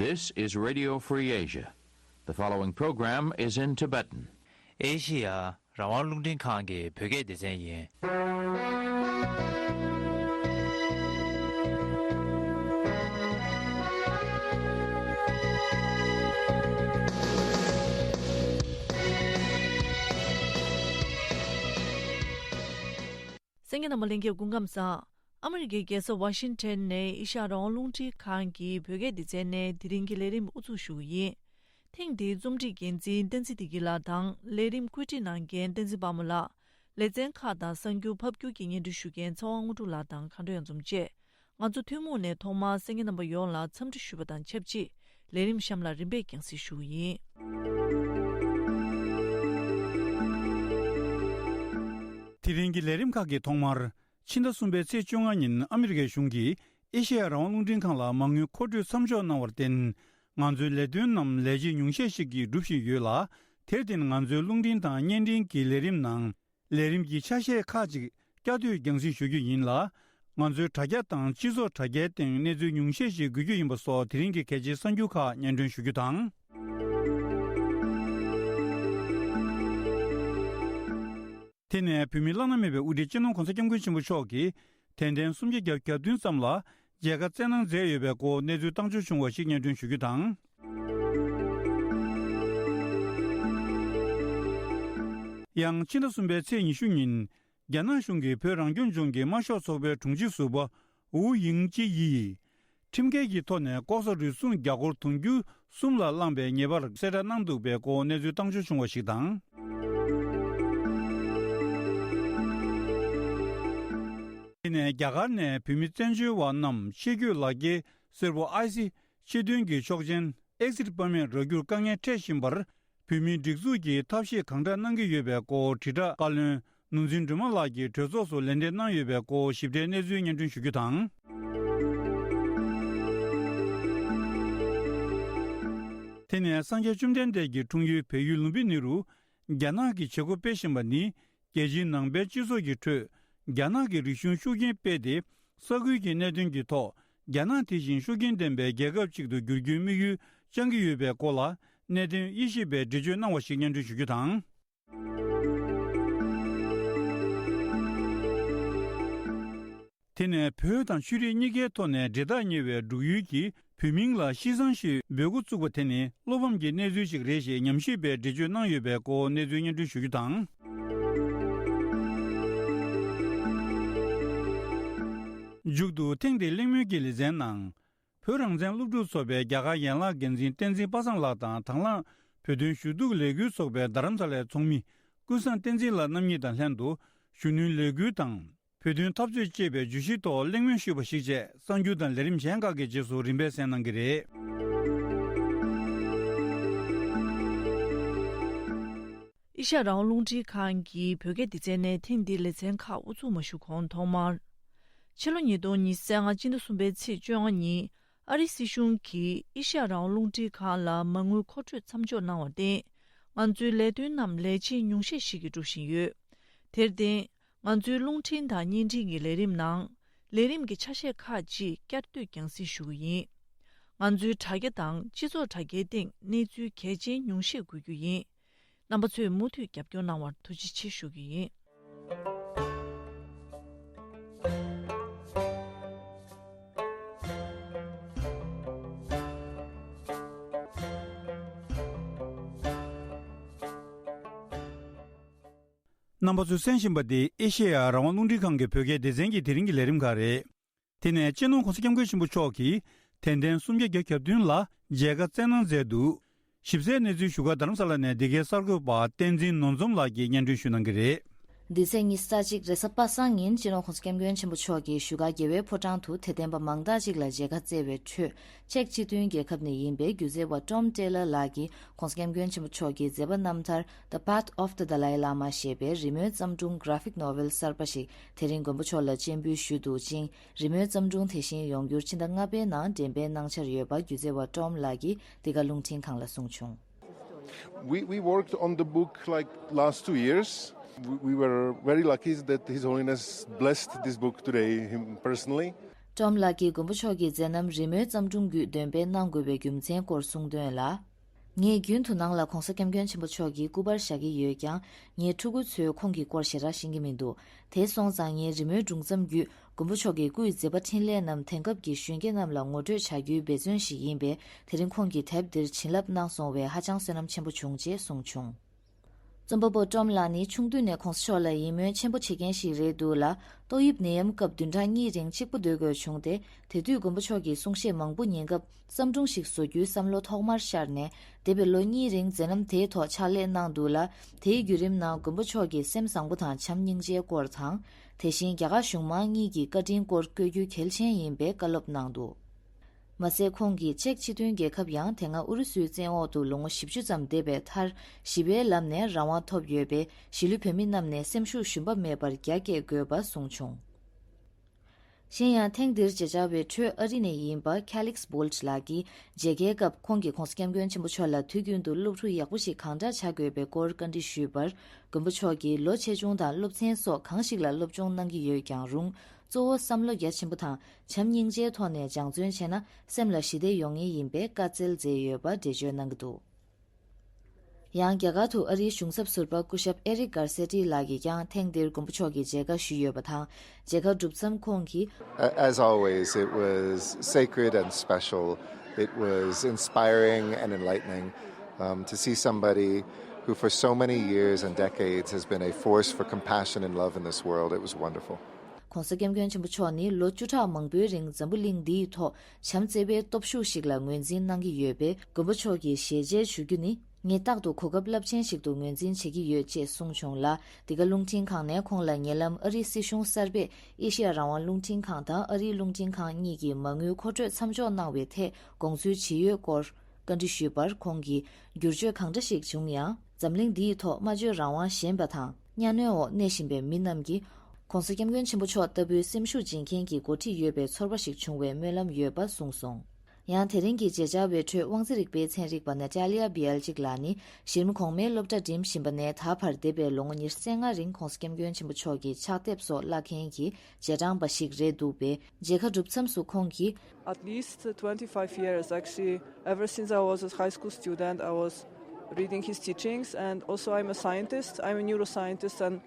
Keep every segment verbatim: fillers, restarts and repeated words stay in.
This is Radio Free Asia. The following program is in Tibetan. ཨེ་ཤི་ཡ་རང་དབང་རླུང་འཕྲིན་ཁང་གི་བོད་སྐད་སྡེ་ཚན་ཡིན། གསན་མཁན་རྣམ་པ་ལྷན་རྒྱས་སྐུ་ཁམས་བཟང་། ཨ་མི་རི་ཀའི་རྒྱལ་ས་ཝ་ཤིང་ཊོན་ནས་ཨེ་ཤ་ཡ་རང་དབང་རླུང་འཕྲིན་ཁང་གི་བོད་སྐད་སྡེ་ཚན་ནས་དེ་རིང་གི་ལས་རིམ་དབུ་འཛུགས་ཞུ་གི་ཡིན། ཐེངས་འདིའི་རྩོམ་སྒྲིག་འགན་འཛིན་བསྟན་འཛིན་བདེ་སྐྱིད་ལགས་དང་ལས་རིམ་བཀོད་སྒྲིག་གནང་མཁན་བསྟན་འཛིན་དཔལ་མོ་ལགས། ལེ་ཚན་ཁག་དང་གསར་འགྱུར་ཕབ་སྒྱུར་གྱི་སྙན་སྒྲོན་ཞུ་མཁན་ཚེ་དབང་དངོས་གྲུབ་ལགས་དང་མཁའ་འགྲོ་གཡང་འཛོམས་བཅས། ང་ཚོ་ཐུན་མོང་ནས་ཐོག་མར་གསན་མཁན་རྣམ་པ་ཡོངས་ལ་འཚམས་འདྲི་ཞུ་བ་དང་ཆབས་ཅིག་ལས་རིམ་གཤམ་ལ་རིམ་པས་རྒྱང་སྲིང་ཞུ་གི་ཡིན། དེ་རིང་གི་ལས་རིམ་ཁག་གི་ཐོག་མར། ཕྱི་ཟླ་གསུམ་པའི་ཚེས་བཅོ་ལྔ་ཉིན་ཨ་མི་རི་ཀའི་གཞུང་གིས་ཨེ་ཤེ་ཡ་རང་དབང་རླུང་འཕྲིན་ཁང་ལ་མ་དངུལ་མཁོ་སྤྲོད་མཚམས་འཇོག་གནང་བར་བརྟེན། ང་ཚོའི་ལས་དོན་རྣམས་ལས་བྱེད་ཉུང་ཤས་ཤིག་གིས་སྒྲུབ་བཞིན་ཡོད་ལ། དེར་བརྟེན་ང་ཚོའི་རླུང་འཕྲིན་དང་བརྙན་འཕྲིན་གྱི་ལས་རིམ་ནང་། ལས་རིམ་གྱི་ཆ་ཤས་ཁག་ཅིག་བསྐྱར་ཟློས་རྒྱང་སྲིང་ཞུ་རྒྱུ་ཡིན་ལ། ང་ཚོའི་དྲ་རྒྱ་དང་སྤྱི་ཚོགས་དྲ་རྒྱའི་སྟེང་གནས་ཚུལ་ཉུང་ཤས་ཤིག་འགོད་རྒྱུ་ཡིན་པ་སོགས་དེ་རིང་གི་གལ་ཆེའི་གསར་འགྱུར་ཁག་སྙན་སྒྲོན་ཞུ་རྒྱུ་དང་། དེ་ནས་བོད་མིའི་བླ་ན་མེད་པའི་དབུ་ཁྲིད་སྤྱི་ནོར་༧གོང་ས་༧སྐྱབས་མགོན་ཆེན་པོ་མཆོག་གིས་དད་ལྡན་སུམ་བརྒྱ་བརྒྱད་ཅུ་གྱ་བདུན་ཙམ་ལ་མཇལ་ཁ་བསྩལ་གནང་མཛད་ཡོད་པའི་སྐོར་གནས་ཚུལ་བཏང་འབྱོར་བྱུང་བ་ཞིག་སྙན་སྒྲོན་ཞུ་རྒྱུ་དང་། ཡང་ཕྱི་ཟླ་གསུམ་པའི་ཚེས་ཉི་ཤུ་ཉིན། རྒྱ་ནག་གཞུང་གིས་བོད་རང་སྐྱོང་ལྗོངས་ཀྱི་དམར་ཤོག་ཚོགས་པའི་དྲུང་ཆེ་ཟུར་པ་ཝུའུ་དབྱིང་ཅི་ཡིས། ཁྲིམས་འགལ་གྱི་ཐོག་ནས་ལྐོག་ཟ་རུལ་སུངས་རྒྱ་སྒོར་དུང་ཕྱུར་གསུམ་ལ་བླངས་པའི་ཉེས་པར་གསལ་བསྒྲགས་གནང་འདུག་པའི་སྐོར་གནས་ཚུལ་བཏང་འབྱོར་བྱུང་བ་ཞིག་དང་། དེ་ནས་རྒྱ་གར་ནས་བོད་མི་བཙན་བྱོལ་བ་རྣམས་ཕྱི་སྐྱོད་ལག་འཁྱེར་སེར་པོ་ཨའི་སི་ཕྱི་དོན་གྱི་ཆོག་མཆན། Exit Permit རག་རྒྱུར་དཀའ་ངལ་འཕྲད་བཞིན་པར། བོད་མིའི་སྒྲིག་འཛུགས་ཀྱིས་ཐབས་ཤེས་གང་དྲག་གནང་གི་ཡོད་པའི་སྐོར་དྲིལ་བསྒྲགས་བཀའ་བློན་ནོར་འཛིན་སྒྲོལ་མ་ལགས་ཀྱིས་གྲོས་ཚོགས་སུ་ལན་འདེབས་གནང་ཡོད་པའི་སྐོར་ཞིབ་ཕྲའི་གནས་ཚུལ་སྙན་སྒྲོན་ཞུ་རྒྱུ་དང་། དེ་ནས་སངས་རྒྱས་བཅོམ་ལྡན་འདས་ཀྱི་འཁྲུངས་ཡུལ་བལ་ཡུལ་ལུམ་བི་ནི་རུ། རྒྱ་ནག་གིས་བྱེད་སྒོ་སྤེལ་བཞིན་པ་ནི། རྒྱལ་སྤྱིའི་ནང་པའི་སྤྱི་ཚོགས་ཀྱི་ཁྲོད། རྒྱ་ནག་གི་རིག་གཞུང་ཤུགས་རྐྱེན་སྤེལ་ཏེ། ས་ཁུལ་གྱི་གནད་དོན་གྱི་ཐོག་རྒྱ་ནག་དེ་བཞིན་ཤུགས་རྐྱེན་ལྡན་པའི་རྒྱལ་ཁབ་ཅིག་ཏུ་འགྱུར་རྒྱུའི་དམིགས་ཡུལ་བཅངས་ཀྱི་ཡོད་པའི་སྐོར་ལ། གནད་དོན་དབྱེ་ཞིབ་པའི་འགྲེལ་བརྗོད་གནང་བ་ཞིག་སྙན་སྒྲོན་ཞུ་རྒྱུ་དང་། དེ་ནས་བོད་དང་ཆོས་རིག་གཉིས་ཀའི་ཐོག་ནས་འབྲེལ་ཐག་ཉེ་བའི་འབྲུག་ཡུལ་གྱི་བོད་མིང་ལ་ཤི་སང་ཞེས་འབོད་འགོ་བཙུགས་པ་དེ་ནི་བློ་ཕམ་གྱི་གནས་ཚུལ་ཞིག་རེད་ཞེས་ཉམས་ཞིབ་པས་འགྲེལ་བརྗོད་གནང་ཡོད་པའི་སྐོར་གནས་ཚུལ་སྙན་སྒྲོན་ཞུ་རྒྱུ་དང་། མཇུག་ཏུ་ཐེངས་འདིའི་གླེང་མོལ་གྱི་ལེ་ཚན་ནང་། བོད་རང་བཙན་སློབ་ཕྲུག་ཚོགས་པའི་རྒྱ་གར་ཡན་ལག་འགན་འཛིན་བསྟན་འཛིན་པ་སངས་ལགས་དང་དང་བླངས་བོད་དོན་ཞུ་གཏུག་ལས་འགུལ་ཚོགས་པའི་རྡ་རམ་ས་ལའི་ཚོགས་མི་ཀུན་བཟང་བསྟན་འཛིན་ལགས་རྣམ་གཉིས་དང་ལྷན་དུ་གཞོན་ནུའི་ལས་འགུལ་དང་། བོད་དོན་འཐབ་རྩོད་ཅེས་པའི་བརྗོད་གཞིའི་ཐོག་གླེང་མོལ་ཞུས་པ་ཞིག་བཅས་གསར་འགྱུར་དང་ལས་རིམ་གཞན་ཁག་གི་རྗེས་སུ་རིམ་པས་གསན་གནང་གི་རེད། ཨེ་ཤ་ཡ་རང་དབང་རླུང་འཕྲིན་ཁང་གི་བོད་སྐད་སྡེ་ཚན་ནས་ཐེངས་འདིའི་ལེ་ཚན་ཁག་དབུ་འཛུགས་མ་ཞུས་གོང་ཐོག་མར། ཕྱི་ལོ་ཉིས་སྟོང་ཉི་ཤུ་རྩ་ལྔ་སྤྱི་ཟླ་གསུམ་པའི་ཚེས་བཅོ་ལྔ་ཉིན་ཨ་རིའི་སྲིད་གཞུང་གིས་ཨེ་ཤ་ཡ་རང་དབང་རླུང་འཕྲིན་ཁང་ལ་མ་དངུལ་མཁོ་སྤྲོད་མཚམས་འཇོག་གནང་བར་བརྟེན། ང་ཚོའི་ལས་དོན་རྣམས་ལས་བྱེད་ཉུང་ཤས་ཤིག་གིས་སྒྲུབ་བཞིན་ཡོད། དེར་བརྟེན། ང་ཚོའི་རླུང་འཕྲིན་དང་བརྙན་འཕྲིན་གྱི་ལས་རིམ་ནང་། ལས་རིམ་གྱི་ཆ་ཤས་ཁག་ཅིག་བསྐྱར་ཟློས་རྒྱང་སྲིང་ཞུ་གི་ཡིན། ང་ཚོའི་དྲ་རྒྱ་དང་སྤྱི་ཚོགས་དྲ་རྒྱའི་སྟེང་གནས་ཚུལ་གལ་ཆེན་ཉུང་ཤས་འགོད་རྒྱུ་ཡིན། རྣམ་པ་ཚོས་མུ་མཐུད་རྒྱབ་སྐྱོར་གནང་བར་ཐུགས་རྗེ་ཆེ་ཞུ་གི་ཡིན། རྣམ་པ་ཚོས་གསན་བཞིན་པ་འདི་ཨེ་ཤེ་ཡ་རང་དབང་རླུང་འཕྲིན་ཁང་གི་བོད་སྐད་སྡེ་ཚན་གྱི་དེ་རིང་གི་ལས་རིམ་ཁག་རེད། དེ་ནས་སྤྱི་ནོར་༧གོང་ས་༧སྐྱབས་མགོན་ཆེན་པོ་མཆོག་གིས་དད་ལྡན་སུམ་བརྒྱ་བརྒྱད་ཅུ་གྱ་བདུན་ལ་མཇལ་ཁ་བསྩལ་གནང་མཛད་འདུག། ཞིབ་གསལ་གནས་ཚུལ་བཞུགས་སྒར་རྡ་རམ་ས་ལ་ནས་འདི་གའི་གསར་འགོད་པ་བསྟན་འཛིན་ནོར་འཛོམས་ལགས་ཀྱིས་སྙན་སྒྲོན་ཞུ་གནང་གི་རེད། འདི་ཚེས་ཉི་ཤུ་རྩ་གཅིག་རེས་གཟའ་པ་སངས་ཉིན་སྤྱི་ནོར་༧གོང་ས་༧སྐྱབས་མགོན་ཆེན་པོ་མཆོག་གིས་བཞུགས་སྒར་རྒྱལ་བའི་ཕོ་བྲང་དུ་དད་ལྡན་པ་མང་དག་ཅིག་ལ་མཇལ་ཁ་བསྩལ་བའི་ཁྲོད། ཅེཀ་སྤྱི་མཐུན་རྒྱལ་ཁབ་ནས་ཡིན་པའི་སྒྱུ་རྩལ་བ་ཊོམ་ཊེ་ལར་ལགས་ཀྱིས་༧གོང་ས་༧སྐྱབས་མགོན་ཆེན་པོ་མཆོག་གི་མཛད་པ་རྣམ་ཐར་The Path of the Dalai Lama ཞེས་པའི་རི་མོའི་བརྩམས་སྒྲུང་གྷ་ར་ཕིག་ནོ་ཝེལ་གསར་པ་ཞིག་དེ་རིང་མགོན་པོ་མཆོག་ལ་སྤྱན་འབུལ་ཞུས་འདུག་ཅིང་། རི་མོའི་བརྩམས་སྒྲུང་དེ་བཞིན་ཡོང་འགྱུར་ཕྱི་ཟླ་ལྔ་པའི་ནང་འགྲེམས་སྤེལ་གནང་འཆར་ཡོད་པ་སྒྱུ་རྩལ་བ་ཊོམ་ལགས་ཀྱིས་འདི་ག་རླུང་འཕྲིན་ཁང་ལ་གསུངས་བྱུང་། We, we worked on the book like last two years. We, we were very lucky that His Holiness blessed this book today, him personally. ཀྲོམ་ལགས་ཀྱིས་མགོན་པོ་མཆོག་གི་མཛད་རྣམ་རི་མོའི་བརྩམས་སྒྲུང་བརྒྱུད་འདོན་སྤེལ་གནང་དགོས་པའི་རྒྱུ་མཚན་སྐོར་གསུངས་དོན་ལ། ངས་རྒྱུན་དུ་ནང་ལ་༧གོང་ས་༧སྐྱབས་མགོན་ཆེན་པོ་མཆོག་གི་སྐུ་པར་བཞག་གི་ཡོད་ཀྱང་། ངའི་ཕྲུ་གུ་ཚོས་ཁོང་གི་སྐོར་ཞེ་དྲག་ཤེས་ཀྱི་མི་འདུག་དེ་སོང་ཙང་ངས་རི་མོའི་སྒྲུང་མཚམས་བརྒྱུད་མགོན་པོ་མཆོག་གི་སྐུ་ཡི་མཛད་པ་འཕྲིན་ལས་རྣམས་དེང་སྐབས་ཀྱི་གཞོན་སྐྱེས་རྣམས་ལ་ངོ་སྤྲོད་བྱ་རྒྱུའི་འབད་བརྩོན་ཞིག་ཡིན་པས། དེ་རིང་ཁོང་གིས་དེབ་འདིར་བྱིན་རླབས་གནང་སོང་བས་ཧ་ཅང་བསོད་ནམས་ཆེན་པོ་བྱུང་ཅེས་གསུངས་བྱུང་། རྩོམ་པ་པོ་ཀྲོམ་ལགས་ནི་ཆུང་དུས་ནས་༧གོང་ས་མཆོག་ལ་ཡིད་སྨོན་ཆེན་པོ་བྱེད་མཁན་ཞིག་རེད་འདུག་ལ། ཏོག་དབྱིབས་ནད་ཡམས་སྐབས་བདུན་ཕྲག་གཉིས་རིང་གཅིག་པུ་སྡོད་དགོས་བྱུང་སྟེ། དེ་དུས་མགོན་པོ་མཆོག་གིས་གསུང་བཤད་མང་པོ་ཉན་སྐབས་བརྩམས་སྒྲུང་ཞིག་བཟོ་རྒྱུའི་བསམ་བློ་ཐོག་མར་ཤར་ནས། འདས་པའི་ལོ་གཉིས་རིང་མཛད་རྣམ་དེའི་ཐོག་ཕྱག་ལས་གནང་འདུག་ལ། དེའི་བརྒྱུད་རིམ་ནང་མགོན་པོ་མཆོག་གི་སེམས་བཟང་པོ་དང་བྱམས་སྙིང་རྗེའི་སྐོར་དང་། དེ་བཞིན་རྒྱ་གར་གཞུང་མང་གཉིས་ཀྱི་བཀའ་དྲིན་སྐོར་བཀོད་རྒྱུ་གལ་ཆེན་ཡིན་པའི་བཀའ་སློབ་གནང་འདུག་མ་ཟད་ཁོང་གིས་ཅེཀ་སྤྱི་མཐུན་རྒྱལ་ཁབ་ཡང་དེ་སྔ་ཨུ་རུ་སུའི་བཙན་འོག་ཏུ་ལོ་ངོ་བཞི་བཅུ་ཙམ་འདས་པའི་མཐར། ཞི་བའི་ལམ་ནས་རང་དབང་ཐོབ་ཡོད་པས། གཞིས་ལུས་བོད་མི་རྣམས་ནས་སེམས་ཤུགས་ཞུམ་པ་མེད་པར་རྒྱ་བསྐྱེད་དགོས་པ་གསུངས་བྱུང་། གཞན་ཡང་ཐེངས་འདིར་མཇལ་བཅར་བའི་ཁྲོད་ཨ་རི་ནས་ཡིན་པ་ཁེ་ལིགས་བོལ་ལགས་ཀྱིས་མཇལ་ཁའི་སྐབས་ཁོང་གིས་༧གོང་ས་༧སྐྱབས་མགོན་ཆེན་པོ་མཆོག་ལ་དུས་རྒྱུན་དུ་སློབ་ཕྲུག་ཡག་པོ་ཞིག་གང་འདྲ་བྱ་དགོས་པའི་སྐོར་བཀའ་འདྲི་ཞུས་པར། མགོན་པོ་མཆོག་གིས་ལོ་ཆེ་ཆུང་དང་སློབ་ཚན་སོགས་གང་ཞིག་ལ་སློབ་སྦྱོང་གནང་གི་ཡོད་ཀྱང་རུང་། གཙོ་བོ་བསམ་བློ་རྒྱ་ཆེན་པོ་དང་བྱམས་སྙིང་རྗེའི་ཐོག་ནས་སྦྱང་བརྩོན་བྱས་ན་སེམས་ལ་ཞི་བདེ་ཡོང་ངེས་ཡིན་པའི་བཀའ་སྩལ་མཛད་ཡོད་པ་འགྲེལ་བརྗོད་གནང་གི་འདུག་ཡང་རྒྱ་གར་དུ་ཨ་རིའི་གཞུང་ཚབ་ཟུར་པ་སྐུ་ཞབས་ཨེ་རིག་གར་སེ་ཏི་ལགས་ཀྱིས་ཀྱང་ཐེངས་འདིར་མགོན་པོ་མཆོག་གི་མཇལ་ཁ་ཞུས་ཡོད་པ་དང་། མཇལ་ཁ་གྲུབ་མཚམས་ཁོང་གིས། As always, it was sacred and special. It was inspiring and enlightening, um, to see somebody who, for so many years and decades, has been a force for compassion and love in this world. It was wonderful. ༧གོང་ས་༧སྐྱབས་མགོན་ཆེན་པོ་མཆོག་ནི་ལོ་བཅུ་ཕྲག་མང་པོའི་རིང་འཛམ་བུ་གླིང་འདིའི་ཐོག་བྱམས་བརྩེ་བའི་སྟོབས་ཤུགས་ཤིག་ལ་ངོས་འཛིན་གནང་གི་ཡོད་པས། མགོན་པོ་མཆོག་གི་ཞལ་མཇལ་ཞུ་རྒྱུ་ནི་ངས་རྟག་ཏུ་གོ་སྐབས་རླབས་ཆེན་ཞིག་ཏུ་ངོས་འཛིན་བྱེད་ཀྱི་ཡོད་ཅེས་གསུངས་བྱུང་ལ། འདི་ག་རླུང་འཕྲིན་ཁང་ནས་ཁོང་ལ་ཉེ་ལམ་ཨ་རིའི་སྲིད་གཞུང་གསར་པས་ཨེ་ཤེ་ཡ་རང་དབང་རླུང་འཕྲིན་ཁང་དང་ཨ་རིའི་རླུང་འཕྲིན་ཁང་གཉིས་ཀྱི་མ་དངུལ་མཁོ་སྤྲོད་མཚམས་འཇོག་གནང་བའི་ཐད་དགོངས་ཚུལ་ཇི་ཡོད་སྐོར་བཀའ་འདྲི་ཞུས་པར། ཁོང་གིས་བསྒྱུར་བཅོས་གང་འདྲ་ཞིག་བྱུང་ཡང་འཛམ་གླིང་འདིའི་ཐོག་སྨྲ་བརྗོད་རང་དབང་ཞན་པ་དང་གཉའ་གནོན་འོག་གནས་བཞིན་པའི་མི་རྣམས་ཀྱིས། ༧གོང་ས་༧སྐྱབས་མགོན་ཆེན་པོ་མཆོག་ལྟ་བུའི་སེམས་ཤུགས་སྦྱིན་མཁན་གྱི་འགོ་ཁྲིད་ཡོད་པའི་ཚོར་བ་ཞིག་བྱུང་བའི་སྨོན་ལམ་ཡོད་པ་གསུངས་སོང་། ཡང་དེ་རིང་གི་མཇལ་བཅར་བའི་ཁྲོད་དབང་རྩའི་རིག་པའི་ཚན་རིག་པ་ནཱ་ཏཱ་ལི་ཡ་བི་ཨལ་ཅིག་ལགས་ནི་གཞི་རིམ་གོང་མའི་སློབ་གྲྭ་འགྲིམ་བཞིན་པ་ནས་ད་བར་འདས་པའི་ལོ་ངོ་ཉེར་ལྔ་རིང་༧གོང་ས་༧སྐྱབས་མགོན་ཆེན་པོ་མཆོག་གི་ཕྱག་དེབ་སོགས་བཀླག་མཁན་གྱི་རྗེས་འབྲང་པ་ཞིག་རེད་འདུག་པས། མཇལ་ཁ་གྲུབ་མཚམས་སུ་ཁོང་གིས། At least twenty-five years, actually, ever since I was a high school student, I was reading his teachings, and also I'm a scientist, I'm a neuroscientist, and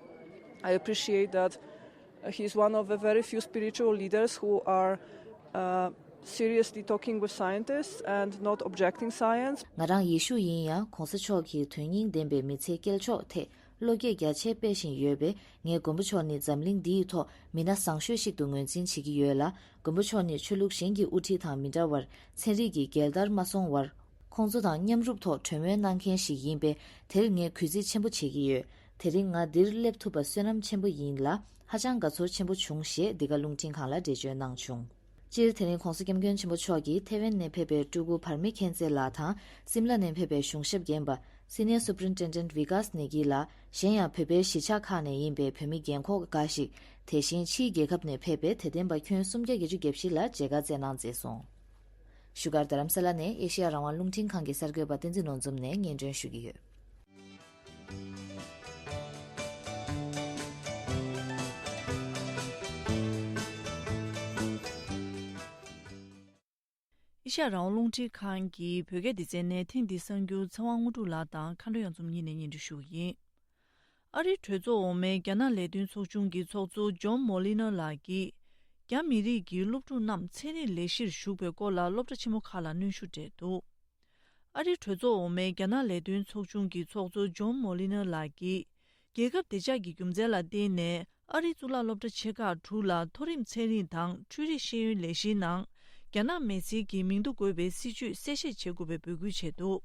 I appreciate that he's one of the very few spiritual leaders who are uh, seriously talking with scientists and not objecting science. ང་རང་ཡེ་ཤུ་ཡིན་ཡང་གོང་ས་མཆོག་གི་དོན་སྙིང་ལྡན་པའི་མི་ཚེའི་སྐྱེལ་ཕྱོགས་ཐད་བློ་སྐྱེད་རྒྱ་ཆེ་སྤེལ་བཞིན་ཡོད་པས། ངས་མགོན་པོ་མཆོག་ནི་འཛམ་གླིང་འདིའི་ཐོག་མི་སྣ་བཟང་ཤོས་ཤིག་ཏུ་ངོས་འཛིན་བྱེད་ཀྱི་ཡོད་ལ། མགོན་པོ་མཆོག་ནི་ཆོས་ལུགས་གཞན་གྱི་དབུ་ཁྲིད་དང་མི་འདྲ་བར་ཚན་རིག་གི་རྒྱལ་དར་མ་སོང་བར། ཁོང་ཚོ་དང་མཉམ་རུབ་ཐོག་གྲོས་མོལ་གནང་མཁན་ཞིག་ཡིན་པས། དེར་ངས་གུས་བརྩི་ཆེན་པོ་བྱེད་ཀྱི་ཡོད། དེ་རིང་ང་འདིར་སླེབས་ཐུབ་པ་བསོད་ནམས་ཆེན་པོ་ཡིན་ལ། ཧ་ཅང་དགའ་ཚོར་ཆེན་པོ་བྱུང་ཞེས་འདི་ག་རླུང་འཕྲིན་ཁང་ལ་འགྲེལ་བརྗོད་གནང་བྱུང་། སྤྱིར་དེ་རིང་༧གོང་ས་༧སྐྱབས་མགོན་ཆེན་པོ་མཆོག་གིས་ཐེ་ཝན་ནས་ཕེབས་པའི་སྤྲུལ་སྐུ་བྷར་མི་མཁྱེན་བརྩེ་ལགས་དང་། སིམ་ལ་ནས་ཕེབས་པའི་གཞུང་ཞབས་རྒན་པ་Senior Superintendent Vikas Negi ལགས། གཞན་ཡང་བོད་པའི་གཞིས་ཆགས་ཁག་ནས་ཡིན་པའི་བོད་མི་རྒན་འཁོགས་འགའ་ཞིག་དེ་བཞིན་ཕྱིའི་རྒྱལ་ཁབ་ནས་ཕེབས་པའི་དད་ལྡན་པ་ཁྱོན་སུམ་བརྒྱ་བརྒྱད་ཅུ་གྱ་བཞི་ལ་མཇལ་ཁ་བསྩལ་གནང་མཛད་སོང་། བཞུགས་སྒར་རྡ་རམ་ས་ལ་ནས་ཨེ་ཤེ་ཡ་རང་དབང་རླུང་འཕྲིན་ཁང་གི་གསར་འགོད་པ་བསྟན་འཛིན་ནོར་འཛོམས་ནས་སྙན་སྒྲོན་ཞུ་གི་ཡོད། ཨེ་ཤ་ཡ་རང་དབང་རླུང་འཕྲིན་ཁང་གི་བོད་སྐད་སྡེ་ཚན་ནས་ཐེངས་འདིའི་གསར་འགྱུར་ཚེ་དབང་དངོས་གྲུབ་ལགས་དང་མཁའ་འགྲོ་གཡང་འཛོམས་གཉིས་ནས་སྙན་སྒྲོན་ཞུ་གི་ཡིན། ཨ་རིའི་གྲོས་ཚོགས་འོག་མའི་རྒྱ་ནག་ལས་དོན་ཚོགས་ཆུང་གི་ཚོགས་གཙོ་ཇོན་མོ་ལི་ནར་ལགས་ཀྱིས། རྒྱ་མི་རིགས་ཀྱི་སློབ་ཕྲུག་རྣམས་ཚན་རིག་ལས་གཞིར་ཞུགས་པའི་སྐོར་ལ་སློབ་གྲྭ་ཆེན་མོ་ཁག་ལ་གནོན་ཤུགས་སྤྲད་འདུག་ཨ་རིའི་གྲོས་ཚོགས་འོག་མའི་རྒྱ་ནག་ལས་དོན་ཚོགས་ཆུང་གི་ཚོགས་གཙོ་ཇོན་མོ་ལི་ནར་ལགས་ཀྱིས། རྒྱལ་ཁབ་བདེ་འཇགས་ཀྱི་རྒྱུ་མཚན་ལ་བརྟེན་ནས། ཨ་རིའི་གཙུག་ལག་སློབ་གྲྭ་ཆེ་ཁག་དྲུག་ལ་མཐོ་རིམ་ཚན་རིག་དང་འཕྲུལ་རིག་ཤེས་ཡོན་ལས་གཞིའི་ནང་། རྒྱ་ནག་མི་སེར་གྱི་མིང་ཐོ་འགོད་པའི་སྲིད་བྱུས་གསལ་བཤད་བྱེད་དགོས་པའི་འབོད་སྐུལ་བྱས་འདུག་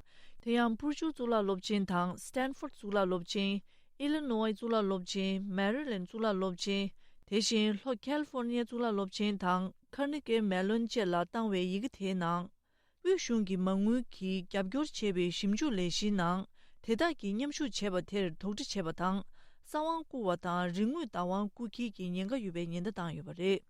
དེ་ཡང་པུར་ཅུའུ་གཙུག་ལག་སློབ་ཆེན་དང་སི་ཏན་ཧྥོརྡ་གཙུག་ལག་སློབ་ཆེན། ཨི་ལི་ནོའི་གཙུག་ལག་སློབ་ཆེན། མེ་རི་ལེན་གཙུག་ལག་སློབ་ཆེན། དེ་བཞིན་ལྷོ་ཁལ་ཧྥོར་ནི་ཡ་གཙུག་ལག་སློབ་ཆེན་དང་ཁར་ནེ་གེ་མེ་ལོན་བཅས་ལ་བཏང་བའི་ཡི་གེ་དེའི་ནང་། དབུས་གཞུང་གི་མ་དངུལ་གྱིས་རྒྱབ་སྐྱོར་བྱས་པའི་ཞིབ་འཇུག་ལས་གཞིའི་ནང་། དེ་དག་གིས་མཉམ་ཞུགས་བྱས་པ་དེར་དོགས་འདྲི་བྱས་པ་དང་། གསང་བ་བརྐུ་བ་དང་རིན་དངུལ་བདག་དབང་རྐུ་འཁྱེར་གྱི་ཉེན་ཁ་ཡོད་པའི་ཉེན་བརྡ་བཏང་ཡོད་པ་རེད།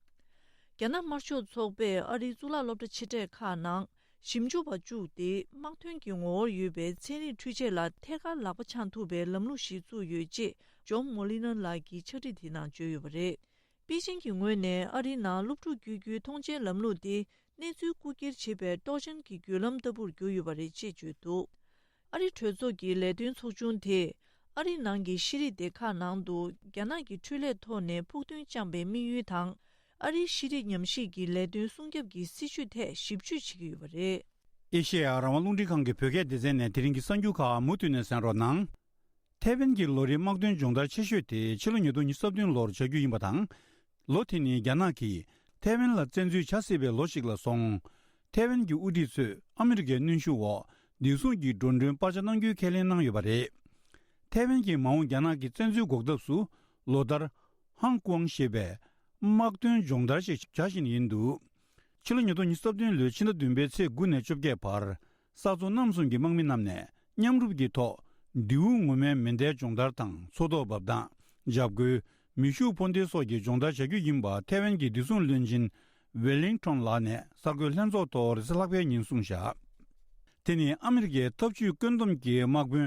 རྒྱ་ནག་དམར་ཤོག་ཚོགས་པས་ཨ་རིའི་གཙུག་ལག་སློབ་གྲྭ་ཆེ་གྲས་ཁག་ནང་ཞིབ་འཇུག་པ་བཅུག་སྟེ། དམག་དོན་གྱི་ངོ་བོར་ཡོད་པའི་ཚན་རིག་འཕྲུལ་ཆས་ལ་ཐད་ཀར་ལག་པ་འཆང་ཐུབ་པའི་ལམ་ལུགས་ཤིག་བཙུགས་ཡོད་ཅེས་ཇོན་མོ་ལི་ནར་ལགས་ཀྱིས་ཕྱག་བྲིས་དེའི་ནང་བརྗོད་ཡོད་པ་རེད། པེ་ཅིང་གི་ངོས་ནས་ཨ་རིའི་ནང་སློབ་ཕྲུག་བསྐྱོད་རྒྱུའི་མཐོང་མཆན་ལམ་ལུགས་དེ། གནས་ཚུལ་རྐུ་འཁྱེར་བྱེད་པའི་སྲོག་ཆགས་ཀྱི་བརྒྱུད་ལམ་ལྟ་བུར་གྱུར་ཡོད་པ་རེད་ཅེས་བརྗོད་འདུག་ཨ་རི་གྲོས་ཚོགས་ཀྱི་ལས་དོན་ཚོགས་ཆུང་དེས་ཨ་རིའི་ནང་གི་ཤེས་རིག་སྡེ་ཁག་ནང་དུ་རྒྱ་ནག་གི་འཕྲུལ་ལས་ཐོག་ནས་ཕུགས་འདུན་བཅངས་པའི་དམིགས་ཡུལ་དང་། ཨ་རིའི་ཤེས་རིག་ཉམས་ཞིབ་ཀྱི་ལས་དོན་སྲུང་སྐྱོབ་ཀྱི་སྲིད་བྱུས་ཐད་ཞིབ་དཔྱོད་བྱེད་ཀྱི་ཡོད་པ་རེད། ཨེ་ཤེ་ཡ་རང་དབང་རླུང་འཕྲིན་ཁང་གི་བོད་སྐད་སྡེ་ཚན་ནས་དེ་རིང་གི་གསར་འགྱུར་ཁག་མུ་མཐུད་ནས་གསན་རོགས་གནང་། ཐའེ་ཝན་གྱི་ལོ་རེའི་དམག་དོན་སྦྱོང་བརྡར་ཆེ་ཤོས་དེ་ཕྱི་ལོ་ཉིས་སྟོང་ཉི་ཤུ་རྩ་བདུན་ལོར་བྱ་རྒྱུ་ཡིན་པ་དང་། ལོ་དེ་ནི་རྒྱ་ནག་གིས་ཐའེ་ཝན་ལ་བཙན་འཛུལ་བྱ་སྲིད་པའི་ལོ་ཞིག་ལ་སོང་། ཐའེ་ཝན་གྱི་དབུ་ཁྲིད་ཚོས་ཨ་མི་རི་ཀའི་གནོན་ཤུགས་འོག་བདེ་སྲུང་གི་འགྲོ་གྲོན་སྤར་ཆ་གནང་རྒྱུའི་ཁས་ལེན་གནང་ཡོད་པ་རེད། ཐའེ་ཝན་གྱི་མ་འོངས་རྒྱ་ནག་གི་བཙན་འཛུལ་འགོག་ཐབས་སུ་ལོ་ལྟར་ཧང་ཀོང་ཞེས་པའི་དམག་དོན་སྦྱོང་བརྡར་ཞིག་བྱ་བཞིན་ཡིན་འདུག་ཕྱི་ལོ་ཉིས་སྟོང་ཉི་ཤུ་རྩ་བདུན་ལོའི་ཕྱི་ཟླ་བདུན་པའི་ཚེས་དགུ་ནས་བཅོ་བརྒྱད་བར། ས་མཚོ་རྣམ་གསུམ་གྱི་དམག་མི་རྣམས་ནས་མཉམ་རུབ་ཀྱི་ཐོག་མདེའུ་ངོ་མའི་མེ་མདའི་སྦྱོང་བརྡར་དང་། མཚོ་ཐོག་འབབ་སྟངས། འཇབ་རྒོལ། མེ་ཤུགས་འཕུར་མདེལ་སོགས་ཀྱི་སྦྱོང་བརྡར་བྱ་རྒྱུ་ཡིན་པ་ཐའེ་ཝན་གྱི་བདེ་སྲུང་བློན་ཆེན་ཝེ་ལིང་ཁྲོན་ལགས་ནས་གསར་འགོད་ལྷན་ཚོགས་ཐོག་རེས་གཟའ་ལྷག་པའི་ཉིན་གསུངས་བཞག་དེ་ནི་ཨ་མི་རི་ཀའི་འཐབ་ཇུས་བཀོད་འདོམས་ཀྱི་དམག་དཔོན་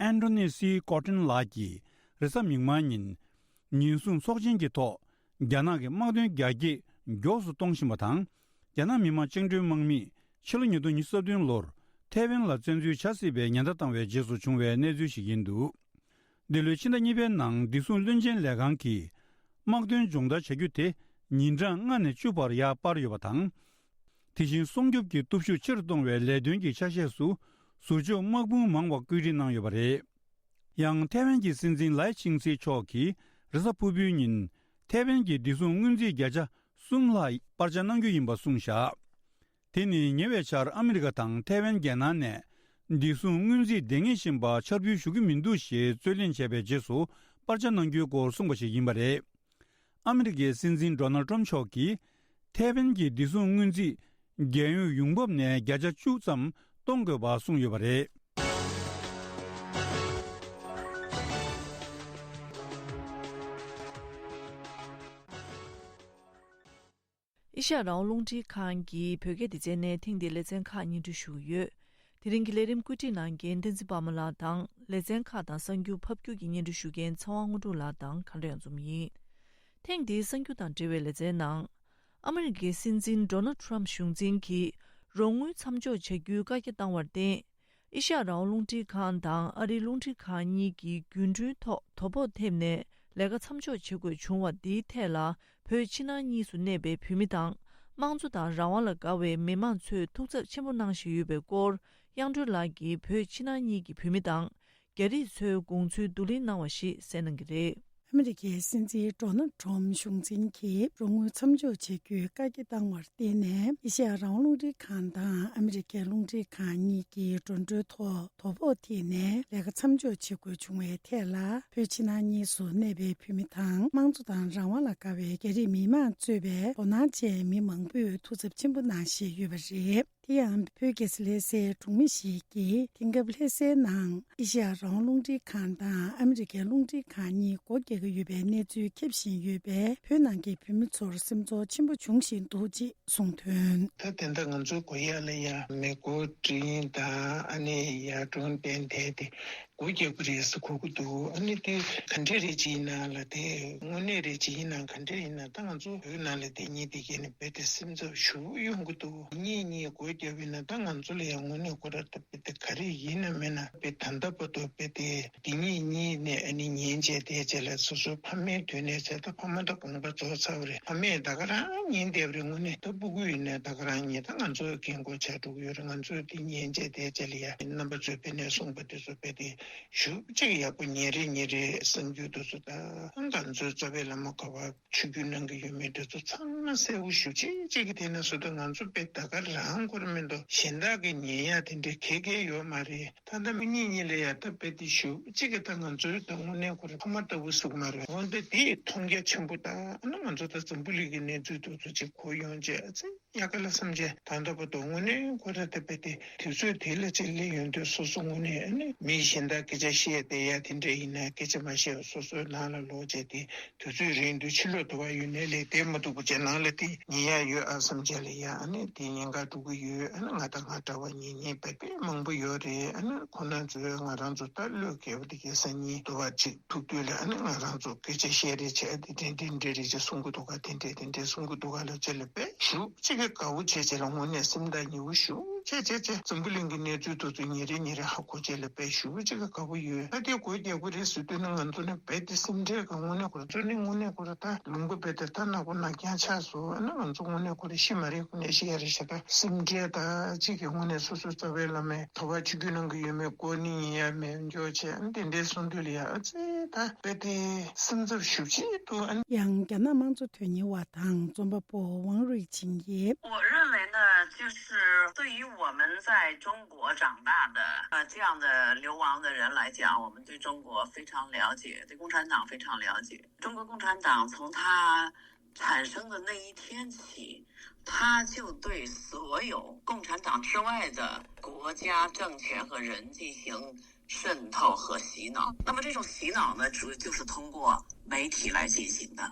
ཨན་ཐོ་ནི་སི་ཀོ་ཏྲིན་ལགས་ཀྱིས་རེས་གཟའ་མིག་དམར་ཉིན། ཉེན་སྲུང་ཚོགས་ཆེན་གྱི་ཐོག་རྒྱ་ནག་གི་དམག་དོན་རྒྱ་སྐྱེད་མགྱོགས་སུ་གཏོང་བཞིན་པ་དང་། རྒྱ་ནག་མི་དམངས་བཅིངས་འགྲོལ་དམག་མིས་ཕྱི་ལོ་ཉིས་སྟོང་ཉི་ཤུ་རྩ་བདུན་ལོར་ཐའེ་ཝན་ལ་བཙན་འཛུལ་བྱ་སྲིད་པའི་ཉེན་བརྡ་བཏང་བའི་རྗེས་སུ་བྱུང་བའི་གནས་ཚུལ་ཞིག་ཡིན་འདུག་འདི་ལོའི་ཕྱི་ཟླ་གཉིས་པའི་ནང་བདེ་སྲུང་བློན་ཆེན་ལས་ཁང་གིས་དམག་དོན་སྦྱོང་བརྡར་བྱ་རྒྱུ་དེ་ཉིན་གྲངས་ལྔ་ནས་བཅུ་བར་ཡར་སྤར་ཡོད་པ་དང་། དེ་བཞིན་སྲུང་སྐྱོབ་ཀྱི་སྟོབས་ཤུགས་ཆེ་རུ་གཏོང་བའི་ལས་དོན་གྱི་ཆ་ཤས་སུ་ཟུར་འཇོག་དམག་དཔུང་མང་བ་བཀོད་སྒྲིག་གནང་ཡོད་པ་རེད། ཡང་ཐའེ་ཝན་གྱི་སྲིད་འཛིན་ལའེ་ཆིང་ཚེ་མཆོག་གིས་རེས་གཟའ་ཕུར་བུའི་ཉིན་ཐའེ་ཝན་གྱི་བདེ་སྲུང་སྔོན་རྩིས་བརྒྱ་ཆ་གསུམ་ལྷག་སྤར་ཆ་གནང་རྒྱུ་ཡིན་པ་གསུངས་བཞག་དེ་ནི་ཉེ་བའི་ཆར་ཨ་མི་རི་ཀ་དང་ཐའེ་ཝན་རྒྱལ་ནང་ནས་བདེ་སྲུང་སྔོན་རྩིས་འདང་ངེས་ཤིང་པ་འཆར་འབུལ་ཞུ་གི་མི་འདུག་ཞེས་རྩོད་གླེང་བྱས་པའི་རྗེས་སུ་སྤར་ཆ་གནང་རྒྱུའི་སྐོར་གསུངས་པ་ཞིག་ཡིན་པ་རེད། ཨ་མི་རི་ཀའི་སྲིད་འཛིན་ཌོ་ནལ་ཏྲམ་མཆོག་གིས་ཐའེ་ཝན་གྱི་བདེ་སྲུང་སྔོན་རྩིས་རྒྱལ་ཡོངས་ཡོང་འབབ་ནས་བརྒྱ་ཆ་བཅུ་ཙམ་གཏོང་དགོས་པ་གསུངས་ཡོད་པ་རེད། ཨེ་ཤ་ཡ་རང་དབང་རླུང་འཕྲིན་ཁང་གི་བོད་སྐད་སྡེ་ཚན་ནས་ཐེངས་འདིའི་ལེ་ཚན་ཁག་སྙན་སྒྲོན་ཞུ་གི་ཡོད། དེ་རིང་གི་ལས་རིམ་བཀོད་སྒྲིག་གནང་མཁན་བསྟན་འཛིན་པདྨ་ལགས་དང་། ལེ་ཚན་ཁག་དང་གསར་འགྱུར་ཕབ་སྒྱུར་གྱི་སྙན་སྒྲོན་ཞུ་མཁན་ཚེ་དབང་དངོས་གྲུབ་ལགས་དང་གངས་ལྗོངས་རྒྱ་མཚོ་ཡིན། ཐེངས་འདིའི་གསར་འགྱུར་དང་འབྲེལ་བའི་ལེ་ཚན་ནང་། ཨ་མི་རི་ཀའི་སྲིད་འཛིན་ཌོ་ནལ་ཊམ་གཞུང་འཛིན་གྱིས་རོགས་དངུལ་མཚམས་འཇོག་བྱ་རྒྱུའི་བཀའ་རྒྱ་བཏང་བར་བརྟེན། ཨེ་ཤ་ཡ་རང་དབང་རླུང་འཕྲིན་ཁང་དང་ཨ་རིའི་རླུང་འཕྲིན་ཁང་གཉིས་ཀྱིས་རྒྱུན་གྲོན་ཐོག་དོ་ཕོག་ཐེབས་ནས་ལས་ཀ་མཚམས་འཇོག་བྱེད་དགོས་བྱུང་བ་འདིའི་ཐད་ལ། བོད་ཕྱི་ནང་གཉིས་སུ་གནས་པའི་བོད་མི་དང་། དམངས་གཙོ་དང་རང་དབང་ལ་དགའ་བའི་མི་མང་ཚོས་ཐུགས་འཚབ་ཆེན་པོ་གནང་བཞིན་ཡོད་པའི་སྐོར། དབྱངས་སྒྲོན་ལགས་ཀྱིས་བོད་ཕྱི་ནང་གཉིས་ཀྱི་བོད་མི་དང་། རྒྱ་རིགས་ཚོའི་དགོངས་ཚུལ་བསྡུ་ལེན་གནང་བ་ཞིག་གསན་གནང་གི་རེད། ཨ་མི་རི་ཀའི་སྲིད་འཛིན་ཌོ་ནལ་ཊམ་གཞུང་འཛིན་གྱིས་རོགས་དངུལ་མཚམས་འཇོག་བྱེད་རྒྱུའི་བཀའ་རྒྱ་བཏང་བར་བརྟེན་ནས། ཨེ་ཤ་ཡ་རང་དབང་རླུང་འཕྲིན་ཁང་དང་ཨ་མི་རི་ཀའི་རླུང་འཕྲིན་ཁང་གཉིས་ཀྱིས་འགྲོ་གྲོན་ཐོག་དོ་ཕོག་ཐེབས་ནས་ལས་ཀ་མཚམས་འཇོག་བྱེད་དགོས་བྱུང་བའི་ཐད་ལ། བོད་ཕྱི་ནང་གཉིས་སུ་གནས་པའི་བོད་མི་དང་། དམངས་གཙོ་དང་རང་དབང་ལ་དགའ་བའི་རྒྱ་རིགས་མི་མང་གཙོས་པའི་དོ་སྣང་ཅན་མི་མང་པོས་ཐུགས་འཚབ་ཆེན་པོ་གནང་བཞིན་ཡོད་པ་རེད། དེ་ཡང་བོད་རྒྱལ་ས་ལྷ་སའི་གྲོང་མི་ཞིག་གིས། དེང་སྐབས་ལྷ་སའི་ནང་ཨེ་ཤ་ཡ་རང་དབང་རླུང་འཕྲིན་ཁང་དང་ཨ་མི་རི་ཀའི་རླུང་འཕྲིན་ཁང་གཉིས་སྒོ་རྒྱག་གི་ཡོད་པའི་གནས་ཚུལ་ཁྱབ་བཞིན་ཡོད་པས། བོད་ནང་གི་བོད་མི་ཚོར་སེམས་ཚོར་ཆེན་པོ་འབྱུང་བཞིན་འདུག་ཅེས་གསུངས་དོན། ད་དེ་འདྲ་ང་ཚོའི་སྒོ་ཡག་ལ་ཡ་མེ་འཁོར་འདྲེན་དང་ཨ་ནི་ཡར་ཀྲུང་ཏན་དེ་དེ་སྒོ་རྒྱག་གི་རེད་ཟེར་གོ་གི་འདུག་ཨ་ནི་དེ་ག་འདྲས་རེད་ཅེ་ཡིན་ན་ལ། དེ་དངོས་གནས་རེད་ཅེ་ཡིན་ན་ག་འདྲས་ཡིན་ན། ད་ང་ཚོ་བོད་ནང་ལ་དེ་གཉིས་དེ་གས་ནི་རྦད་དེ་སེམས་འཚབ་ཞེ་པོ་ཡོང་གི་འདུག་གཉིས་གཉིས་སྒོ་བརྒྱབ་ཡིན་ན། ད་ང་ཚོ་ལ་ཡང་དངོས་གནས་ཁོ་ར་ད་རྦད་དེ་ག་རེ་ཡིན་ན་མིན་ན་རྦད་ད་ལྟ་བར་དུ་རྦད་དེ་དེ་གཉིས་གཉིས་ནས་ཨ་ནི་ཉན་བྱས་བསྡད་བྱས་ལ། སོ་སོའི་ཕ་མའི་དུས་ནས་བྱས། ད་ཕ་མ་ད་དགོངས་པ་རྫོགས་ཚར་བ་རེད། ཕ་མས་ད་ག་རང་ཉན་བསྡད་པ་རེད། དངོས་གནས་ད་སྤུ་གུ་ཡིན་ནའི་ད་ག་རང་ཉན། ད་ང་ཚོའི་རྒན་གོག་ཆགས་འགྲོ་གི་ཡོད་རེད། ང་ཚོས་དེ་ཉན་བྱས་བསྡད་བྱས་ལ་ཡ། རྣམ་པ་ཚོས་དཔེར་ན་གསུངས་པ་དེ་ཚོ་རྦད་དེ་ཞེ་པོ་ཅིག་ཡག་པོ་ཉན་རེད། ཉན་རེད། གསར་འགྱུར་དེ་ཚོ་ད་ང་ཚོའི་རྩ་བའི་བླ་མ་ག་པར་ཆོས་བརྒྱུད་གནང་གི་ཡོད་མེད་དེ་ཚོ་ཚང་མ་གསལ་པོ་ཞེ་པོ་ཅིག་ཅིག་གི་དེ་ན་བཟོ་ད་ང་ཚོ་དཔེ་ད་ག་རང་ཁོར་མེད་དོ། གཞན་དག་གི་ཉན་ཡ་དེ་འདྲའི་ག་གེ་ཡོད་མ་རེད། ད་ལྟ་མི་གཉིས་གཉིས་ལ་ཡ་ད་དཔེ་དེ་ཞེ་པོ་ཅིག་གི་ད་ང་ཚོའི་ད་དངོས་གནས་ཁོ་ར་ཕ་མ་ལྟ་བུ་ཟེར་གི་མ་རེད། འོན་ཏེ་དེ་མཐོང་རྒྱ་ཆེན་པོ། ད་ཨ་ནི་ང་ཚོ་ད་འཛམ་བུ་གླིང་གི་གནས་ཚུལ་དེ་ཚོ་ཅིག་གོ་ཡོང་བྱས་ཨ་ཙི། དབྱར་ཁ་ལ་བསམ་བྱས་ད་ལྟ་བར་དུ་དངོས་གནས་ཁོ་ར་ད་དཔེ་དེ་དུས་ཚོད་དེ་ལ་ཅིག་སླེབས་ཡོང་དུས་སོ་སོ་དངོས་གནས་ཨ་ནི་མི་གཞན་དག་སྐད་ཆ་བཤད་བསྡད་ཡ་དེ་འདྲ་ཡིན་ན་སྐད་ཆ་མ་བཤད་པར་སོ་སོའི་ནང་ལ་ལོག་བྱས་ཏེ། དུས་ཚོད་རིང་དུས་ཕྱི་ལོགས་དུ་བ་ཡོད་ནའི་ལས་དེ་མ་འདུག་པ་བྱས་ནང་ལ་དེ་ཉན་ཡ་ཡོད་ཨ་བསམ་བྱས་ལ་ཡ་ཨ་ནི་དེ་ཉན་ག་འགྲོ་གི་ཡོད། ཨ་ནི་ང་དང་ང་འདྲ་བ་ཉན་ཉན་པ་དཔེ་མང་པོ་ཡོད་རེད། ཨ་ནི་ཁོ་ན་ཚོས་ང་རང་ཚོ་ད་བློས་འགེལ་བ་དེ་གའི་སང་ཉིན་དུ་བ་ཅིག་ཐུག་དུས་ལ་ཨ་ནི་ང་རང་ཚོ་སྐད་ཆ་བཤད་རེས་བྱས་དེ་འདྲ་འདྲ་འདྲ་རེ་ཅིག་གསུང་གི་འདུག་ག་དེ་འདྲ་དེ་འདྲ་གསུང་གི་འདུག་ག་ལ་ཅི་ལ་དཔེ་ཞུ་གཅིག་གི་དགའ་བོ་བྱས་བྱས་ལ་དངོས་གནས་སེམས་ཐག་ཉེ་བོ་ཞུ་བྱས་བྱས་བྱས་འཛམ་བུ་གླིང་གི་གནས་ཚུལ་དེ་ཚོ་ཉིན་རེ་ཉིན་རེ་ཧ་གོ་བྱས་ལ་དཔེ་ཞུ་གཅིག་གི་དགའ་བོ་ཡོད། ད་དེ་གོ་རྒྱག་གི་རེད་ཟེར་དུས་ནི་ང་ཚོ་ནི་རྦད་དེ་སེམས་ཁྲལ་གི་དངོས་གནས་ཁོ་ར་ཚོ་ནི་དངོས་གནས་ཁོ་ར་ད་ལུང་པ་རྦད་དེ་ད་ནག་པོ་ནག་རྐྱང་ཆགས་སོང་། ཨ་ནི་ང་ཚོ་དངོས་གནས་ཁོ་ར་ཤི་མ་རེད་ཁོ་ནས་ཤི་ཡ་རེད་ཤག་ད་སེམས་ཁྲལ་ད་གཅིག་གི་དངོས་གནས་སོ་སོའི་རྩ་བའི་བླ་མས་ཐོབ་པ་ཆུ་རྒྱུད་ནང་གི་ཡོད་མེད་སྐོར་ནི་ཡིན་ཡ་མེད་འཇོག་བྱས་ཨ་ནི་དེ་འདྲའི་གསུང་དུས་ལ་ཡ་ཨ་ཙི་ད་རྦད་དེ་སེམས་འཚབ་ཞེ་པོ་ཅིག་འདུག་ཨ་ནི། ཡང་རྒྱ་ནག་དམངས་གཙོ་དོན་གཉེར་བ་དང་རྩོམ་པ་པོ་ཝང་རུའི་ཆིང་གིས། 我认为呢，就是对于我们在中国长大的呃这样的流亡的人来讲，我们对中国非常了解，对共产党非常了解。中国共产党从它产生的那一天起，它就对所有共产党之外的国家、政权和人进行渗透和洗脑。那么这种洗脑呢，主就是通过媒体来进行的。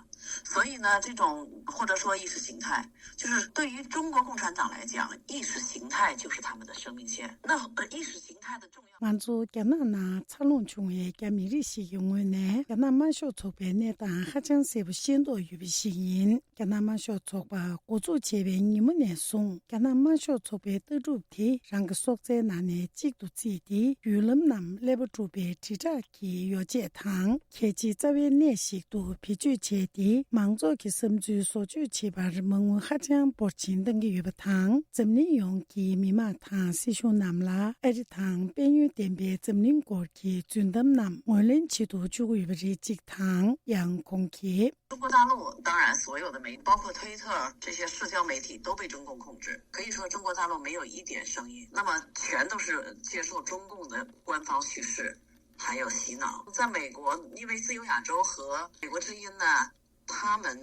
所以呢，这种或者说意识形态，就是对于中国共产党来讲，意识形态就是他们的生命线。那呃，意识形态的重要。 ང་ཚོ་རྒྱ་ནག་ནང་འཚར་ལོངས་བྱུང་བའི་རྒྱ་མི་རིགས་ཤིག་གི་ངོས་ནས་རྒྱ་ནག་དམར་ཤོག་ཚོགས་པའི་གནས་སྟངས་ཧ་ཅང་གསལ་པོ་ཤེས་རྟོགས་ཡོད་པ་ཞིག་ཡིན། རྒྱ་ནག་དམར་ཤོག་ཚོགས་པ་འགོ་འཛུགས་བྱས་པའི་ཉིན་མོ་ནས་བཟུང་རྒྱ་ནག་དམར་ཤོག་ཚོགས་པའི་ལྟ་གྲུབ་དེ་རང་གི་སྲོག་རྩའི་ནང་ནས་གཅིག་ཏུ་བརྩིས་ཏེ་བརྒྱུད་ལམ་རྣམས་ཀླད་པ་གྲུབ་པའི་དྲིལ་བསྒྲགས་ཀྱི་ཡོ་བྱད་དང་གལ་ཆེའི་རྩ་བའི་གནས་ཤིག་ཏུ་བེད་སྤྱོད་བྱས་ཏེ་མང་ཚོགས་ཀྱི་བསམ་ཚུལ་བཟོ་བཅོས་བྱེད་པར་མ་དངུལ་ཧ་ཅང་འབོར་ཆེན་གཏང་གི་ཡོད་པ་དང་། འཛམ་གླིང་ཡོངས་ཀྱི་མི་དམངས་དང་སྲིད་གཞུང་རྣམས་ལ་ཨ་རི་དང་དཔལ་ཡོན་ལྡན་པའི་འཛམ་གླིང་སྐོར་གྱི་རྫུན་གཏམ་རྣམས་ངོས་ལེན་བྱེད་དུ་བཅུག་གི་ཡོད་པ་རེད་ཅིག་དང་། ཡང་ཁོང་གིས། 中国大陆当然所有的媒，包括推特这些社交媒体都被中共控制，可以说中国大陆没有一点声音，那么全都是接受中共的官方叙事，还有洗脑。在美国，因为自由亚洲和美国之音呢，他们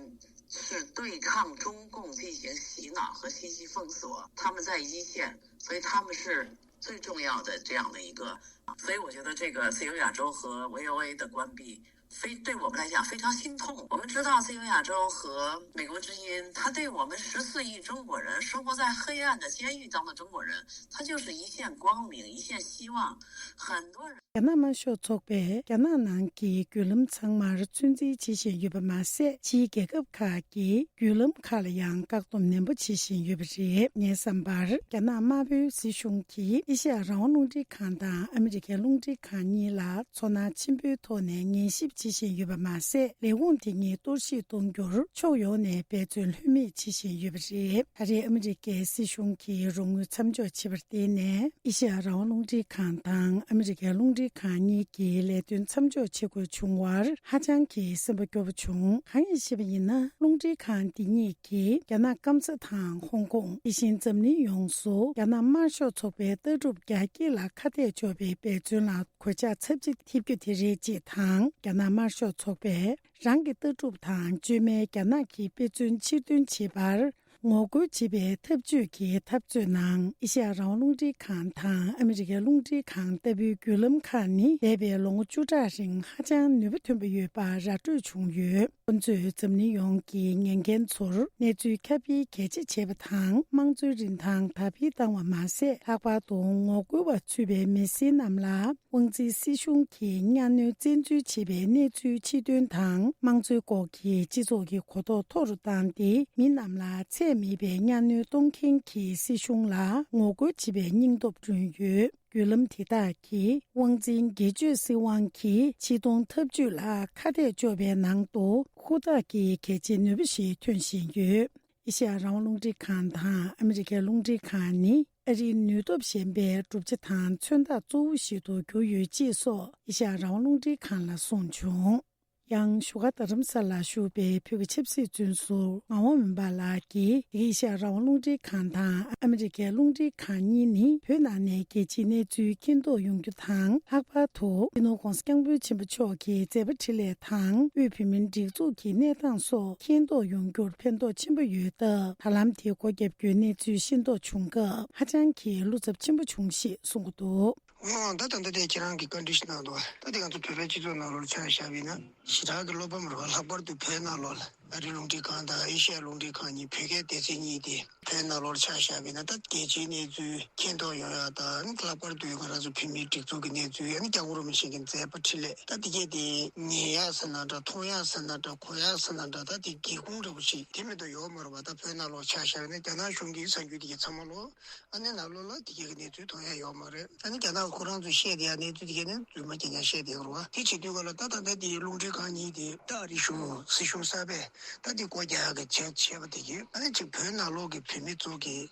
是对抗中共进行洗脑和信息封锁，他们在一线，所以他们是最重要的这样的一个。所以我觉得这个自由亚洲和 V O A 的关闭，非对我们来讲非常心痛。我们知道自由亚洲和美国之音，它对我们十四亿中国人，生活在黑暗的监狱当中的中国人，它就是一线光明，一线希望。很多人 རྒྱ་ནག་དམར་ཤོག་ཚོགས་པས་རྒྱ་ནག་ནང་གི་བརྒྱུད་ལམ་ཚང་མར་ཚོད་འཛིན་བྱེད་བཞིན་ཡོད་པ་མ་ཟད། ཕྱིའི་རྒྱལ་ཁབ་ཁག་གི་བརྒྱུད་ལམ་ཁག་ལ་ཡང་བཀག་སྡོམ་ནན་པོ་བྱེད་བཞིན་ཡོད་པ་རེད། ངའི་བསམ་པར། རྒྱ་ནག་དམར་པོའི་སྲིད་གཞུང་གིས་ཨེ་ཤེ་ཡ་རང་དབང་རླུང་འཕྲིན་ཁང་དང་ཨ་མི་རི་ཀའི་རླུང་འཕྲིན་ཁང་གཉིས་ལ་ཚོར་སྣང་ཆེན་པོའི་ཐོག་ནས་ཉན་ཞིབ་བྱེད་བཞིན་ཡོད་པ་མ་ཟད། ལས་ཁུངས་དེ་གཉིས་གཏོར་བཤིག་གཏོང་རྒྱུར་ཕྱོགས་ཡོངས་ནས་འབད་བརྩོན་ལྷོད་མེད་བྱེད་བཞིན་ཡོད་པ་རེད། ད་རེས་ཨ་མི་རི་ཀའི་སྲིད་གཞུང་གིས་རོགས་དངུལ་མཚམས་འཇོག་བྱས་པར་བརྟེན་ནས། ཨེ་ཤེ་ཡ་རང་དབང་རླུང་འཕྲིན་ཁང་དང་ཨ་མི་རི་ཀའི་རླུང་འཕྲིན་ཁང་གཉིས་ཀྱི་ལས་དོན་མཚམས་འཇོག་བྱེད་དགོས་བྱུང་བར་ཧ་ཅང་གི་སེམས་པ་སྐྱོ་པོ་བྱུང་། གང་ཡིན་ཞེས་པ་ཡིན་ན། རླུང་འཕྲིན་ཁང་འདི་གཉིས་ཀྱིས་རྒྱ་ནག་སྐམ་ས་དང་ཧོང་ཀོང་། དེ་བཞིན་འཛམ་གླིང་ཡོངས་སུ་རྒྱ་ནག་དམར་ཤོག་ཚོགས་པའི་ལྟ་གྲུབ་རྒྱ་སྐྱེད་ལ་ཁ་གཏད་གཅོག་པའི་འབད་བརྩོན་ལ་གོད་ཆག་ཚབས་ཆེ་ཐེབས་རྒྱུ་དེ་རེད་ཅེས་དང་། རྒྱ་ནག་དམར་ཤོག་ཚོགས་པས་རང་གི་ལྟ་གྲུབ་དང་བཅོས་མའི་རྒྱ་ནག་གི་དཔེ་མཚོན་ཕྱིར་འདོན་བྱེད་པར། ངོ་རྒོལ་བྱེད་པའི་འཐབ་ཇུས་ཀྱི་འཐབ་རྩོད་ནང་ཨེ་ཤ་ཡ་རང་དབང་རླུང་འཕྲིན་ཁང་དང་ཨ་མི་རི་ཀའི་རླུང་འཕྲིན་ཁང་ལྟ་བུའི་བརྒྱུད་ལམ་ཁག་ནི་འདས་པའི་ལོ་ངོ་བཅུ་ཕྲག་རིང་ཧ་ཅང་ནུས་པ་ཐོན་པ་ཡོད་པ་ར་སྤྲོད་བྱུང་ཡོད། ཁོ་ཚོས་འཛམ་གླིང་ཡོངས་ཀྱི་ཉན་མཁན་ཚོར་གནས་ཚུལ་ཁྱབ་སྤེལ་གལ་ཆེ་བྱེད་པ་དང་། དམངས་གཙོའི་རིན་ཐང་དར་སྤེལ་བཏང་བ་མ་ཟད། ལྷག་པར་དུ་ངོ་རྒོལ་བ་ཚུད་པའི་མི་སེར་རྣམས་ལ། དབང་འཛིན་སྲིད་གཞུང་གིས་གཉའ་གནོན་བཙན་འཛུལ་བྱེད་པའི་གནས་ཚུལ་ཕྱིར་འདོན་དང་། དམངས་གཙོའི་སྐོར་གྱི་སྤྱི་ཚོགས་ཀྱི་གོ་རྟོགས་མཐོ་རུ་བཏང་སྟེ། མི་རྣམས་ལ་ཚད་མེད་པའི་གཉའ་གནོན་གཏོང་མཁན་གྱི་སྲིད་གཞུང་ལ་ངོ་རྒོལ་བྱེད་པའི་སྙིང་སྟོབས་བསྐྲུན་ཡོད། བརྒྱུད་ལམ་དེ་དག་གིས་དབང་འཛིན་སྒེར་གཅོད་སྲིད་དབང་གི་ཕྱིར་གཏོང་འཐབ་ཇུས་ལ་ཁ་གཏད་གཅོག་པའི་ནང་དུ་ཧུར་ཐག་གིས་གལ་ཆེའི་ནུས་པ་ཞིག་ཐོན་བཞིན་ཡོད། ཨེ་ཤ་ཡ་རང་དབང་རླུང་འཕྲིན་ཁང་དང་ཨ་མི་རི་ཀའི་རླུང་འཕྲིན་ཁང་ནི་ཨ་རིའི་ནུས་སྟོབས་ཞན་པའི་གྲུབ་ཆ་དང་མཚོན་རྟགས་གཙོ་བོ་ཞིག་ཏུ་གྱུར་ཡོད་ཅེས་སོགས་ཨེ་ཤ་ཡ་རང་དབང་རླུང་འཕྲིན་ཁང་ལ་གསུངས་བྱུང་། ཡང་བཞུགས་སྒར་རྡ་རམ་ས་ལར་བཞུགས་པའི་བོད་ཀྱི་ཆབ་སྲིད་བཙོན་ཟུར་ངག་དབང་མུན་པ་ལགས་ཀྱིས། ཨེ་ཤ་ཡ་རང་དབང་རླུང་འཕྲིན་ཁང་དང་ཨ་མི་རི་ཀའི་རླུང་འཕྲིན་ཁང་གཉིས་ནི་བོད་ནང་ནས་རྒྱལ་སྤྱིའི་གནས་ཚུལ་མཁྱེན་རྟོགས་ཡོང་རྒྱུ་དང་། ལྷག་པར་དུ་སྤྱི་ནོར་༧གོང་ས་༧སྐྱབས་མགོན་ཆེན་པོ་མཆོག་གི་མཛད་པ་འཕྲིན་ལས་དང་དབུས་བོད་མིའི་སྒྲིག་འཛུགས་ཀྱི་གནས་སྟངས་སོགས་མཁྱེན་རྟོགས་ཡོང་རྒྱུར་ཕན་ཐོགས་ཆེན་པོ་ཡོད་སྟབས། ད་ལམ་དེ་སྒོ་བརྒྱབ་རྒྱུའི་གནས་ཚུལ་ཤེས་རྟོགས་བྱུང་སྐབས་ཧ་ཅང་གི་བློ་འཚབ་ཆེན་པོ་བྱུང་ཞེས་གསུངས་ཀྱི་འདུག། འོ་ད་ད་ལྟ་དེ་ཁྱེད་རང་གིས་བཀའ་འདྲི་ཞིག་གནང་འདུག། ད་དེ་ང་ཚོ་བོད་པའི་སྤྱི་ཚོགས་ནང་ལོགས་ཆ་བཞག་པ་ཡིན་ན། ཞེ་དྲག་གི་བློ་ཕམ་རེད་བ། ལྷག་པར་དུ་བོད་ནང་ལོགས་ལ་ཨ་རིའི་རླུང་འཕྲིན་ཁང་དང་ཨེ་ཤ་ཡ་རླུང་འཕྲིན་ཁང་གཉིས། བོད་སྐད་སྡེ་ཚན་གཉིས་དེ་བོད་ནང་ལོགས་ཆ་བཞག་པ་ཡིན་ན། ད་རྒྱལ་སྤྱིའི་གནས་ཚུལ་མཁྱེན་རྟོགས་ཡོང་ཡག་དང་། ལྷག་པར་དུ་ང་རང་ཚོ་བོད་མིའི་སྒྲིག་འཛུགས་ཀྱི་གནས་ཚུལ། ཨ་ནི་སྐྱབས་མགོན་རིན་པོ་ཆེ་གི་མཛད་པ་འཕྲིན་ལས། ད་དེ་གས་དེ་ཉན་ཡག་ཟེར་ན་འདྲ། མཐོང་ཡག་ཟེར་ན་འདྲ། གོ་ཡག་ཟེར་ན་འདྲ། ད་དེ་སྒེའུ་ཁུང་འདྲ་པོ་ཞིག་དེ་མེད་དུ་ཡོད་མ་རེད་བ། ད་བོད་ནང་ལོགས་ཆ་བཞག་པ་ཡིན་ན། རྒྱ་ནག་གཞུང་གི་གསར་འགྱུར་དེ་གས་ཚང་མ་ལོགས། ཨ་ནི་ནང་ལོགས་ལ་དེ་གའི་གནས་ཚུལ་མཐོང་ཡ་ཡོད་མ་རེད། ཨ་ནི་རྒྱ་ནག་ཁོ་རང་ཚོས་བཤད་བསྡད་ཡ་གནས་ཚུལ་དེ་གའི་ནི་རྫུན་མ་རྐྱང་རྐྱང་བཤད་བསྡད་ཡོད་རེད་བ། དེ་བྱེད་དུས་ག་ལ་ད་ད་ལྟ་དེའི་རླུང་འཕྲིན་ཁང་གཉིས་དེ་ད་ཨ་རི་གཞུང་སྲིད་གཞུང་གསར་པས་ད་དེ་སྒོ་རྒྱག་ཡ་གི་བྱས་བྱས་པ་དེ་གའི། ཨ་ནི་ཅིག་བོད་ནང་ལོགས་ཀྱི་བོད་མི་ཚོ་གི་ཡ་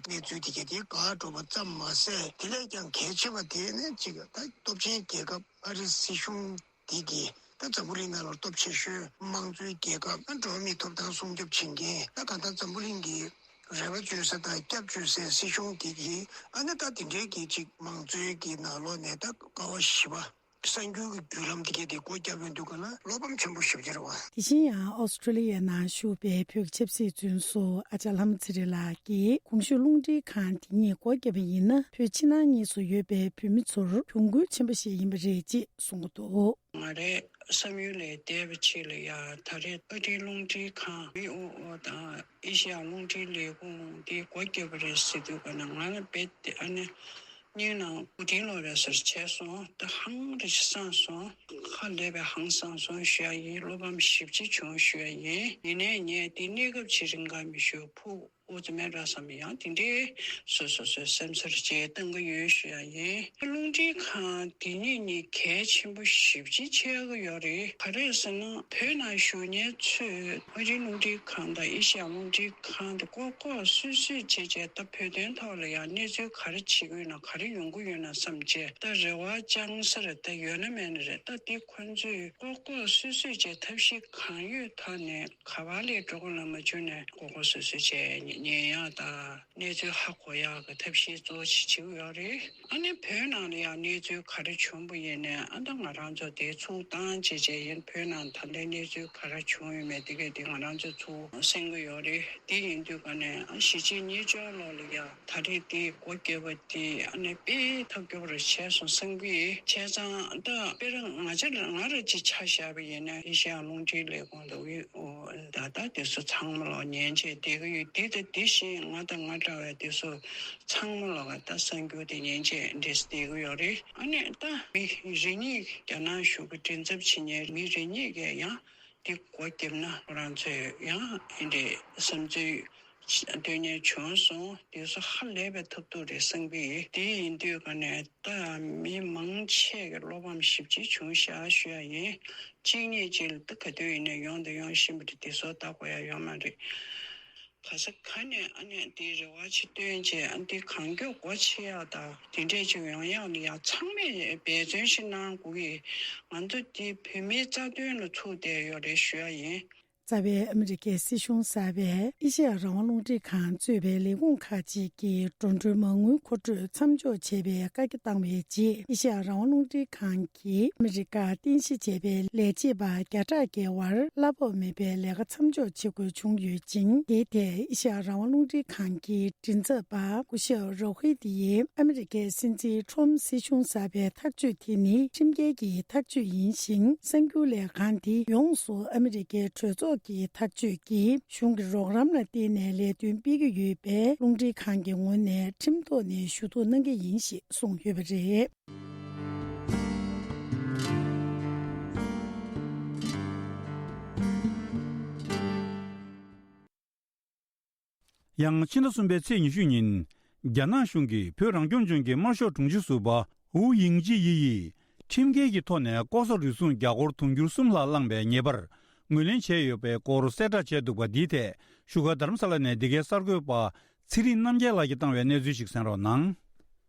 གནས་ཚུལ་དེ་གའི་དེ་འགག་འགྲོ་བ་ཙམ་མ་ཟད། དེ་ལས་ཀྱང་གལ་ཆེ་བ་དེ་ནི་ཅིག་ད་སྟོབས་ཆེན་རྒྱལ་ཁབ་ཨ་རི་སྲིད་གཞུང་དེ་གི་ད་འཛམ་བུ་གླིང་ནང་ལ་སྟོབས་ཆེ་ཤོས། དམངས་གཙོའི་རྒྱལ་ཁབ། ད་འགྲོ་བ་མིའི་ཐོབ་ཐང་སྲུང་སྐྱོབ་བྱེད་མཁན། ད་གང་ལྟར་འཛམ་བུ་གླིང་གི་རེ་བ་བཅོལ་ས་དང་སྐྱབས་བཅོལ་སའི་སྲིད་གཞུང་དེ་གིས། ཨ་ནི་ད་དེ་འདྲའི་གི་ཅིག་དམངས་གཙོའི་གི་ནང་ལོགས་ནས་ད་ཀ་བ་བཞི་པ་གསར་འགྱུར་གྱི་བརྒྱུད་ལམ་དེ་གའི་དེ་སྒོ་བརྒྱབ་ཡོང་དུས་ག་ལ་བློ་ཕམ་ཆེན་པོ་ཞེ་པོ་ཅིག་རེད་བ། དེ་བཞིན་ཡང་ཨོ་སི་ཀྲོ་ལི་ཡའི་ནང་བཞུགས་པའི་བོད་ཀྱི་ཆབ་སྲིད་བཙོན་ཟུར་ཨ་ཅག་ལྷ་མོ་ཚེ་རིང་ལགས་ཀྱིས། གོང་ཞུས་རླུང་འཕྲིན་ཁང་དེ་གཉིས་སྒོ་བརྒྱབ་པ་ཡིན་ན། བོད་ཕྱི་ནང་གཉིས་སུ་ཡོད་པའི་བོད་མི་ཚོར་གྱོང་གུན་ཆེན་པོ་ཞིག་ཡིན་པ་རེད་ཅེས་གསུངས་འདུག། ང་རའི་བསམ་ཡུལ་ལས་འདས་པ་ཅིག་ལ་ཡ། ད་རེས་ཨ་རིའི་རླུང་འཕྲིན་ཁང་། མི་ཨོ་ཨོ་དང་ཨེ་ཤེ་ཡ་རླུང་འཕྲིན་ལས་ཁུངས་འདི་སྒོ་བརྒྱབ་པ་རེད་ཟེར་དུས་ག་ན། ང་ལ་རྦད་དེ་ཨ་ནི་སྙིང་ནང་མུ་མཐུད་ལོག་རེད་ཟེར་བྱས་སོང་། ད་ཧང་རེ་ཞིག་སངས་སོང་། ཧ་ལས་པའི་ཧང་སངས་སོང་ཞུ་ཡ་ཡིན། བློ་ཕམ་ཞེ་པོ་ཅིག་བྱུང་ཞུ་ཡ་ཡིན། ཡིན་ནའི་ངས་འདི་གནས་སྐབས་ཅིག་རིང་ག་མི་ཞུ། ཕུགས་འུ་ཙམ་མེད་འདྲ་བསམ། ཡང་དེ་འདྲའི་སོ་སོ་སོའི་སེམས་ཚོར་བཅས་གཏང་གི་ཡོད་ཞུ་ཡ་ཡིན། རླུང་འཕྲིན་ཁང་དེ་གཉིས་གཉིས་གལ་ཆེན་པོ་ཞེ་པོ་ཅིག་ཆགས་ཀྱི་ཡོད་རེད། ག་རེ་ཟེར་ན། བོད་ནང་བཞུགས་མཁན་ཚོས་ཨ་རིའི་རླུང་འཕྲིན་ཁང་དང་ཨེ་ཤེ་ཡ་རླུང་འཕྲིན་ཁང་དེ་ལྐོག་ལྐོག་སུད་སུད་བྱས་བྱས། ད་བོད་དོན་ཐོག་ལ་ཡང་གནས་ཚུལ་ག་རེ་བྱེད་ཀྱི་ཡོད་ན། ག་རེ་ཡོང་གི་ཡོད་ན་བསམ་བྱས། ད་རེ་བ་བཅང་ས་རེད། ད་ཡོད་ན་མེད་ན་རེད། ད་དེ་ཁོ་ཚོས་ལྐོག་ལྐོག་སུད་སུད་བྱས། ཐབས་ཤེས་གང་ཡོད་ཐོག་ནས་ག་པར་སླེབས་འགྲོ་གི་ལ་མ་བྱུང་ནས་ལྐོག་ལྐོག་སུད་སུད་བྱས་ཉན་ཡག་དང་གནས་ཚུལ་ཧ་གོ་ཡག་གི་ཐབས་ཤེས་གཙོ་བོ་ཞིག་བྱེད་ཀྱི་ཡོད་རེད། ཨ་ནི་བོད་ནང་ལ་ཡང་གནས་ཚུལ་ག་རེ་བྱུང་བ་ཡིན་ནའི། ཨ་ད་ང་རང་ཚོ་དེ་ཚུར་བཏང་བྱས་བྱས་ཡིན། བོད་ནང་ད་ལྟའི་གནས་ཚུལ་ག་རེ་བྱུང་ཡོད་མེད་དེ་གས་དེ་ང་རང་ཚོ་ཚུར་གསན་གྱི་ཡོད་རེད། དེ་ཡིན་དུས་ག་ནས་ཨ་གཞིས་བྱེས་གཉིས་ཆར་ལོགས་ལ་ཡ། ད་རེས་དེ་སྒོ་བརྒྱབ་པ་དེ་ཨ་ནི་དཔེ་ཐབས་སྐྱོ་པོ་རུ་བྱས་སོང་བསམ་གྱི་ཡོད། བྱས་ཙང་ད་དཔེར་ང་ཅག་ང་རང་ཅིག་ཆ་བཞག་པ་ཡིན་ན། ཨེ་ཤེ་ཡ་རླུང་འཕྲིན་ལས་ཁུངས་དང་དབུས་ཨོ་ད་ལྟ་དེ་ཚོ་ཚང་མ་ལོག་ཉན་བྱས་བསྡད་ཀྱི་ཡོད། དེ་དང་དེ་བཞིན་ང་དང་ང་འདྲ་བའི་དེ་ཚོ་ཚང་མ་ལོག་ག་ད་གསར་འགྱུར་དེ་ཉན་བྱས་འདྲེས་བསྡད་ཀྱི་ཡོད་རེད། ཨ་ནི་ད་མི་རེ་གཉིས་རྒྱ་ནག་གཞུང་གི་མགྲིན་ཚབ་བྱེད་མཁན་མི་རེ་གཉིས་ཀས་ཡང་། འདི་སྒོ་བརྒྱབ་ན་ཁོ་རང་ཚོས་ཡང་འདི་འདྲའི་བསམ་ཚུལ་འདོན་མཁན་བྱུང་སོང་། དེ་ཚོ་ཧ་ལས་པའི་ཐབས་སྡུག་རེད་བསམ་གྱི་ཡོད། དེ་ཡིན་དུས་ག་ནས་ད་མི་མང་ཆེ་གི་བློ་ཕམ་ཞེ་པོ་ཅིག་བྱུང་ཤག་ཞུ་ཡ་ཡིན། གཅིག་གཉིས་ཅིག་ལ་ད་ག་དུས་ཡིན་ནའི་ཡོང་དང་ཡོང་བཞིན་པ་རེད། དེ་ཚོ་ལྟ་དགོས་ཡ་ཡོད་མ་རེད། ག་ས་ག་ནས་ཨ་ནི་འདི་རེ་བ་ཅིག་བཏོན་བྱས། ཨ་འདི་གང་མགྱོགས་སྒོ་ཕྱེ་ཡག་དང་དེ་འདྲས་ཅིག་ཡོང་ཡག་ལ་ཡ་ཚང་མས་འབད་བརྩོན་ཞིག་གནང་དགོས་ཀྱི། ང་ཚོ་འདི་བོད་མིའི་རྩ་དོན་ལ་ཚུགས་བསྡད་ཡོད་རེད་ཞུ་ཡ་ཡིན། རྩ་བའི་ཨ་མི་རི་ཀའི་སྲིད་གཞུང་གསར་པས་ཨེ་ཤེ་ཡ་རང་དབང་རླུང་འཕྲིན་ཁང་གཙོས་པའི་ལས་ཁུངས་ཁག་ཅིག་གིས་འགྲོ་གྲོན་མ་དངུལ་མཁོ་སྤྲོད་མཚམས་འཇོག་བྱས་པའི་བཀའ་རྒྱ་བཏང་བའི་རྗེས། ཨེ་ཤེ་ཡ་རང་དབང་རླུང་འཕྲིན་ཁང་གིས་ཨ་མི་རི་ཀར་རྟེན་གཞི་བྱས་པའི་ལས་བྱེད་པ་བརྒྱ་ཕྲག་བརྒལ་བར་གླ་ཕོགས་མེད་པའི་ལས་ཀ་མཚམས་འཇོག་བྱེད་དགོས་བྱུང་ཡོད་ཅིང་། དེའི་ཐད་ཨེ་ཤེ་ཡ་རང་དབང་རླུང་འཕྲིན་ཁང་གི་མགྲིན་ཚབ་པ་སྐུ་ཞབས་རོ་ཧི་དི་ཡིས་ཨ་མི་རི་ཀའི་སྲིད་འཛིན་ཁྲོམ་སྲིད་གཞུང་གསར་པའི་ཐག་གཅོད་དེ་ནི་ཁྲིམས་འགལ་གྱི་ཐག་གཅོད་ཡིན་ཞིང་། གསར་འགྱུར་ལས་ཁང་འདི་ཡོངས་སུ་ཨ་མི་རི་ཀའི་གྲོས་ཚོགས་ཀྱི་ཐག་གཅོད་ཀྱིས་གཞུང་གི་རོགས་རམ་ལ་བརྟེན་ནས་ལས་དོན་སྤེལ་གྱི་ཡོད་པས། རླུང་འཕྲིན་ཁང་གི་ངོས་ནས་ཁྲིམས་ཐོག་ནས་ཞུ་གཏུག་གནང་གི་ཡིན་ཞེས་གསུངས་ཡོད་པ་རེད། ཡང་ཕྱི་ཟླ་གསུམ་པའི་ཚེས་ཉི་ཤུ་ཉིན། རྒྱ་ནག་གཞུང་གིས་བོད་རང་སྐྱོང་ལྗོངས་ཀྱི་དམར་ཤོག་དྲུང་ཆེ་ཟུར་པ་ཝུའུ་དབྱིང་ཅི་ཡི་ཡིས། ཁྲིམས་འགལ་གྱི་ཐོག་ནས་ལྐོག་ཟ་རུལ་སུངས་རྒྱ་སྒོར་དུང་ཕྱུར་གསུམ་ལྷག་བླངས་པའི་ཉེས་པར་ངོས་ལེན་བྱས་ཡོད་པའི་སྐོར་གསལ་བསྒྲགས་བྱས་འདུག་པ། འདིའི་ཐད་བཞུགས་སྒར་རྡ་རམ་ས་ལ་ནས་འདི་གའི་གསར་འགོད་པ་ཚེ་རིང་རྣམ་རྒྱལ་ལགས་ཀྱིས་བཏང་བའི་གནས་ཚུལ་ཞིག་གསན་རོགས་གནང་།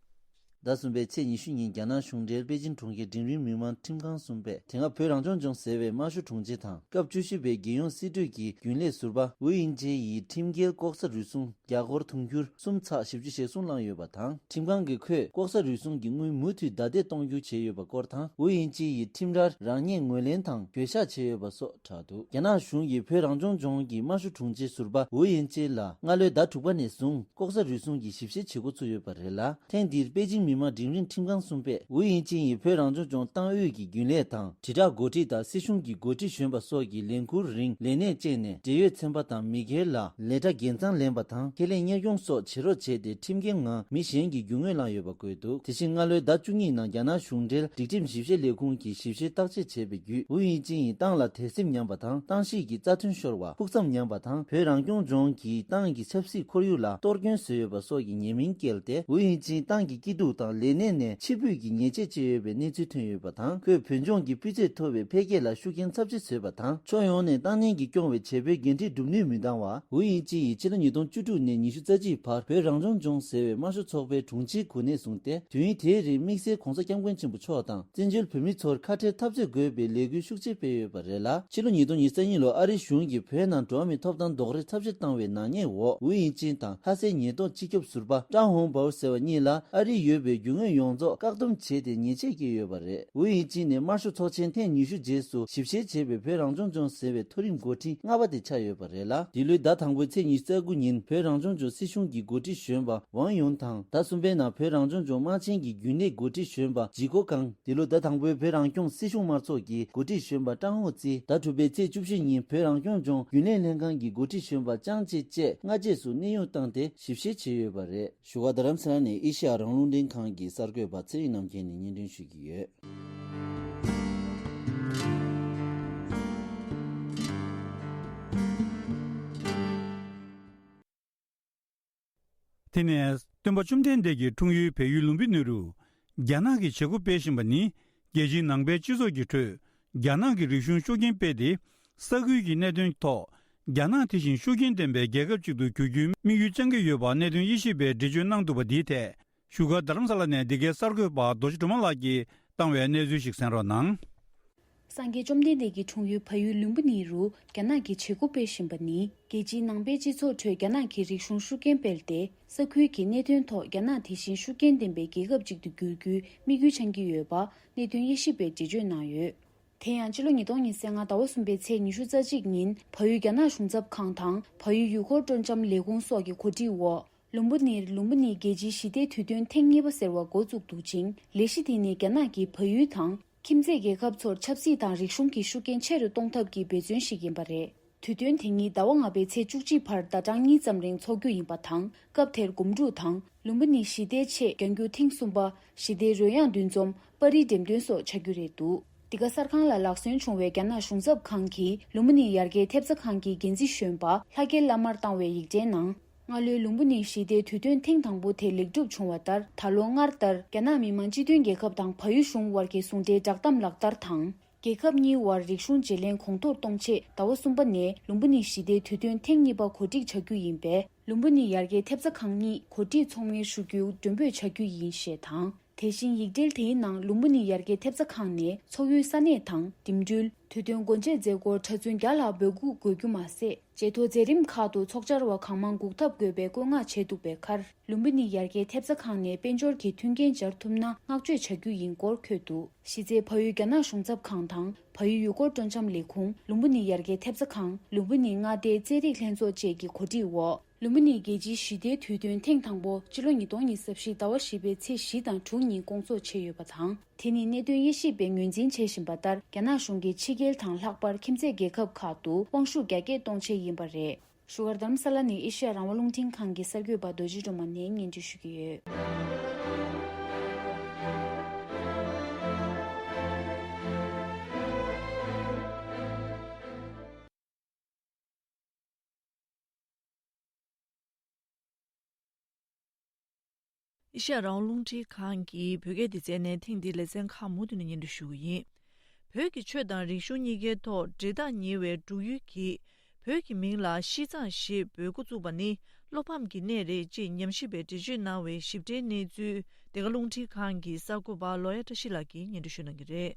ཟླ་གསུམ་པའི་ཚེས་ཉི་ཤུ་ཉིན་རྒྱ་ནག་གཞུང་འབྲེལ་པེ་ཅིང་གྲོང་ཁྱེར་འབྲིང་རིམ་མི་དམངས་ཁྲིམས་ཁང་གསུམ་པས་དེ་སྔ་བོད་རང་སྐྱོང་ལྗོངས་ཟེར་བའི་དམར་ཤོག་དྲུང་ཆེ་དང་སྐབས་བཅུ་བཞི་པའི་རྒྱལ་ཡོངས་སྲིད་གྲོས་ཀྱི་རྒྱུན་ལས་ཟུར་པ་ཝུའུ་དབྱིང་ཅེ་ཡིས་ཁྲིམས་འགལ་ལྐོག་ཟ་རུལ་སུངས་རྒྱ་སྒོར་དུང་ཕྱུར་གསུམ་ཚེག་བཞི་བཅུ་ཞེ་གསུམ་བླངས་ཡོད་པ་དང་། ཁྲིམས་ཁང་གིས་ཁོས་ལྐོག་ཟ་རུལ་སུངས་ཀྱི་དངུལ་མུ་མཐུད་བདའ་འདེད་གཏོང་རྒྱུ་བྱས་ཡོད་པ་སྐོར་དང་། ཝུའུ་དབྱིང་ཅེ་ཡིས་ཁྲིམས་རར་རང་ཉིད་ངོས་ལེན་དང་གྱོད་བཤགས་བྱས་ཡོད་པ་སོགས་བསྒྲགས་འདུག་རྒྱ་ནག་གཞུང་གིས་བོད་རང་སྐྱོང་ལྗོངས་ཀྱི་དམར་ཤོག་དྲུང་ཆེ་ཟུར་པ་ཝུའུ་དབྱིང་ཅེ་ལ་སྔ་ལོའི་ཟླ་དྲུག་པ་ནས་བཟུང་ལྐོག་ཟ་རུལ་སུངས་ཀྱི་ཞིབ་བཤེར་བྱེད་འགོ་ཚུགས་ཡོད་པ་རེད་ལ། ཐེངས་འདིར་པེ་ཅིང་མི་དམངས་འབྲིང་རིམ་ཁྲིམས་ཁང་གསུམ་པས་ཝུའུ་དབྱིང་ཅེ་ཡིས་བོད་རང་སྐྱོང་ལྗོངས་ཏང་ཨུད་ཀྱི་རྒྱུན་ལས་དང་། དྲིལ་བསྒྲགས་འགོ་ཁྲིད་དང་སྲིད་གཞུང་གི་འགོ་ཁྲིད་གཞོན་པ་སོགས་ཀྱི་ལས་འཁུར་རིང་ལས་གནས་བཅས་ནས་འབྲེལ་ཡོད་ཚན་པ་དང་མི་སྒེར་ལ་ལས་གྲྭ་འགན་གཙང་ལེན་པ་དང་ཁེ་ལས་གཉེར་སྐྱོང་སོགས་བྱེད་རོགས་བྱས་ཏེ། ཁྲིམས་འགལ་ངང་མི་གཞན་གྱི་རྒྱུ་དངོས་བླངས་ཡོད་པ་འགོད་འདུག་དེ་བཞིན་སྔ་ལོའི་ཟླ་བཅུ་གཉིས་ནང་རྒྱ་ནག་གཞུང་འབྲེལ་སྒྲིག་ཁྲིམས་ཞིབ་བཤེར་ལས་ཁུངས་ཀྱིས་ཞིབ་བཤེར་བརྟག་དཔྱད་བྱས་པའི་བརྒྱུད། ཝུའུ་དབྱིང་ཅེ་ཡིས་ཏང་ལ་དད་སེམས་ཉམས་པ་དང་། ཏང་གཤིས་ཀྱི་རྩ་དོན་ཤོར་བ། ཕུགས་བསམ་ཉམས་པ་དང་། བོད་རང་སྐྱོང་ལྗོངས་ཀྱི་ཏང་གི་ཆབ་སྲིད་ཁོར་ཡུག་ལ་གཏོར་སྐྱོན་བཟོས་ཡོད་པ་སོགས་ཀྱི་ཉེས་མིང་བཀལ་ཏེ། ཝུའུ་དབྱིང་ཅེ་ཏང་གི་སྐྱིད་སྡུག་དང་ལས་གནས་ནས་ཕྱིར་འབུད་ཀྱི་ཉེས་ཆད་བཅད་ཡོད་པའི་གནས་ཚུལ་ཐོན་ཡོད་པ་དང་། ཁོས་བོད་ལྗོངས་ཀྱི་སྤུས་ཚད་མཐོ་བའི་འཕེལ་རྒྱས་ལ་ཤུགས་རྐྱེན་ཚབས་ཆེ་བཟོས་པ་དང་། ཕྱོགས་ཡོངས་ནས་ཏང་ནན་གྱིས་སྐྱོང་བའི་བྱེད་པོའི་འགན་འཁྲི་སྒྲུབ་ནུས་མི་འདང་བ། ཝུའུ་དབྱིང་ཅེ་ཡིས་ཕྱི་ལོ་ཉིས་སྟོང་བཅུ་དྲུག་ནས་ཉི་ཤུ་རྩ་གཅིག་བར་བོད་རང་སྐྱོང་ལྗོངས་ཟེར་བའི་དམར་ཤོག་ཚོགས་པའི་དྲུང་ཆེའི་གོ་གནས་བཟུང་སྟེ། དུས་ཡུན་དེའི་རིང་དམིགས་བསལ་༧གོང་ས་༧སྐྱབས་མགོན་ཆེན་པོ་མཆོག་དང་བཙན་བྱོལ་བོད་མི་ཚོར་ཁ་བྲལ་འཐབ་རྩོད་དགོས་པའི་ལས་འགུལ་ཤུགས་ཆེ་སྤེལ་ཡོད་པ་རེད་ལ། ཕྱི་ལོ་ཉིས་སྟོང་ཉི་ཤུ་རྩ་གཉིས་ལོར་ཨ་རིའི་གཞུང་གིས་བོད་ནང་འགྲོ་བ་མིའི་ཐོབ་ཐང་རྡོག་རོལ་ཚབས་ཆེ་བཏང་བའི་ནག་ཉེས་འོག་ཝུའུ་དབྱིང་ཅེ་དང་ལྷ་སའི་ཉེན་རྟོག་སྤྱི་ཁྱབ་ཟུར་པ་ཀྲང་ཧོང་པའོ་ཟེར་བ་གཉིས་ལ་ཨ་རིར་ཡོད་པའི་རྒྱུ་དངོས་ཡོངས་རྫོགས་བཀག་སྡོམ་བྱས་ཏེ་ཉེས་ཆད་བཀལ་ཡོད་པ་རེད། ཝུའུ་དབྱིང་ཅེ་ནི་དམར་ཤོག་ཚོགས་ཆེན་ཐེངས་ཉི་ཤུ་རྗེས་སུ་ཞིབ་བཤེར་བྱས་པའི་བོད་རང་སྐྱོང་ལྗོངས་ཟེར་བའི་མཐོ་རིམ་འགོ་ཁྲིད་ལྔ་པ་དེ་ཆགས་ཡོད་པ་རེད་ལ། འདི་ལོའི་ཟླ་དང་པོའི་ཚེས་ཉི་ཤུ་རྩ་དགུ་ཉིན་བོད་རང་སྐྱོང་ལྗོངས་སྲིད་གཞུང་གི་འགོ་ཁྲིད་གཞོན་པ་ཝང་ཡུན་དང་། ཟླ་གསུམ་པའི་ནང་བོད་རང་སྐྱོང་ལྗོངས་དམངས་ཆེན་གྱི་རྒྱུན་ལས་འགོ་ཁྲིད་གཞོན་པ་ཇི་གོ་ཀང་། འདི་ལོ་ཟླ་དང་པོའི་བོད་རང་སྐྱོང་སྲིད་གཞུང་དམར་ཚོགས་ཀྱི་འགོ་ཁྲིད་གཞོན་པ་ཀྲང་ཧོ་ཙི། ཟླ་དྲུག་པའི་ཚེས་བཅུ་བཞི་ཉིན་བོད་རང་སྐྱོང་ལྗོངས་རྒྱུན་ལས་ལྷན་ཁང་གི་འགོ་ཁྲིད་གཞོན་པ་ཅང་ཅེ་བཅས་སྔ་རྗེས་སུ་གནས་དབྱུང་བཏང་སྟེ་ཞིབ་བཤེར་བྱས་ཡོད་པ་རེད། བཞུགས་སྒར་རྡ་རམ་ས་ལ་ནས་ཨེ་ཤེ་ཡ་རང་དབང་རླུང་འཕྲིན་ཁང་གི་གསར་འགོད་པ་ཚེ་རིང་རྣམ་རྒྱལ་ནས་སྙན་སྒྲོན་ཞུ་གི་ཡོད། དེ་ནས་སྟོན་པ་བཅོམ་ལྡན་འདས་ཀྱི་འཁྲུངས་ཡུལ་བལ་ཡུལ་ལུམ་བི་ནི་རུ་རྒྱ་ནག་གིས་བྱེད་སྒོ་སྤེལ་བཞིན་པ་ནི། རྒྱལ་སྤྱིའི་ནང་པའི་སྤྱི་ཚོགས་ཀྱི་ཁྲོད་རྒྱ་ནག་གི་རིག་གཞུང་ཤུགས་རྐྱེན་སྤེལ་ཏེ། ས་ཁུལ་གྱི་གནད་དོན་ཐོག་རྒྱ་ནག་དེ་བཞིན་ཤུགས་རྐྱེན་ལྡན་པའི་རྒྱལ་ཁབ་ཅིག་ཏུ་འགྱུར་རྒྱུའི་དམིགས་ཡུལ་བཅངས་ཀྱི་ཡོད་པ་གནད་དོན་དབྱེ་ཞིབ་པས་འགྲེལ་བརྗོད་གནང་འདུག་པ། འདིའི་ཐད་བཞུགས་སྒར་རྡ་རམ་ས་ལ་ནས་འདི་གའི་གསར་འགོད་པ་རྡོ་རྗེ་སྒྲོལ་མ་ལགས་ཀྱིས་བཏང་བའི་གནས་ཚུལ་ཞིག་གསན་རོགས་གནང་། སངས་རྒྱས་བཅོམ་ལྡན་འདས་ཀྱི་འཁྲུངས་ཡུལ་བལ་ཡུལ་ལུམ་བི་ནི་རུ་རྒྱ་ནག་གིས་བྱེད་སྒོ་སྤེལ་བཞིན་པ་ནི། རྒྱལ་སྤྱིའི་ནང་པའི་སྤྱི་ཚོགས་ཁྲོད་རྒྱ་ནག་གི་རིག་གཞུང་ཤུགས་རྐྱེན་སྤེལ་ཏེ། ས་ཁུལ་གྱི་གནད་དོན་ཐོག་རྒྱ་ནག་དེ་བཞིན་ཤུགས་རྐྱེན་ལྡན་པའི་རྒྱལ་ཁབ་ཅིག་ཏུ་འགྱུར་རྒྱུའི་དམིགས་ཡུལ་འཆང་གི་ཡོད་པ་གནད་དོན་དབྱེ་ཞིབ་པས་འགྲེལ་བརྗོད་གནང་ཡོད། དེ་ཡང་ཕྱི་ལོ་ཉིས་སྟོང་ཉི་ཤུ་རྩ་ལྔ་ཟླ་བ་གསུམ་པའི་ཚེས་ཉི་ཤུ་རྩ་གཅིག་ཉིན་བལ་ཡུལ་རྒྱ་ནག་གཞུང་ཚབ་ཁང་དང་བལ་ཡུལ་ཡུལ་སྐོར་སྤྲོ་འཆམ་ལས་ཁུངས་སོགས་ཀྱི་གོ་སྒྲིག་འོག་ལུམ་བི་ནིར་ལུམ་བི་ནི་རྒྱལ་སྤྱིའི་ཞི་བདེའི་དུས་སྟོན་ཐེངས་གཉིས་པ་ཟེར་བ་འགོ་བཙུགས་འདུག་ཅིང་། ལས་གཞི་དེ་ནི་རྒྱ་ནག་གིས་བལ་ཡུལ་དང་། ཁྱིམ་མཚེས་རྒྱལ་ཁབ་ཚོར་ཆབ་སྲིད་དང་རིག་གཞུང་གི་ཤུགས་རྐྱེན་ཆེ་རུ་གཏོང་ཐབས་ཀྱི་འབད་བརྩོན་ཞིག་ཡིན་པ་རེད། དུས་སྟོན་དེ་ཉིད་ཟླ་བ་ལྔ་པའི་ཚེས་བཅུ་གཅིག་བར་ཟླ་གྲངས་གཉིས་ཙམ་རིང་འཚོགས་རྒྱུ་ཡིན་པ་དང་། སྐབས་དེར་སྒོམ་སྒྲུབ་དང་ལུམ་བི་ནི་ཞི་བདེའི་ཆེད་རྒྱང་རྒྱུག་ཐེངས་གསུམ་པ། ཞི་བདེའི་རོལ་དབྱངས་འདུ་འཛོམས། པར་རིས་འགྲེམས་སྟོན་སོགས་བྱ་རྒྱུ་རེད་འདུག་འདི་ག་གསར་ཁང་ལ་ལག་སོན་བྱུང་བའི་རྒྱ་ནག་གཞུང་ཚབ་ཁང་གིས་ལུམ་བི་ནི་ཡར་རྒྱས་ཐེབས་རྩ་ཁང་གི་འགན་འཛིན་གཞོན་པ་ལྷ་སྐལ་བླ་མར་བཏང་བའི་ཡིག་ཕྲེང་ནང་། སྔ་ལོའི་ལུམ་བི་ནིའི་ཞི་བདེའི་དུས་སྟོན་ཐེངས་དང་པོ་དེ་ལེགས་གྲུབ་བྱུང་བ་ལྟར། ད་ལོ་སྔར་ལྟར་རྒྱ་ནག་མི་དམངས་སྤྱི་མཐུན་རྒྱལ་ཁབ་དང་བལ་ཡུལ་གཞུང་དབར་གྱི་ཟུང་འབྲེལ་བསྒྲགས་གཏམ་ལག་བསྟར་དང་། རྒྱལ་ཁབ་གཉིས་དབར་རིག་གཞུང་བརྗེ་ལེན་གོང་མཐོར་གཏོང་ཆེད་ཟླ་བ་གསུམ་པ་ནས་ལུམ་བི་ནིའི་ཞི་བདེའི་དུས་སྟོན་ཐེངས་གཉིས་པ་གོ་སྒྲིག་བྱ་རྒྱུ་ཡིན་པས། ལུམ་བི་ནི་ཡར་རྒྱས་ཐེབས་རྩ་ཁང་གཉིས་གོ་སྒྲིག་ཚོགས་མིར་ཞུ་རྒྱུ་མགྲོན་འབོད་བྱ་རྒྱུ་ཡིན་ཞེས་དང་། དེ་བཞིན་ཡིག་འབྲེལ་དེའི་ནང་ལུམ་བི་ནི་ཡར་རྒྱས་ཐེབས་རྩ་ཁང་ནས་ཚོགས་ཡུལ་ས་གནས་དང་འགྲིམ་འགྲུལ། དུས་སྟོན་སྒོ་འབྱེད་མཛད་སྒོར་གྲྭ་བཙུན་བརྒྱ་ལྷག་འབོད་འགུག་དགོས་རྒྱུ་མ་ཟད། བྱེས་ཐོག་མཛད་རིམ་ཁག་ཏུ་ཚོགས་བཅར་བ་གང་མང་འགུག་ཐབས་དགོས་པའི་བཀོད་མངགས་བྱས་འདུག་པའི་ཁར། ལུམ་བི་ནི་ཡར་རྒྱས་ཐེབས་རྩ་ཁང་ནས་དཔལ་འབྱོར་གྱི་མཐུན་རྐྱེན་སྦྱར་ཐུབ་ན་བསྔགས་བརྗོད་བྱ་རྒྱུ་ཡིན་སྐོར་འཁོད་འདུག་གཞི་རྩའི་བལ་ཡུལ་རྒྱ་ནག་གཞུང་ཚབ་ཁང་དང་བལ་ཡུལ་ཡུལ་སྐོར་སྤྲོ་འཆམ་ལས་ཁུངས། ལུམ་བི་ནི་ཡར་རྒྱས་ཐེབས་རྩ་ཁང་། ལུམ་བི་ནི་མངའ་སྡེའི་རྩེད་རིགས་ལྷན་ཚོགས་བཅས་ཀྱི་གོ་སྒྲིག་འོག་ལུམ་བི་ནིའི་རྒྱལ་སྤྱིའི་ཞི་བདེའི་དུས་སྟོན་ཐེངས་དང་པོ་སྤྱི་ལོ་ཉིས་སྟོང་ཉི་ཤུ་རྩ་བཞི་ཟླ་བ་བཞི་པའི་ཚེས་བཞི་དང་དྲུག་ཉིན་སྐོང་ཚོགས་བྱས་ཡོད་པ་དང་། དེ་ནི་གནད་དོན་དབྱེ་ཞིབ་པས་ངོས་འཛིན་བྱེད་བཞིན་པ་ལྟར། རྒྱ་ནག་གཞུང་གིས་ཕྱི་རྒྱལ་དང་ལྷག་པར་ཁྱིམ་མཚེས་རྒྱལ་ཁབ་ཁག་ཏུ་དབང་ཤུགས་རྒྱ་སྐྱེད་གཏོང་ཆེད་ཡིན་པ་རེད། བཞུགས་སྒར་རྡ་རམ་ས་ལ་ནས་ཨེ་ཤེ་ཡ་རང་དབང་རླུང་འཕྲིན་ཁང་གི་གསར་འགོད་པ་རྡོ་རྗེ་སྒྲོལ་མ་ནས་སྙན་སྒྲོན་ཞུ་གི་ཡོད། ཨེ་ཤ་ཡ་རང་དབང་རླུང་འཕྲིན་ཁང་གི་བོད་སྐད་སྡེ་ཚན་ནས་ཐེངས་འདིའི་ལེ་ཚན་ཁག་མུ་མཐུད་ནས་སྙན་སྒྲོན་ཞུ་གི་ཡིན། བོད་ཀྱི་ཆོས་དང་རིག་གཞུང་གཉིས་ཀའི་ཐོག་འབྲེལ་ཐག་ཉེ་བའི་འབྲུག་ཡུལ་གྱིས་བོད་ཀྱི་མིང་ལ་ཤིས་ཙང་ཞེས་འབོད་འགོ་བཙུགས་པ་ནི་བློ་ཕམ་གྱི་གནས་རེད་ཅེས་ཉམས་ཞིབ་པས་འགྲེལ་བརྗོད་གནང་བའི་ཞིབ་ཕྲའི་གནས་ཚུལ་ འདི་ག་རླུང་འཕྲིན་ཁང་གི་གསར་འགོད་པ་ལོ་ཡ་བཀྲ་ཤིས་ལགས་ཀྱིས་སྙན་སྒྲོན་ཞུ་གནང་གི་རེད།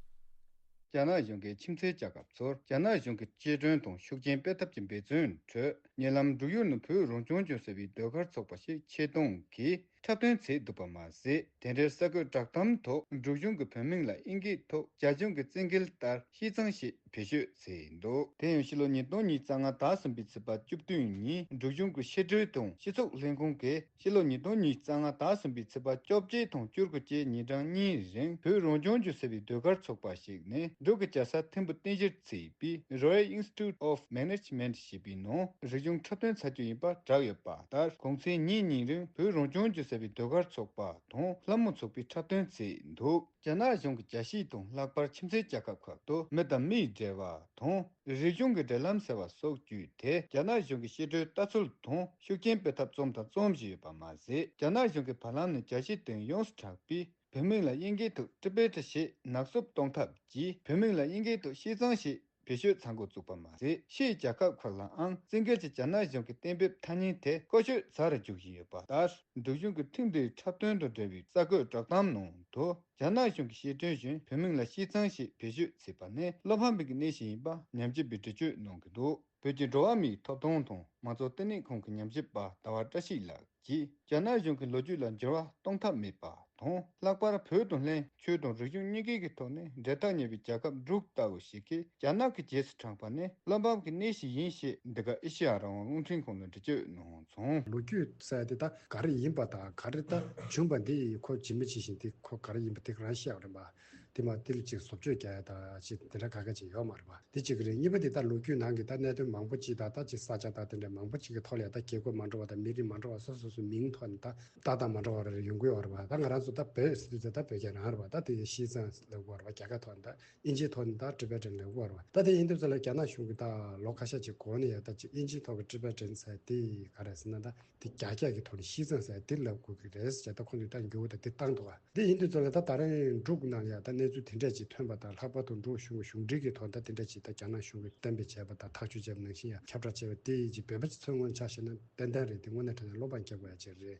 རྒྱ་ནག་གཞུང་གིས་ཁྱིམ་མཚེས་རྒྱལ་ཁབ་ཚོར་རྒྱ་ནག་གཞུང་གི་གཅེས་སྐྲུན་དང་ཤུགས་རྐྱེན་སྤེལ་ཐབས་ཀྱི་འབད་བརྩོན་ཁྲོད། ཉེ་ལམ་འབྲུག་ཡུལ་ནང་བོད་རང་སྐྱོང་ལྗོངས་ཟེར་བའི་ཟློས་གར་ཚོགས་པ་ཞིག་ཆེད་གཏོང་གིས་འཁྲབ་སྟོན་བྱས་འདུག་པ་མ་ཟད། དེ་འབྲེལ་གསར་འགོད་བསྒྲགས་གཏམ་ཐོག་འབྲུག་གཞུང་གིས་བོད་མིང་ལ་དབྱིན་སྐད་ཐོག་རྒྱ་གཞུང་གི་བཙན་འགེལ་ལྟར་ཤིས་ཙང་ཞེས་བེད་སྤྱོད་བྱས་འདུག་དེ་ཡང་ཕྱི་ལོ་ཉིས་སྟོང་ཉི་ཤུ་རྩ་ལྔ་ཟླ་གསུམ་པའི་ཚེས་པ་བཅུ་བདུན་ཉིན་འབྲུག་གཞུང་གི་ཕྱི་དྲིལ་དང་སྤྱི་ཚོགས་ལྷན་ཁང་གིས་ཕྱི་ལོ་ཉིས་སྟོང་ཉི་ཤུ་རྩ་ལྔ་ཟླ་གསུམ་པའི་ཚེས་པ་བཅོ་བརྒྱད་དང་བཅུ་དགུ་བཅས་ཉིན་གྲངས་གཉིས་རིང་བོད་རང་སྐྱོང་ལྗོངས་ཟེར་བའི་ཟློས་གར་ཚོགས་པ་ཞིག་ནས་འབྲུག་གི་རྒྱལ་ས་ཐིམ་ཕུ་རྟེན་གཞིར་བྱས་པའི་Royal Institute of Management ཞེས་པའི་ནང་རིག་གཞུང་འཁྲབ་སྟོན་བྱ་རྒྱུ་ཡིན་པ་བསྒྲགས་ཡོད་པ་ལྟར། གུང་སེང་ཉིན་གཉིས་རིང་བོད་རང་སྐྱོང་ལྗོངས་ཟེར་བའི་ཟློས་གར་ཚོགས་པ་དང་སློབ་མ་ཚོགས་པས་འཁྲབ་སྟོན་བྱས་འདུག་རྒྱ་ནག་གཞུང་གི་རྒྱལ་སྤྱི་དང་ལྷག་པར་ཁྱིམ་མཚེས་རྒྱལ་ཁབ་ཁག་ཏུ་མི་དང་མིའི་འབྲེལ་བ་དང་། རིག་གཞུང་གི་འབྲེལ་ལམ་ཟེར་བ་སོགས་བརྒྱུད་དེ་རྒྱ་ནག་གཞུང་གི་ཕྱི་དྲིལ་ལྟ་ཚུལ་དང་ཤུགས་རྐྱེན་སྤེལ་ཐབས་རྩོམ་དང་རྩོམ་བཞིན་ཡོད་པ་མ་ཟད། རྒྱ་ནག་གཞུང་གིས་བར་ལམ་ནས་རྒྱལ་སྤྱིའི་སྟེང་ཡོངས་སུ་གྲགས་པའི་བོད་མིང་ལ་དབྱིན་སྐད་དུ་ཊི་བེ་ཊི་ཞེས་ནག་བསུབ་གཏོང་ཐབས་ཀྱིས་བོད་མིང་ལ་དབྱིན་སྐད་དུ་ཤིས་ཙང་ཞེས་བེད་སྤྱོད་བྱ་འགོ་བཙུགས་པ་མ་ཟད། ཕྱིའི་རྒྱལ་ཁབ་ཁག་ལའང་བཙན་འགེལ་གྱིས་རྒྱ་ནག་གཞུང་གི་གཏན་འབེབས་ཐ་སྙད་དེ་བཀོལ་སྤྱོད་ཚར་རུ་འཇུག་བཞིན་ཡོད་པ་ལྟར། འབྲུག་གཞུང་གི་ཐེངས་འདིའི་འཁྲབ་སྟོན་དང་འབྲེལ་བའི་གསར་འགོད་བསྒྲགས་གཏམ་ནང་དུ། རྒྱ་ནག་གཞུང་གི་ཤེས་ཐོན་བཞིན་བོད་མིང་ལ་ཤིས་ཙང་ཞེས་བེད་སྤྱོད་བྱས་པ་ནི་བློ་ཕམ་པའི་གནས་ཤིག་ཡིན་པ་ཉམས་ཞིབ་པས་འགྲེལ་བརྗོད་གནང་གི་འདུག་བོད་ཀྱི་འགྲོ་བ་མིའི་ཐོབ་ཐང་དང་མང་གཙོ་ལྟེ་གནས་ཁང་གི་ཉམས་ཞིབ་པ་ཟླ་བ་བཀྲ་ཤིས་ལགས་ཀྱིས། རྒྱ་ནག་གཞུང་གི་ལོ་རྒྱུས་ལ་འགྱུར་བ་གཏོང་ཐབས་མེད་པ་དང་། ལྷག་པར་བོད་དང་ལྷན་ཆོས་དང་རིག་གཞུང་གཉིས་ཀའི་ཐོག་ནས་འབྲེལ་ཐག་ཉེ་བའི་རྒྱལ་ཁབ་འབྲུག་ལྟ་བུ་ཞིག་གིས་རྒྱ་ནག་གི་རྗེས་སུ་འབྲངས་པ་ནི་བློ་ཕམ་གྱི་གནས་ཤིག་ཡིན་ཞེས། འདི་ག་ཨེ་ཤེ་ཡ་རང་དབང་རླུང་འཕྲིན་ཁང་ལ་འགྲེལ་བརྗོད་གནང་སོང་། ལོ་རྒྱུས་ཟེར་དེ་ད་ག་རེ་ཡིན་པ་དང་ག་རེ་ད་བྱུང་བ་འདི་ཁོ་ཇི་མ་ཇི་བཞིན་དེ་ཁོ་ག་རེ་ཡིན་པ་དེ་རང་བཤད་པ་རེད་པ། དེ་མ་དེ་ལ་ཅིག་བཟོ་བཅོས་རྒྱག་ཡ་ད་ཅིག་དེ་འདྲ་ག་ག་ཅིག་ཡོད་མ་རེད་པ། དེ་གཅིག་རེད། གཉིས་པ་དེ་ད་ལོ་རྒྱུས་ནང་གི་ད་གནད་དོན་མང་པོ་ཅིག་ད་ད་ཅིག་ས་ཆ་ད་དེ་འདྲ་མང་པོ་ཅིག་གི་ཐོག་ལ་ཡ་ད་སྐྱེ་དགུ་མ་འདྲ་བ་དང་མི་རིགས་མ་འདྲ་བ་སོ་སོ་སོ་མིང་ཐོག་ནས་ད་ཏག་ཏག་མ་འདྲ་བ་རེ་རེ་ཡོང་གི་ཡོད་རེད་པ། ད་ང་རང་ཚོ་ད་བོད་ཟེར་དུས་ད་ད་བོད་སྐད་རང་རེད་པ། ད་དེ་ཤིས་ཙང་ལབ་དགོས་རེད་པ། རྒྱ་སྐད་ཐོག་ནས་ད་ཨིན་ཇིའི་ཐོག་ནས་ད་ཊི་བེ་ཊན་ལབ་དགོས་རེད་པ། ད་དེ་ཡིན་དུས་ཙམ་ལ་རྒྱ་ནག་གཞུང་གིས་ད་ལོ་ཁ་ཤས་ཅིག་གོང་ནས་ཡ་ད་ཅིག་ཨིན་ཇིའི་ཐོག་གི་ཊི་བེ་ཊན་ཟེར་དེ་ག་རེ་ཟེར་ན་ད། དེ་རྒྱ་སྐད་ཀྱི་ཐོག་ནས་ཤིས་ཙང་ཟེར་དེ་ལབ་དགོས་ཀྱི་རེད་ཟེར། ད་ཁོང་ཚོས་ད་འགྱུར་བ་ད་དེ་བཏང་འདུག་ག་དེ་ཡིན་དུས་ཙམ་ལ་ད་ད་རིང་འབྲུག་ནང་ལ་ཡ་ད་གནས་ཚུལ་དེ་འདྲས་ཅིག་ཐོན་པ་དང་། ལྷག་པར་དུ་འབྲུག་གཞུང་གཞུང་འབྲེལ་གྱི་ཐོག་ད་དེ་འདྲས་ཅིག་ད་རྒྱ་ནག་གཞུང་གིས་གཏན་འབེབས་བྱས་པ་དང་ཐག་གཅོད་བྱས་པ་ནང་བཞིན་ཡ་ཁྱབ་བསྒྲགས་བྱས་པ་དེ་ཡིན་གྱི་བོད་པ་ཚོའི་ངོས་ཆ་བཞག་ན་ཏན་ཏན་རེད། དེ་དངོས་གནས་དྲང་གནས་བློ་ཕམ་སྐྱེ་དགོས་ཡ་ཅིག་རེད།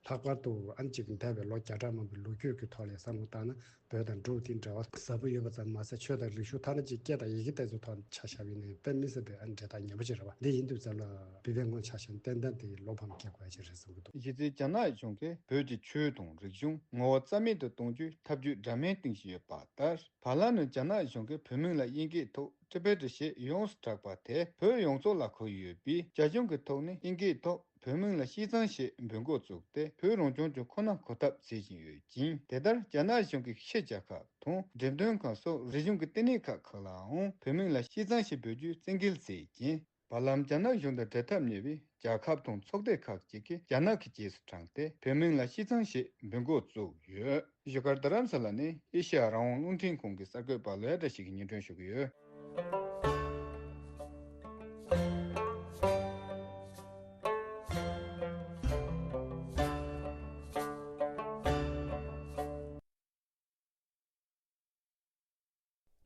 ལྷག་པར་དུ་ཨ་ནི་ཅིག་འདས་པའི་ལོ་བརྒྱ་ཕྲག་མང་པོའི་ལོ་རྒྱུས་ཀྱི་ཐོག་ལ་བསམ་བློ་བཏང་ན། བོད་དང་འབྲུག་དེ་འབྲེལ་བ་ཟབ་པོ་ཡོད་པ་ཙམ་མ་ཟད། ཆོས་དང་རིག་གཞུང་ཐ་ན་ཅིག་སྐད་དང་ཡི་གེ་དེ་ཚོ་ཐོག་ཆ་བཞག་པ་ཡིན་ན་དཔེ་མི་སྲིད་པའི་ཨ་ནི་འབྲེལ་ཐག་ཉེ་པོ་ཅིག་རེད་པ། འདི་ཡིན་དུས་ཙམ་ལ་བོད་པའི་ངོས་ཆ་བཞག་ན་ཏན་ཏན་དེ་བློ་ཕམ་སྐྱེ་དགོས་ཡ་ཅིག་རེད་བསམ་གྱི་འདུག་གཞི་རྩའི་རྒྱ་ནག་གཞུང་གིས་བོད་ཀྱི་ཆོས་དང་རིག་གཞུང་ངོ་བོ་རྩ་མེད་དུ་གཏོང་རྒྱུའི་ཐབས་ཇུས་འདྲ་མིན་སྟོན་བཞིན་ཡོད་པ་ལྟར། བར་ལམ་ནས་རྒྱ་ནག་གཞུང་གིས་བོད་མིང་ལ་དབྱིན་སྐད་ཐོག་ཊི་བེ་ཊི་ཞེས་ཡོངས་སུ་གྲགས་པ་དེ་བོད་ཡོངས་རྫོགས་ལ་གོ་ཡི་ཡོད་པས། རྒྱ་གཞུང་གི་ཐོག་ནས་དབྱིན་སྐད་ཐོག་བོད་མིང་ལ་ཤིས་ཙང་ཞེས་འབོད་འགོ་བཙུགས་ཏེ། བོད་རང་སྐྱོང་ལྗོངས་ཁོ་ན་གོ་ཐབས་བྱེད་བཞིན་ཡོད་ཅིང་། དེ་ལྟར་རྒྱ་ནག་གཞུང་གིས་ཕྱི་རྒྱལ་ཁག་དང་འགྲེམས་སྟོན་ཁང་སོགས་རིག་གཞུང་གི་ལྟེ་གནས་ཁག་ཁག་ལའང་བོད་མིང་ལ་ཤིས་ཙང་ཞེས་འབོད་རྒྱུའི་བཙན་འགེལ་བྱས་རྐྱེན། བར་ལམ་རྒྱ་ནག་གཞུང་དང་འབྲེལ་ཐབས་ཉེ་བའི་རྒྱལ་ཁབ་དང་ཚོགས་སྡེ་ཁག་ཅིག་གིས་རྒྱ་ནག་གི་རྗེས་སུ་འབྲངས་ཏེ། བོད་མིང་ལ་ཤིས་ཙང་ཞེས་འབོད་འགོ་བཙུགས་ཡོད། བཞུགས་སྒར་རྡ་རམ་ས་ལ་ནས་ཨེ་ཤེ་ཡ་རང་དབང་རླུང་འཕྲིན་ཁང་གི་གསར་འགོད་པ་ལོ་ཡ་བཀྲ་ཤིས་ཀྱིས་སྙན་སྒྲོན་ཞུ་གི་ཡོད།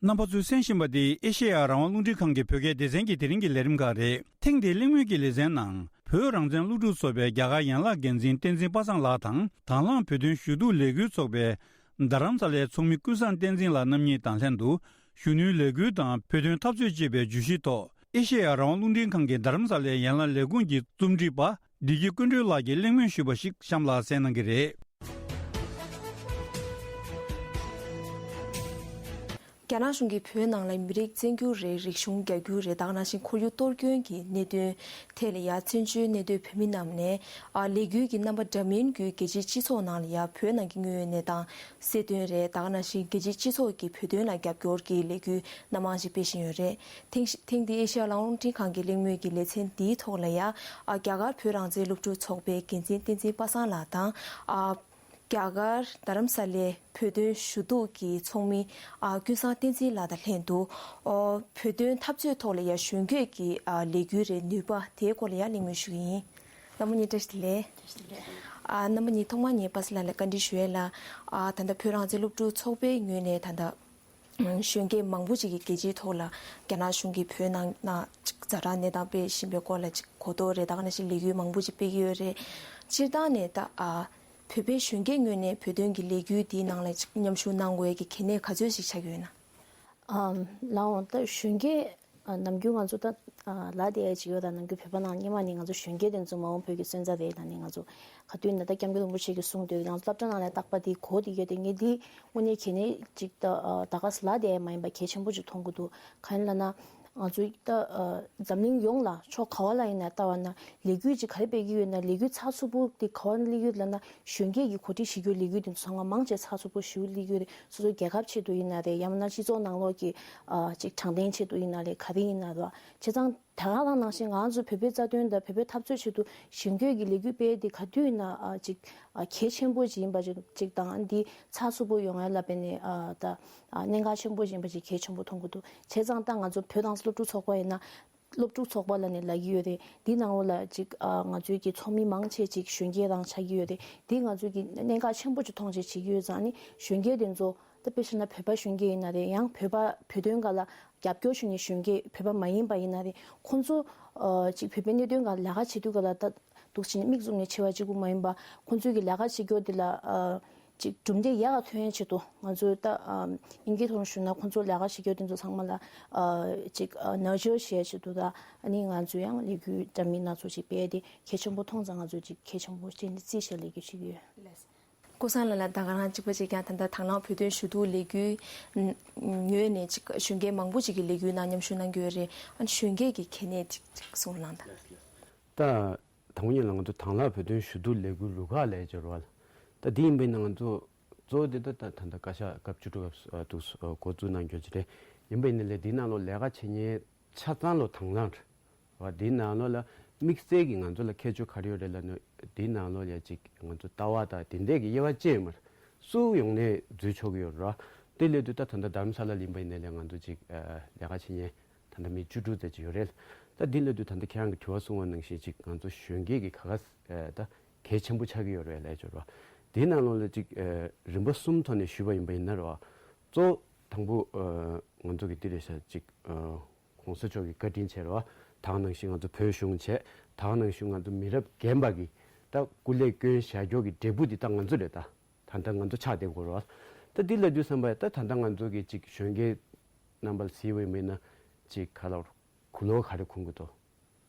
རྣམ་པ་ཚོས་གསན་བཞིན་པ་འདི་ཨེ་ཤེ་ཡ་རང་དབང་རླུང་འཕྲིན་ཁང་གི་བོད་སྐད་སྡེ་ཚན་གྱི་དེ་རིང་གི་ལས་རིམ་ཁག་རེད། ཐེངས་འདིའི་གླེང་མོལ་གྱི་ལེ་ཚན་ནང་། བོད་རང་བཙན་སློབ་ཕྲུག་ཚོགས་པའི་རྒྱ་གར་ཡན་ལག་འགན་འཛིན་བསྟན་འཛིན་པ་སངས་ལགས་དང་། དང་བླངས་བོད་དོན་ཞུ་གཏུག་ལས་འགུལ་ཚོགས་པའི་རྡ་རམ་ས་ལའི་ཚོགས་མི་ཀུན་བཟང་བསྟན་འཛིན་ལགས་རྣམ་གཉིས་དང་ལྷན་དུ། གཞོན་ནུའི་ལས་འགུལ་དང་བོད་དོན་འཐབ་རྩོད་ཅེས་པའི་བརྗོད་གཞི་ཐོག་ཨེ་ཤེ་ཡ་རང་དབང་རླུང་འཕྲིན་ཁང་གི་རྡ་རམ་ས་ལའི་ཡན་ལག་ལས་ཁུངས་ཀྱི་རྩོམ་སྒྲིག་པ་བདེ་སྐྱིད་ཀུན་སྒྲོན་ལགས་ཀྱིས་གླེང་མོལ་ཞུས་པ་ཞིག་གཤམ་ལ་གསན་གནང་གི་རེད། རྒྱ་ནག་གཞུང་གིས་བོད་ནང་ལ་མི་རིགས་བཙན་སྒྱུར་རེད། རིག་གཞུང་རྒྱ་སྒྱུར་རེད། ད་ག་ནང་བཞིན་ཁོར་ཡུག་གཏོར་སྐྱོན་གྱི་གནད་དོན་ཐད་ལ་ཡ་བཙན་བྱོལ་གནས་སྡོད་བོད་མི་རྣམས་ནས་ཨ་ལས་འགུལ་གྱི་རྣམ་པ་འདྲ་མིན་བརྒྱུད་རྒྱལ་སྤྱིའི་སྤྱི་ཚོགས་ནང་ལ་ཡ་བོད་ནང་གི་དངོས་ཡོད་གནས་སྟངས་གསལ་སྟོན་རེད། ད་ག་ནང་བཞིན་རྒྱལ་སྤྱིའི་སྤྱི་ཚོགས་ཀྱིས་བོད་དོན་ལ་རྒྱབ་སྐྱོར་གྱི་ལས་འགུལ་སྣ་མང་ཞིག་སྤེལ་བཞིན་ཡོད་རེད། ཐེངས་ཤིག་ཐེངས་འདིའི་ཨེ་ཤེ་ཡ་རང་དབང་རླུང་འཕྲིན་ཁང་གི་གླེང་མོལ་གྱི་ལེ་ཚན་འདིའི་ཐོག་ལ་ཡ་ཨ་རྒྱ་གར་བོད་རང་བཙན་སློབ་ཕྲུག་ཚོགས་པའི་འགན་འཛིན་བསྟན་འཛིན་པ་སངས་ལགས་དང་ཨ། རྒྱ་གར་རྡ་རམ་ས་ལའི་བོད་དོན་ཞུ་གཏུག་གི་ཚོགས་མི་ཨ་ཀུན་བཟང་བསྟན་འཛིན་ལགས་དང་ལྷན་དུ་ཨོ་བོད་དོན་འཐབ་རྩོད་ཐོག་ལ་ཡ་གཞོན་སྐྱེས་ཀྱི་ཨ་ལས་འགུལ་རེད། ནུས་པ་དེའི་སྐོར་ལ་ཡ་གླེང་མོལ་ཞུ་གི་ཡིན། རྣམ་པ་གཉིས་བཀྲ་ཤིས་བདེ་ལེགས། བཀྲ་ཤིས་བདེ་ལེགས། ཨ་རྣམ་པ་གཉིས་ཐོག་མར་ངས་པ་སངས་ལགས་ལ་བཀའ་འདྲི་ཞུ་ཡས་ལ། ཨ་ད་ལྟ་བོད་རང་བཙན་སློབ་ཕྲུག་ཚོགས་པའི་ངོས་ནས་ད་ལྟ་གཞོན་སྐྱེས་མང་པོ་ཅིག་གིས་རྒྱལ་སྤྱིའི་ཐོག་ལ་རྒྱ་ནག་གཞུང་གིས་བོད་ནང་ན་ཅིག་ཛ་དྲག་གནས་སྟངས་སྤེལ་བཞིན་པའི་སྐོར་ལ་ཅིག་གོ་རྟོགས་རེད། ད་ག་ནང་བཞིན་ལས་འགུལ་མང་པོ་ཅིག་སྤེལ་གྱི་ཡོད་རེད། སྤྱིར་བཏང་ནས་ད་ཨ། བོད་པའི་གཞོན་སྐྱེས་ངོས་ནས་བོད་དོན་གྱི་ལས་འགུལ་འདིའི་ནང་ལ་ཅིག་མཉམ་ཞུགས་གནང་དགོས་ཀྱི་གལ་གནད་ག་ཚོད་ཅིག་ཆགས་ཀྱི་ཡོད་ན། ཨམ། ལགས་འོང་། ད་གཞོན་སྐྱེས་ཨ་ནམ་རྒྱུན་ང་ཚོ་ད་ཨ་ལབ་བསྡད་ཡ་ཅིག་ཡོད་ལ། ནམ་རྒྱུན་བོད་པ་ནང་སྔོན་མ་ནས་ང་ཚོ་གཞོན་སྐྱེས་དེ་ཚོ་མ་འོངས་བོད་ཀྱི་སོན་རྩ་རེད་ལབ་ནས། ང་ཚོ་ག་དུས་ན་ད་སྐྱབས་མགོན་རིན་པོ་ཆེ་གིས་གསུངས་དུས་ང་ཚོ་སློབ་གྲྭ་ནང་ལ་རྟག་པར་དེ་གོ་བསྡད་ཡོད་དེ། ངས་འདི་དངོས་གནས་གལ་གནད་ཅིག་ད་ཨ་ད་ག་ས་ལབ་བསྡད་ཡ་མ་ཡིན་པ་གལ་ཆེན་པོ་ཅིག་མཐོང་གི་འདུག་གང་ཡིན་ལབ་ན། ང་ཚོ་ད་ཨ་འཛམ་གླིང་ཡོངས་ལ་ཕྱོགས་ག་བ་ལ་ཡིན་ན་ལྟ་བ་ན་ལས་འགུལ་ཅིག་ག་རེ་སྤེལ་གྱི་ཡོད་ན། ལས་འགུལ་ཚགས་ཚུད་པོ་དེ་ག་བ་ན་སླེབས་ཡོད་ལབ་ན། གཞོན་སྐྱེས་ཀྱིས་གོ་སྒྲིག་བྱེད་རྒྱུའི་ལས་འགུལ་དེ་ཚོ་ཚང་མ་མང་ཆེ་ཚགས་ཚུད་པོ་ཞེ་པོ་སླེབས་ཡོད་རེད། སོ་སོའི་རྒྱལ་ཁབ་ཆེད་དུ་ཡིན་ན་རེད། ཡང་ན་སྤྱི་ཚོགས་ནང་ལོགས་ཀྱི་ཨ་ཅིག་དྲང་བདེན་ཆེད་དུ་ཡིན་ན་རེད། ག་རེ་ཡིན་ན་རེད། བྱས་ཙང་ད་ག་རང་ནང་བཞིན་ང་ཚོ་བོད་པའི་རྩ་དོན་དང་བོད་པའི་འཐབ་རྩོད་ཆེད་དུ་གཞོན་སྐྱེས་ཀྱི་ལས་འགུལ་སྤེལ་དེ་ག་དུས་ཡིན་ན་ཨ་ཅིག་ཨ་གལ་ཆེན་པོ་ཅིག་ཡིན་པ་ཅིག་ཅིག་དང་། འདི་ཚགས་ཚུད་པོ་ཡོང་ཡ་ལ་དཔེ་ནས་ཨ་ད་ཨ་གནད་འགག་ཆེན་པོ་ཅིག་ཡིན་པ་ཅིག་གལ་ཆེན་པོ་མཐོང་གི་འདུག་བྱས་ཙང་ད་ང་ཚོ་བོད་རྡ་རམ་ས་སློབ་ཕྲུག་ཚོགས་པ་ཡིན་ན། སློབ་ཕྲུག་ཚོགས་པ་ལབ་ནས་ལབ་ཀྱི་ཡོད་རེད། འདི་ནང་ལོགས་ལ་ཅིག་ཨ་ང་ཚོའི་གི་ཚོགས་མི་མང་ཆེ་ཅིག་གཞོན་སྐྱེས་རང་ཆགས་ཀྱི་ཡོད་རེད། འདི་ང་ཚོའི་གི་གནད་འགག་ཆེན་པོ་ཅིག་མཐོང་བྱས་བྱེད་ཀྱི་ཡོད་ཙང་། ནི་གཞོན་སྐྱེས་དེ་ཚོ་ད་དཔེ་བཞག་ན་བོད་པ་གཞོན་སྐྱེས་ཡིན་ན་རེད། ཡང་བོད་པ་བོད་དོན་སྒང་ལ་རྒྱབ་སྐྱོར་ཞུ་མཁན་གཞོན་སྐྱེས་བོད་པ་མ་ཡིན་པ་ཡིན་ན་རེད། ཁོང་ཚོ་ཨ་ཅིག་བོད་པའི་གནད་དོན་སྒང་ལས་ཀ་བྱེད་དུས་སྒང་ལ་ད་འདུག་བྱས་ནས་མིག་བཙུམ་ནས་བྱས་པ་གཅིག་པུ་མ་ཡིན་པ། ཁོང་ཚོའི་གི་ལས་ཀ་བྱེད་རྒྱུ་དེ་ལ་ཨ་ཅིག་གྲུབ་འབྲས་ཡག་ག་ཐོན་ཡ་ཆེད་དུ། ང་ཚོས་ད་ཨམ་དབྱིན་སྐད་ཐོག་ནས་ཞུ་ན་ཁོང་ཚོ་ལས་ཀ་བྱེད་རྒྱུ་དེ་ཚོ་ཚང་མ་ལ་ཨ་ཅིག་ཨ་ནར་ཅར་བྱེད་ཡ་ཆེད་དུ། ད་ཨ་ནི་ང་ཚོས་ཡང་ལས་འགུལ་འདྲ་མིན་སྣ་ཚོགས་ཅིག་སྤེལ་ཏེ་གལ་ཆེན་པོ་མཐོང་ཙང་། ང་ཚོས་ཅིག་གལ་ཆེན་པོ་བྱས་ནས་རྩིས་བཞག་ལས་འགུལ་བྱེད་ཀྱི་ཡོད། ལགས། ཀུན་བཟང་ལགས་ལ་ད་ག་རང་གཅིག་པ་གཅིག་རྐྱང་། ད་ལྟ་དང་བླངས་བོད་དོན་ཞུ་གཏུག་ལས་འགུལ་ངོས་ནས་ཅིག་གཞོན་སྐྱེས་མང་པོ་ཅིག་གིས་ལས་འགུལ་ནང་མཉམ་ཞུགས་གནང་གི་ཡོད་རེད། ཨ་ནི་གཞོན་སྐྱེས་ཀྱི་གལ་གནད་ཅིག་ཅིག་གསུང་རོགས་གནང་དང་། ད། དང་པོ་ཉིད་ལ་ང་ཚོ་དང་བླངས་བོད་དོན་ཞུ་གཏུག་ལས་འགུལ་རུ་ཁག་ལབ་ཡ་ཅིག་ཡོད་རེད་བ། ད་འདི་ཡིན་པ་ཡིན་ན་ང་ཚོ་གཙོ་བོ་དེ་ད་ད་ད་ལྟ་བཀའ་ཤག་སྐབས་བཅུ་དྲུག་པ་འདུག་འགོ་བཙུགས་གནང་རྒྱུ་ཅིག་རེད། ཡིན་པ་ཡིན་ན་ལས་འདིའི་ནང་ལོགས་ལས་ཀ་བྱེད་མཁན་ཆ་ཚང་ལོ་དང་བླངས་རེད་བ། འདིའི་ནང་ལོགས་ལ་དམིགས་བསལ་གྱི་ང་ཚོ་ལ་ཁྱད་ཆོས་ག་རེ་ཡོད་རེད་ལབ་ན། འདིའི་ནང་ལོགས་ལ་ཅིག་ང་ཚོ་ལྟ་བ་དང་དེ་འདྲས་ཀྱི་དབྱེ་བ་ཕྱེ་ཡོད་མ་རེད། སུ་ཡོང་ནས་འཛུལ་ཆོག་གི་ཡོད་རེད་བ། དེ་སླེབས་དུས་ད་ད་ལྟ་རྡ་རམ་ས་ལ་ལ་ཡིན་པ་ཡིན་ན་ལས་ང་ཚོ་ཅིག་ལས་ཀ་བྱེད་མཁན་ད་ལྟ་མི་བཅུ་དྲུག་ཙམ་ཅིག་ཡོད་རེད། ད་འདི་ལབ་དུས་ད་ལྟ་ཁྱེད་རང་གི་དྲི་བ་གསུངས་པ་ནང་བཞིན་ཅིག་ང་ཚོ་གཞོན་སྐྱེས་ཀྱི་ག་ག་ད་གལ་ཆེན་པོ་ཆགས་ཀྱི་ཡོད་རེད་ལབ་ཡ་ཅིག་ཡོད་རེད་བ། དེའི་ནང་ལོགས་ལ་ཅིག་རིམ་པ་གསུམ་ཐོག་ནས་ཞུས་པ་ཡིན་པ་ཡིན་ན་རེད་བ། གཙོ་བོ་དང་པོ་ང་ཚོ་གི་འདི་རེད་ཤག་ཅིག་གོང་ས་མཆོག་གི་བཀའ་དྲིན་བྱས་རེད་བ། ད་ག་ནང་བཞིན་ང་ཚོ་བོད་གཞུང་བྱས། ད་ག་ནང་བཞིན་ང་ཚོ་མི་རབས་རྒན་པ་གི་ད་སྐུ་ལས་བསྐྱོན་བཞག་རྒྱུ་གི་འབྲས་བུ་འདི་ད་ང་ཚོ་རེད་ད། ད་ལྟ་ང་ཚོ་ཆགས་བསྡད་དགོས་རེད་བ། ད་འདི་ལབ་དུས་ཙམ་པ་ཡ་ད་ད་ལྟ་ང་ཚོ་གི་ཅིག་གཞོན་སྐྱེས་རྣམ་པ་ལ་གཟིགས་པ་ཡིན་པ་ཡིན་ན། ཅིག་ག་ལ་གུ་ལོག་ག་རེ་ཁུར་གི་འདུག་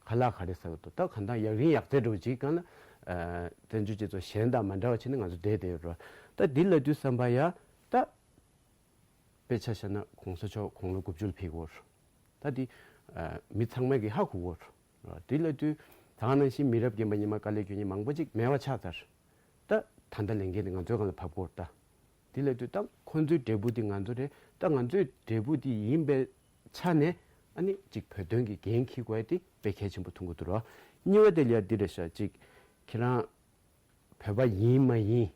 ཁ་ལག་ག་རེ་ཟ་གི་འདུག་ད་གང་ལྟར་ཡག་རིན་ཡག་རྩེ་འདྲ་བོ་ཅིག་སྒང་ལ་ཨ་བཙན་བྱོལ་སྤྱི་ཚོགས་གཞན་དང་མ་འདྲ་བ་བྱས་ནས་ང་ཚོ་བསྡད་བསྡད་ཡོད་རེད་བ། ད་འདི་ལབ་དུས་ཙམ་པ་ཡ་ད་དཔེ་ཆ་བཞག་ན་གོང་ས་མཆོག་དགུང་ལོ་དགུ་བཅུ་ལ་ཕེབས་ཀྱི་ཡོད་རེད། ད་འདི་ཨ་མི་ཚང་མས་ཀྱིས་ཧ་གོ་གི་ཡོད་རེད། དེ་ལབ་དུས་ད་ག་ནང་བཞིན་མི་རབས་རྒན་པ་སྔོན་མ་དཀའ་ལས་སྐྱོན་མཁན་མང་པོ་ཅིག་མེད་པ་ཆགས་ཚར། ད་ད་ལྟ་ལས་འགན་དེ་ང་ཚོའི་སྒང་ལ་བབས་ཀྱི་ཡོད་རེད་ད། དེ་ལབ་དུས་ད་ཁོང་ཚོའི་འབྲས་བུ་དེ་ང་ཚོ་རེད། ད་ང་ཚོའི་འབྲས་བུ་དེ་ཡིན་པའི་ཆ་ནས་ཨ་ནི་ཅིག་བོད་དོན་གྱི་འགན་འཁྱེར་དགོས་ཡ་དེ་དཔེ་གལ་ཆེན་པོ་མཐོང་གི་འདུག་ར། གཉིས་པ་དེ་ལ་ཡ་འདི་རེད་ཤག་ཅིག་ཁྱེད་རང་བོད་པ་ཡིན་མ་ཡིན་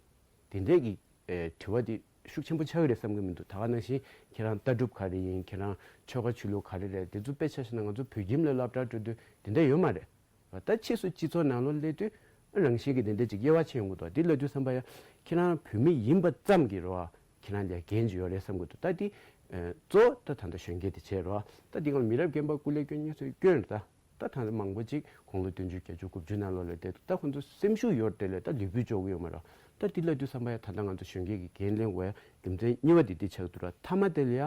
དེ་འདྲས་ཀྱི་ཨེ་དྲི་བ་དེ་ཤུགས་ཆེན་པོ་ཆགས་ཀྱི་རེད་བསམ་གྱི་མི་འདུག་ད་ག་ནང་བཞིན་ཁྱེད་རང་ལྟ་གྲུབ་ག་རེ་ཡིན། ཁྱེད་རང་ཆོལ་ཁ་ཆོས་ལུགས་ག་རེ་རེད། དེ་ཚོ་དཔེ་ཆ་བཞག་ན་ང་ཚོ་བོད་ཁྱིམ་ལ་སློབ་གྲྭ་འགྲོ་དུས་དེ་འདྲས་ཡོད་མ་རེད། ད་ཕྱིས་སུ་སྤྱི་ཚོགས་ནང་ལོགས་སླེབས་དུས་རང་བཞིན་གྱིས་དེ་འདྲ་ཅིག་དབྱེ་བ་ཕྱེ་ཡོང་གི་འདུག་དེ་ལབ་དུས་ཙམ་པ་ཡ་ཁྱེད་རང་བོད་མི་ཡིན་པ་ཙམ་གྱིས་རེད་བ། ཁྱེད་རང་ལ་འགན་ཅིག་ཡོད་རེད་བསམ་གྱི་འདུག་ད་འདི་ཨ་གཙོ་བོ་ད་ད་ལྟ་གཞོན་སྐྱེས་དེ་བྱས་རེད་བ། ད་འདི་སྒང་ལ་མི་རབས་རྒན་པ་སྐུ་ལས་སྐྱོན་མཁན་ཚོས་སྐྱོན་རེད་ད། ད་ད་ལྟ་མང་པོ་ཅིག་དགུང་ལོ་བདུན་ཅུ་བརྒྱད་ཅུ་དགུ་བཅུ་ནང་ལོགས་ལ་བསྡད་འདུག་ད་ཁོང་ཚོ་སེམས་ཤུགས་ཡོད་དེ་ལས་ད་ལུས་པོས་ལྕོགས་ཀྱི་ཡོད་མ་རེད། ད་འདི་ལབ་དུས་ཙམ་པ་ཡ་ད་ལྟ་ང་ཚོ་གཞོན་སྐྱེས་ཀྱི་འགན་ལེན་དགོས་ཡ་རྒྱུ་མཚན་གཉིས་པ་དེ་འདི་ཆགས་འདུག་ར། མཐའ་མ་དེ་ལ་ཡ་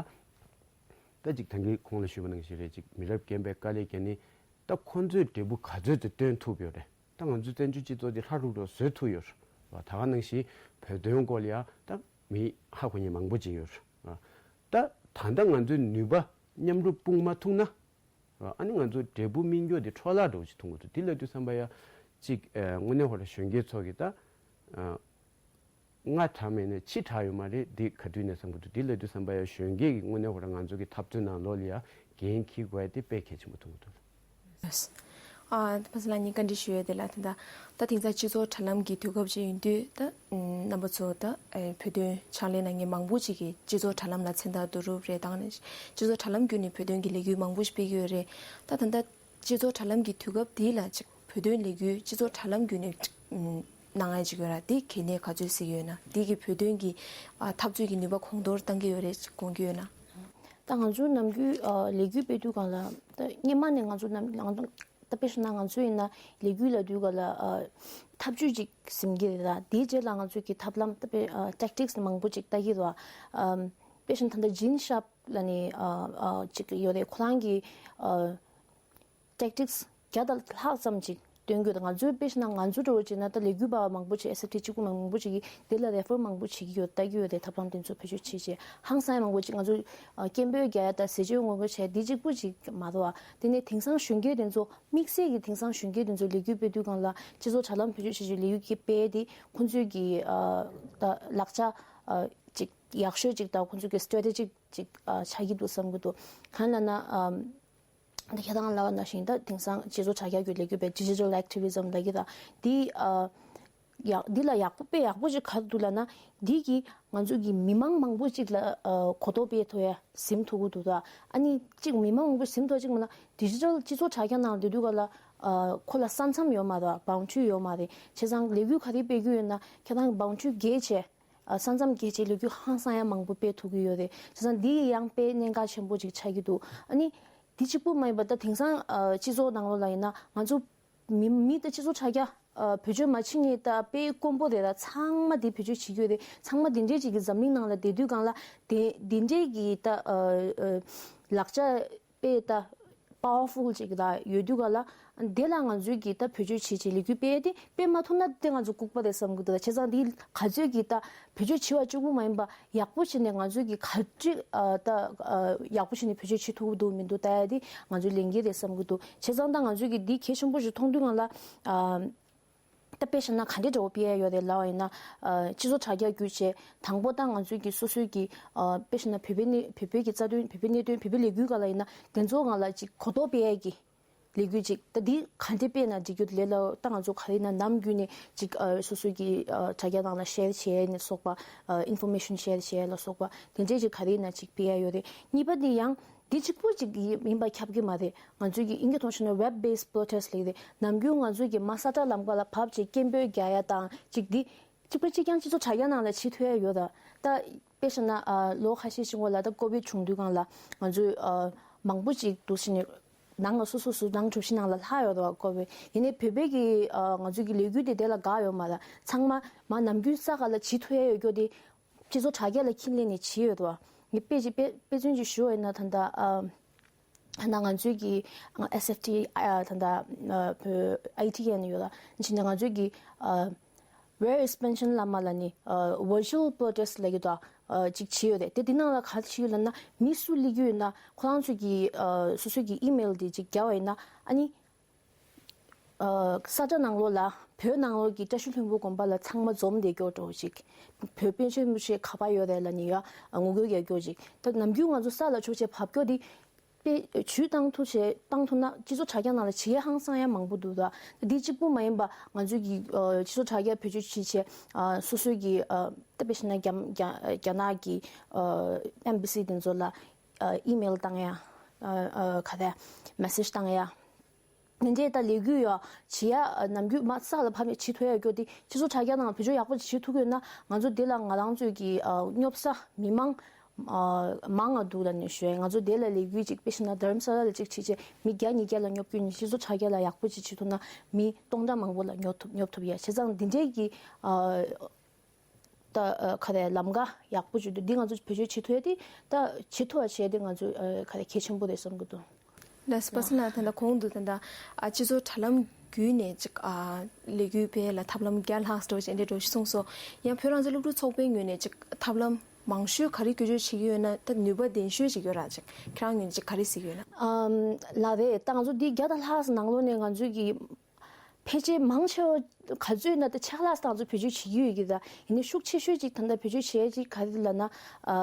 ད་ཅིག་ད་གིན་གོང་ལ་ཞུས་པ་ནང་བཞིན་རེད། ཅིག་མི་རབས་རྒན་པའི་དཀའ་ལས་བརྒྱབ་ནས་ད་ཁོང་ཚོས་འབྲས་བུ་ག་ཚོད་ཅིག་བཏོན་ཐུབ་ཡོད་རེད། ད་ང་ཚོའི་བཙན་བྱོལ་སྤྱི་ཚོགས་འདི་ལྷ་རུབ་རུབ་བཟོ་ཐུབ་ཡོད་རེད་བ། ད་ག་ནང་བཞིན་བོད་དོན་སྐོར་ལ་ཡ་ད་མི་ཧ་གོ་མཁན་མང་པོ་ཅིག་ཡོད་རེད་བ། ད་ད་ལྟ་ང་ཚོའི་ནུས་པ་མཉམ་རུབ་སྤུངས་མ་ཐུབ་ན། ཨ་ནི་ང་ཚོ་འབྲས་བུ་སྨིན་རྒྱུ་དེ་འཕྲོ་བརླག་འདྲ་བོ་ཅིག་མཐོང་གི་འདུག་དེ་ལབ་དུས་ཙམ་པ་ཡ་ཅིག་ཨ་དངོས་གནས་ཧོ་ར་གཞོན་སྐྱེས་ཚོ་གིས་ད་ཨ་སྔ་དྲགས་མེད་ནས་ཕྱི་དྲགས་ཡོད་མ་རེད། འདི་ག་དུས་ནས་བསམ་གྱི་འདུག་དེ་ལབ་དུས་ཙམ་པ་ཡ་གཞོན་སྐྱེས་ཀྱིས་དངོས་གནས་ཧོ་ར་ང་ཚོ་གི་འཐབ་རྩོད་ནང་ལོགས་ལ་ཡ་འགན་འཁྱེར་དགོས་ཡ་དེ་དཔེ་གལ་ཆེན་པོ་མཐོང་གི་འདུག་ཨ་ཕ་སི་ལགས་ནས་བཀའ་འདྲི་ཞུ་ཡས་དེ་ལ། ད་ད་ད་དེང་སང་སྤྱི་ཚོགས་དྲ་ལམ་གྱི་དུས་སྐབས་ཅིག་ཡིན་དུས་ད་རྣམ་པ་ཚོ་ད་ཨེ་བོད་དོན་ཕྱག་ལས་གནང་མཁན་མང་པོ་ཅིག་གིས་སྤྱི་ཚོགས་དྲ་ལམ་ལ་མཚན་རྟགས་བསྡུ་རུབ་རེད། ད་ནས་སྤྱི་ཚོགས་དྲ་ལམ་བརྒྱུད་ནས་བོད་དོན་གྱི་ལས་འགུལ་མང་པོ་ཞིག་སྤེལ་གྱི་ཡོད་རེད། ད་ད་ད་སྤྱི་ཚོགས་དྲ་ལམ་གྱི་དུས་སྐབས་འདི་ལ་ཅིག་བོད་དོན་ལས་འགུལ་སྤྱི་ཚོགས་དྲ་ལམ་བརྒྱུད་ནས་ཅིག་གནང་ཡ་ཅིག་ཡོད་ན། འདི་གལ་གནད་ག་ཚོད་གཟིགས་ཡོད་ན། འདི་གིས་བོད་དོན་གྱི་ཨ་འཐབ་རྩོད་ཀྱི་ནུས་པ་གོང་མཐོར་གཏང་གི་ཡོད་རེད་ཅིག་དགོངས་ཀྱི་ཡོད་ན། ད་ང་ཚོ་ནམ་རྒྱུན་ཨ་ལས་འགུལ་སྤེལ་དུས་སྒང་ལ་ད་སྔོན་མ་ནས་ང་ཚོ་ནམ་ང་ཚོ་ ད་དཔེ་བཞག་ན་ང་ཚོ་ཡིན་ན་ལས་འགུལ་ལབ་དུས་ག་ལ་ཨ་ཐབས་ཇུས་ཅིག་ཟིན་གྱི་རེད། ད་དེའི་རྗེས་ལ་ང་ཚོ་གི་ཐབས་ལམ་ད་དཔེ་ཨ་ཊེག་ཊིག་སི་མང་པོ་ཅིག་ལྟ་གི་རེད། ཨམ་དཔེ་བཞག་ན་ད་ལྟ་ཇིན་ཤཱབ་ལབ་ནས་ཨ་ཨ་ཅིག་ཡོད་རེད། ཁོ་རང་གི་ཨ་ཊེག་ཊིག་སི་བརྒྱ་དང་ལྷག་ཙམ་ཅིག་སྟོན་གྱི་ཡོད། ང་ཚོའི་དཔེ་བཞག་ན་ང་ཚོ་འདྲ་བོ་བྱས་ན་ད་ལས་འགུལ་པ་མང་པོ་ཅིག་ཨེས་ཨེཕ་ཊི་གཅིག་པུ་མང་པོ་ཅིག་གིས་དེ་ལ་རེ་ཧྥར་མང་པོ་བྱེད་ཀྱི་ཡོད། ལྟ་གི་ཡོད་དེ་ཐབས་ལམ་དེ་ཚོ་བེད་སྤྱོད་བྱེད་བྱེད་ཧང་སང་ཡ་མང་པོ་ཅིག་ང་ཚོ་ཨ་སྐད་འབོད་རྒྱག་ཡ་དང་ཟས་བཅད་ངོ་རྒོལ་བྱས་དེ་གཅིག་པུ་ཅིག་མ་གཏོགས་དེ་ནས་དེང་སང་གཞོན་སྐྱེས་དེ་ཚོ་དམིགས་བསལ་གྱི་དེང་སང་གཞོན་སྐྱེས་དེ་ཚོ་ལས་འགུལ་སྤེལ་དུས་སྒང་ལ་སྤྱི་ཚོགས་དྲ་ལམ་བེད་སྤྱོད་བྱེད་བྱེད་ལས་འགུལ་གྱི་སྤེལ་དེ་ཁོང་ཚོའི་གི་ཨ་ད་ལག་ཆ་ཨ་ཅིག་ཡག་ཤོས་ཅིག་དང་ཁོང་ཚོའི་གི་སི་ཊེ་ཊི་ཇི་ཅིག་ཅིག་ཨ་ཆགས་ཀྱི་འདུག་བསམ་གྱི་འདུག་གང་ལབ་ན་ཨ། ད་ཁྱེད་རང་ལབ་པ་ནང་བཞིན་ད་དེང་སང་སྤྱི་ཚོགས་དྲ་རྒྱ་བརྒྱུད་ལས་འགུལ་སྤེལ་ཌི་ཇི་ཊལ་ཨེག་ཊི་བི་ཛམ་ལབ་ཀྱི་ད་འདི་ཨ་ཡག་འདི་ལ་ཡག་པོ་དཔེ་ཡག་པོ་ཅིག་ག་རེ་འདུག་ལབ་ན་འདི་གིས་ང་ཚོ་གི་མི་མང་མང་པོ་ཅིག་ལ་ཨ་གོ་རྟོགས་སྤེལ་ཐུབ་ཡ་ཟིན་ཐུབ་ཀྱི་འདུག་ད་ཨ་ནི་གཅིག་མི་མང་མང་པོ་ཟིན་ཐུབ་ཅིག་མིན་ན་ཌི་ཇི་ཊལ་སྤྱི་ཚོགས་དྲ་རྒྱ་ནང་སྡོད་དུས་ག་ལ་ཨ་ཁོ་ལ་ས་མཚམས་ཡོད་མ་རེད། བའུན་ཌ་རི་ཡོད་མ་རེད། བྱས་ཙང་ལས་འགུལ་ག་རེ་སྤེལ་རྒྱུ་ཡོད་ན་ཁྱེད་རང་གི་བའུན་ཌ་རི་བརྒལ་བྱས། ཨ་ས་མཚམས་བརྒལ་བྱས་ལས་འགུལ་ཧང་སང་ཡ་མང་པོ་སྤེལ་ཐུབ་ཀྱི་ཡོད་རེད། བྱས་ཙང་འདི་ཡང་དཔེ་གནད་འགག་ཆེན་པོ་ཅིག་ཆགས་ཀྱི་འདུག་ཨ་ནི་འདི་གཅིག་པུ་མ་ཡིན་པ་ད་དེང་སང་ཨ་སྤྱི་ཚོགས་ནང་ལོགས་ལ་ཡིན་ན་ང་ཚོ་མི་མི་ད་སྤྱི་ཚོགས་དྲ་རྒྱ་ཨ་བེད་སྤྱོད་མ་བྱེད་མཁན་ད་དཔེ་དཀོན་པོ་རེད། ད་ཚང་མ་འདི་བེད་སྤྱོད་བྱེད་ཀྱི་ཡོད་རེད། ཚང་མ་འདི་འདྲའི་ཅིག་གི་འཛམ་གླིང་ནང་ལ་བསྡད་དུས་སྒང་ལ་དེ་འདི་འདྲའི་གི་ད་ཨ་ཨ་ལག་ཆ་དཔེ་ད་པ་ཝར་ཕུལ་ཅིག་ད་ཡོད་དུས་ག་ལ་དེ་ལ་ང་ཚོས་ཀྱི་ད་བེད་སྤྱོད་བྱེད་བྱེད་ལས་འགུལ་སྤེལ་ཏེ་སྤེལ་མ་ཐུབ་ན་དེ་ང་ཚོ་ལྐུགས་པ་རེད་བསམ་གྱི་འདུག་བྱས་ཙང་འདི་ག་ཚོད་ཀྱི་ད་བེད་སྤྱོད་བྱེད་པ་གཅིག་པུ་མ་ཡིན་པ་ཡག་པོ་བྱས་ནས་ང་ཚོས་ཀྱི་ག་ཚོད་ཨ་ད་ཨ་ཡག་པོ་བྱས་ནས་བེད་སྤྱོད་བྱེད་ཐུབ་ཀྱི་འདུག་མི་འདུག་ལྟ་ཡ་དེ་ང་ཚོའི་ལས་འགན་རེད་བསམ་གྱི་འདུག་བྱས་ཙང་ད་ང་ཚོས་ཀྱི་འདི་གལ་ཆེན་པོ་ཞིག་མཐོང་དུས་སྒང་ལ་ཨ། ད་དཔེ་བཞག་ན་ག་འདྲས་འདྲ་བོ་སྤེལ་ཡ་ཡོད་རེད་ལབ་པ་ཡིན་ན། ཨ་སྤྱི་ཚོགས་དྲ་རྒྱ་བརྒྱུད་བྱས་དང་པོ་ད་ང་ཚོའི་གི་སོ་སོའི་གི་ཨ་དཔེ་བཞག་ན་བོད་པའི་གནས་བོད་པའི་གི་རྩ་དོན་བོད་པའི་གནད་དོན་བོད་པའི་ལས་འགུལ་སྒང་ལ་ཡིན་ན་དེ་ཚོ་སྒང་ལ་ཅིག་གོ་རྟོགས་སྤེལ་ཡ་གི་ལས་འགུལ་ཅིག་ད་འདི་ག་འདྲས་སྤེལ་ན་འགྲིག་རྒྱུ་དེ་ལས་ལ་ད་ང་ཚོ་ག་རེ་ཡིན་ན་ནམ་རྒྱུན་ནས་ཅིག་ཨ་སོ་སོའི་གི་ཨ་དྲ་རྒྱ་ནང་ལ་ཤེར་བྱས་ནས་སོགས་པ་ཨ་ཨིན་ཕོར་མེ་ཤན་ཤེར་བྱས་ལ་སོགས་པ་དེ་འདྲས་ཅིག་ག་རེ་ཡིན་ན་ཅིག་སྤེལ་ཡ་ཡོད་རེད། གཉིས་པ་འདི་ཡང་འདི་གཅིག་པུ་ཅིག་ཡིན་པ་ཁྱབ་ཀྱི་མ་རེད། ང་ཚོའི་གི་དབྱིན་སྐད་ཐོག་བཤད་ན་web based protest ལབ་ཀྱི་རེད། ནམ་རྒྱུན་ང་ཚོའི་གི་མ་ས་ཁྲ་ལམ་ཁ་ལ་བབས་བྱས་སྐད་འབོད་རྒྱག་ཡ་དང་ཅིག་འདི་གཅིག་པ་གཅིག་རྐྱང་སྤྱི་ཚོགས་དྲ་རྒྱ་ནང་ལ་བྱེད་ཐུབ་ཡ་ཡོད་ད། ད་དཔེ་བཞག་ན་ཨ་ལོ་ཁ་ཤས་ཤིག་སྔོན་ལ་ད་ཀོ་བིད་བྱུང་དུས་སྒང་ལ་ང་ཚོའི་ཨ་མང་པོ་ཅིག་འདུག་ཕྱིན་ནས་ནང་ལ་སོ་སོ་སོ་ནང་གྲུ་བཞི་ནང་ལ་ལྷག་ཡོད་དོ་ཀོ་བིད། ཡིན་ནའི་བོད་པའི་གི་ཨ་ང་ཚོའི་གི་ལས་འགུལ་དེ་དེ་ལ་དགའ་ཡོད་མ་རེད། ཚང་མ་མ་ནམ་རྒྱུན་ས་ག་ལ་བྱེད་ཐུབ་ཡ་ཡོད་རྒྱུ་དེ། སྤྱི་ཚོགས་དྲ་རྒྱ་ལ་འཁྱེར་ལེན་ནས་བྱས་ཡོད་དོ། ངས་དཔེ་ཅིག་དཔེ་དཔེ་མཚོན་ཅིག་ཞུ་བ་ཡིན་ན་ད་ལྟ་ཨ་ད་ལྟ་ང་ཚོའི་གི་ཨ་ཨེས་ཨེཕ་ཊི་ཨ་ད་ལྟ་ཨ་བོད་ཨའི་ཊི་ཨེན་ཡོད་ལ་ཕྱིན་ནས་ང་ཚོའི་གི་ཨ་Where is Panchen Lama ལབ་ནི་ཨ་virtual protest ལབ་ཀྱི་དོ། ཨ་ཅིག་བྱས་ཡོད་རེད། དེ་དེ་ནང་ལ་ག་རེ་བྱས་ཡོད་ལབ་ན་མི་སུ་སླེབས་ཀྱི་ཡོད་ན་ཁོ་རང་ཚོའི་གི་ཨ་སོ་སོའི་གི་ཨི་མེལ་དེ་ཅིག་རྒྱག་པ་ཡིན་ན་ཨ་ནི། ཨ་ས་ཁྲ་ནང་ལོགས་ལ་བོད་ནང་ལོགས་ཀྱི་བཀྲ་ཤིས་ལྷུན་པོ་དགོན་པ་ལ་ཚང་མ་འཛོམས་བསྡད་རྒྱུ་འདྲ་བོ་ཅིག་བོད་པཎ་ཆེན་རིན་པོ་ཆེ་ག་པར་ཡོད་རེད་ལབ་ནི་ཡ་ངོ་རྒོལ་རྒྱག་རྒྱུ་ཅིག་ད་ནམ་རྒྱུན་ང་ཚོ་ས་ལ་ཕྱོགས་བྱས་བབས་རྒྱུ་དེ་དཔེ་ཇུས་བཏང་ཐུབ་བྱས་བཏང་ཐུབ་ན་སྤྱི་ཚོགས་དྲ་རྒྱ་ནང་ལ་བྱེད་ཡས་ཧང་སང་ཡ་མང་པོ་འདུག་ད་འདི་གཅིག་པུ་མ་ཡིན་པ་ང་ཚོའི་གི་ཨ་སྤྱི་ཚོགས་དྲ་རྒྱ་བེད་སྤྱོད་བྱེད་བྱས་ཨ་སོ་སོའི་གི་ཨ་ད་དཔེ་བྱས་ན་རྒྱ་རྒྱ་རྒྱ་ནག་གི་ཨ་ཨེམ་བྷ་སི་དེ་ཚོ་ལ་ཨ་ཨི་མེལ་བཏང་ཡ་ཨ་ཨ་ག་རེ་མེ་སེཇ་བཏང་ཡ། དེ་འདྲའི་ད་ལས་འགུལ་ཡ་བྱེད་ཡ་ནམ་རྒྱུན་མ་ས་ལ་ཕབ་ནས་བྱེད་ཐུབ་ཡ་ཡོད་རྒྱུ་དེ་སྤྱི་ཚོགས་དྲ་རྒྱ་ནང་བེད་སྤྱོད་ཡག་པོ་ཅིག་བྱེད་ཐུབ་ཀྱི་ཡོད་ན་ང་ཚོ་འདི་ལ་ང་རང་ཚོའི་གི་ཨ་སྙོབ་ས་མི་མང་ཨ་མང་ང་འདུག་ལབ་ནས་ཞུ་ཡ། ང་ཚོ་འདི་ལ་ལས་འགུལ་ཅིག་དཔེ་བཞག་ན་དྷ་རམ་ས་ལ་ལ་ཅིག་བྱེད་བྱེད་མི་བརྒྱ་ཉིས་བརྒྱ་ལ་སྙོབ་རྒྱུ་ནི་སྤྱི་ཚོགས་དྲ་རྒྱ་ལ་ཡག་པོ་ཅིག་བྱེད་ཐུབ་ན་མི་སྟོང་ཕྲག་མང་པོ་ལ་སྙོབ་ཐུབ་སྙོབ་ཐུབ་ཡ། བྱས་ཙང་འདི་འདྲའི་གི་ཨ། ད་ཨ་ག་རེ་ལམ་ཁ་ཡག་པོ་ཅིག་འདུག་འདི་ང་ཚོ་བེད་སྤྱོད་བྱེད་ཐུབ་ཡ་དེ་ད་བྱེད་ཐུབ་པ་བྱས་ཏེ་ང་ཚོ་ཨ་ག་རེ་གལ་ཆེན་པོ་རེད་བསམ་གྱི་འདུག་ལགས་སོ། པ་སེ་ན་ད་ལྟ་གོང་དུ་ད་ལྟ་ཨ་སྤྱི་ཚོགས་དྲ་ལམ་བརྒྱུད་ནས་ཅིག་ཨ་ལས་འགུལ་སྤེལ་ལ་ཐབས་ལམ་བརྒྱ་ལྷག་འགྲོ་བྱས་འདི་འགྲོ་ཞིག་གསུངས་སོ། ཡང་བོད་རང་བཙན་སློབ་ཕྲུག་ཚོགས་པའི་ངོས་ནས་ཅིག་ཐབས་ལམ་མང་ཤོས་ག་རེ་བཀོལ་སྤྱོད་བྱེད་ཀྱི་ཡོད་ན་ད་ནུས་པ་ལྡན་ཤོས་ཅིག་ཡོད་ར། ཅིག་ཁྱེད་རང་ངོས་ནས་ཅིག་ག་རེ་གཟིགས་ཡོད་ན། ཨམ་ལགས་རེད། ད་ང་ཚོ་འདི་བརྒྱ་དང་ལྷག་ཙམ་ནང་ལོགས་ནས་ང་ཚོས་ཀྱི་ཕལ་ཆེར་མང་ཆེ་བ་ག་ཚོད་ཡིན་ན་ད་ཕྱེད་ཀ་ལྷག་ཙམ་ང་ཚོ་བེད་སྤྱོད་བྱེད་ཀྱི་ཡོད་ཀྱི། ད་ཡིན་ནའི་ཤུགས་ཆེ་ཤོས་ཅིག་ད་ལྟ་བེད་སྤྱོད་བྱེད་ཡས་ཅིག་ག་རེ་ལབ་ན། ཨ་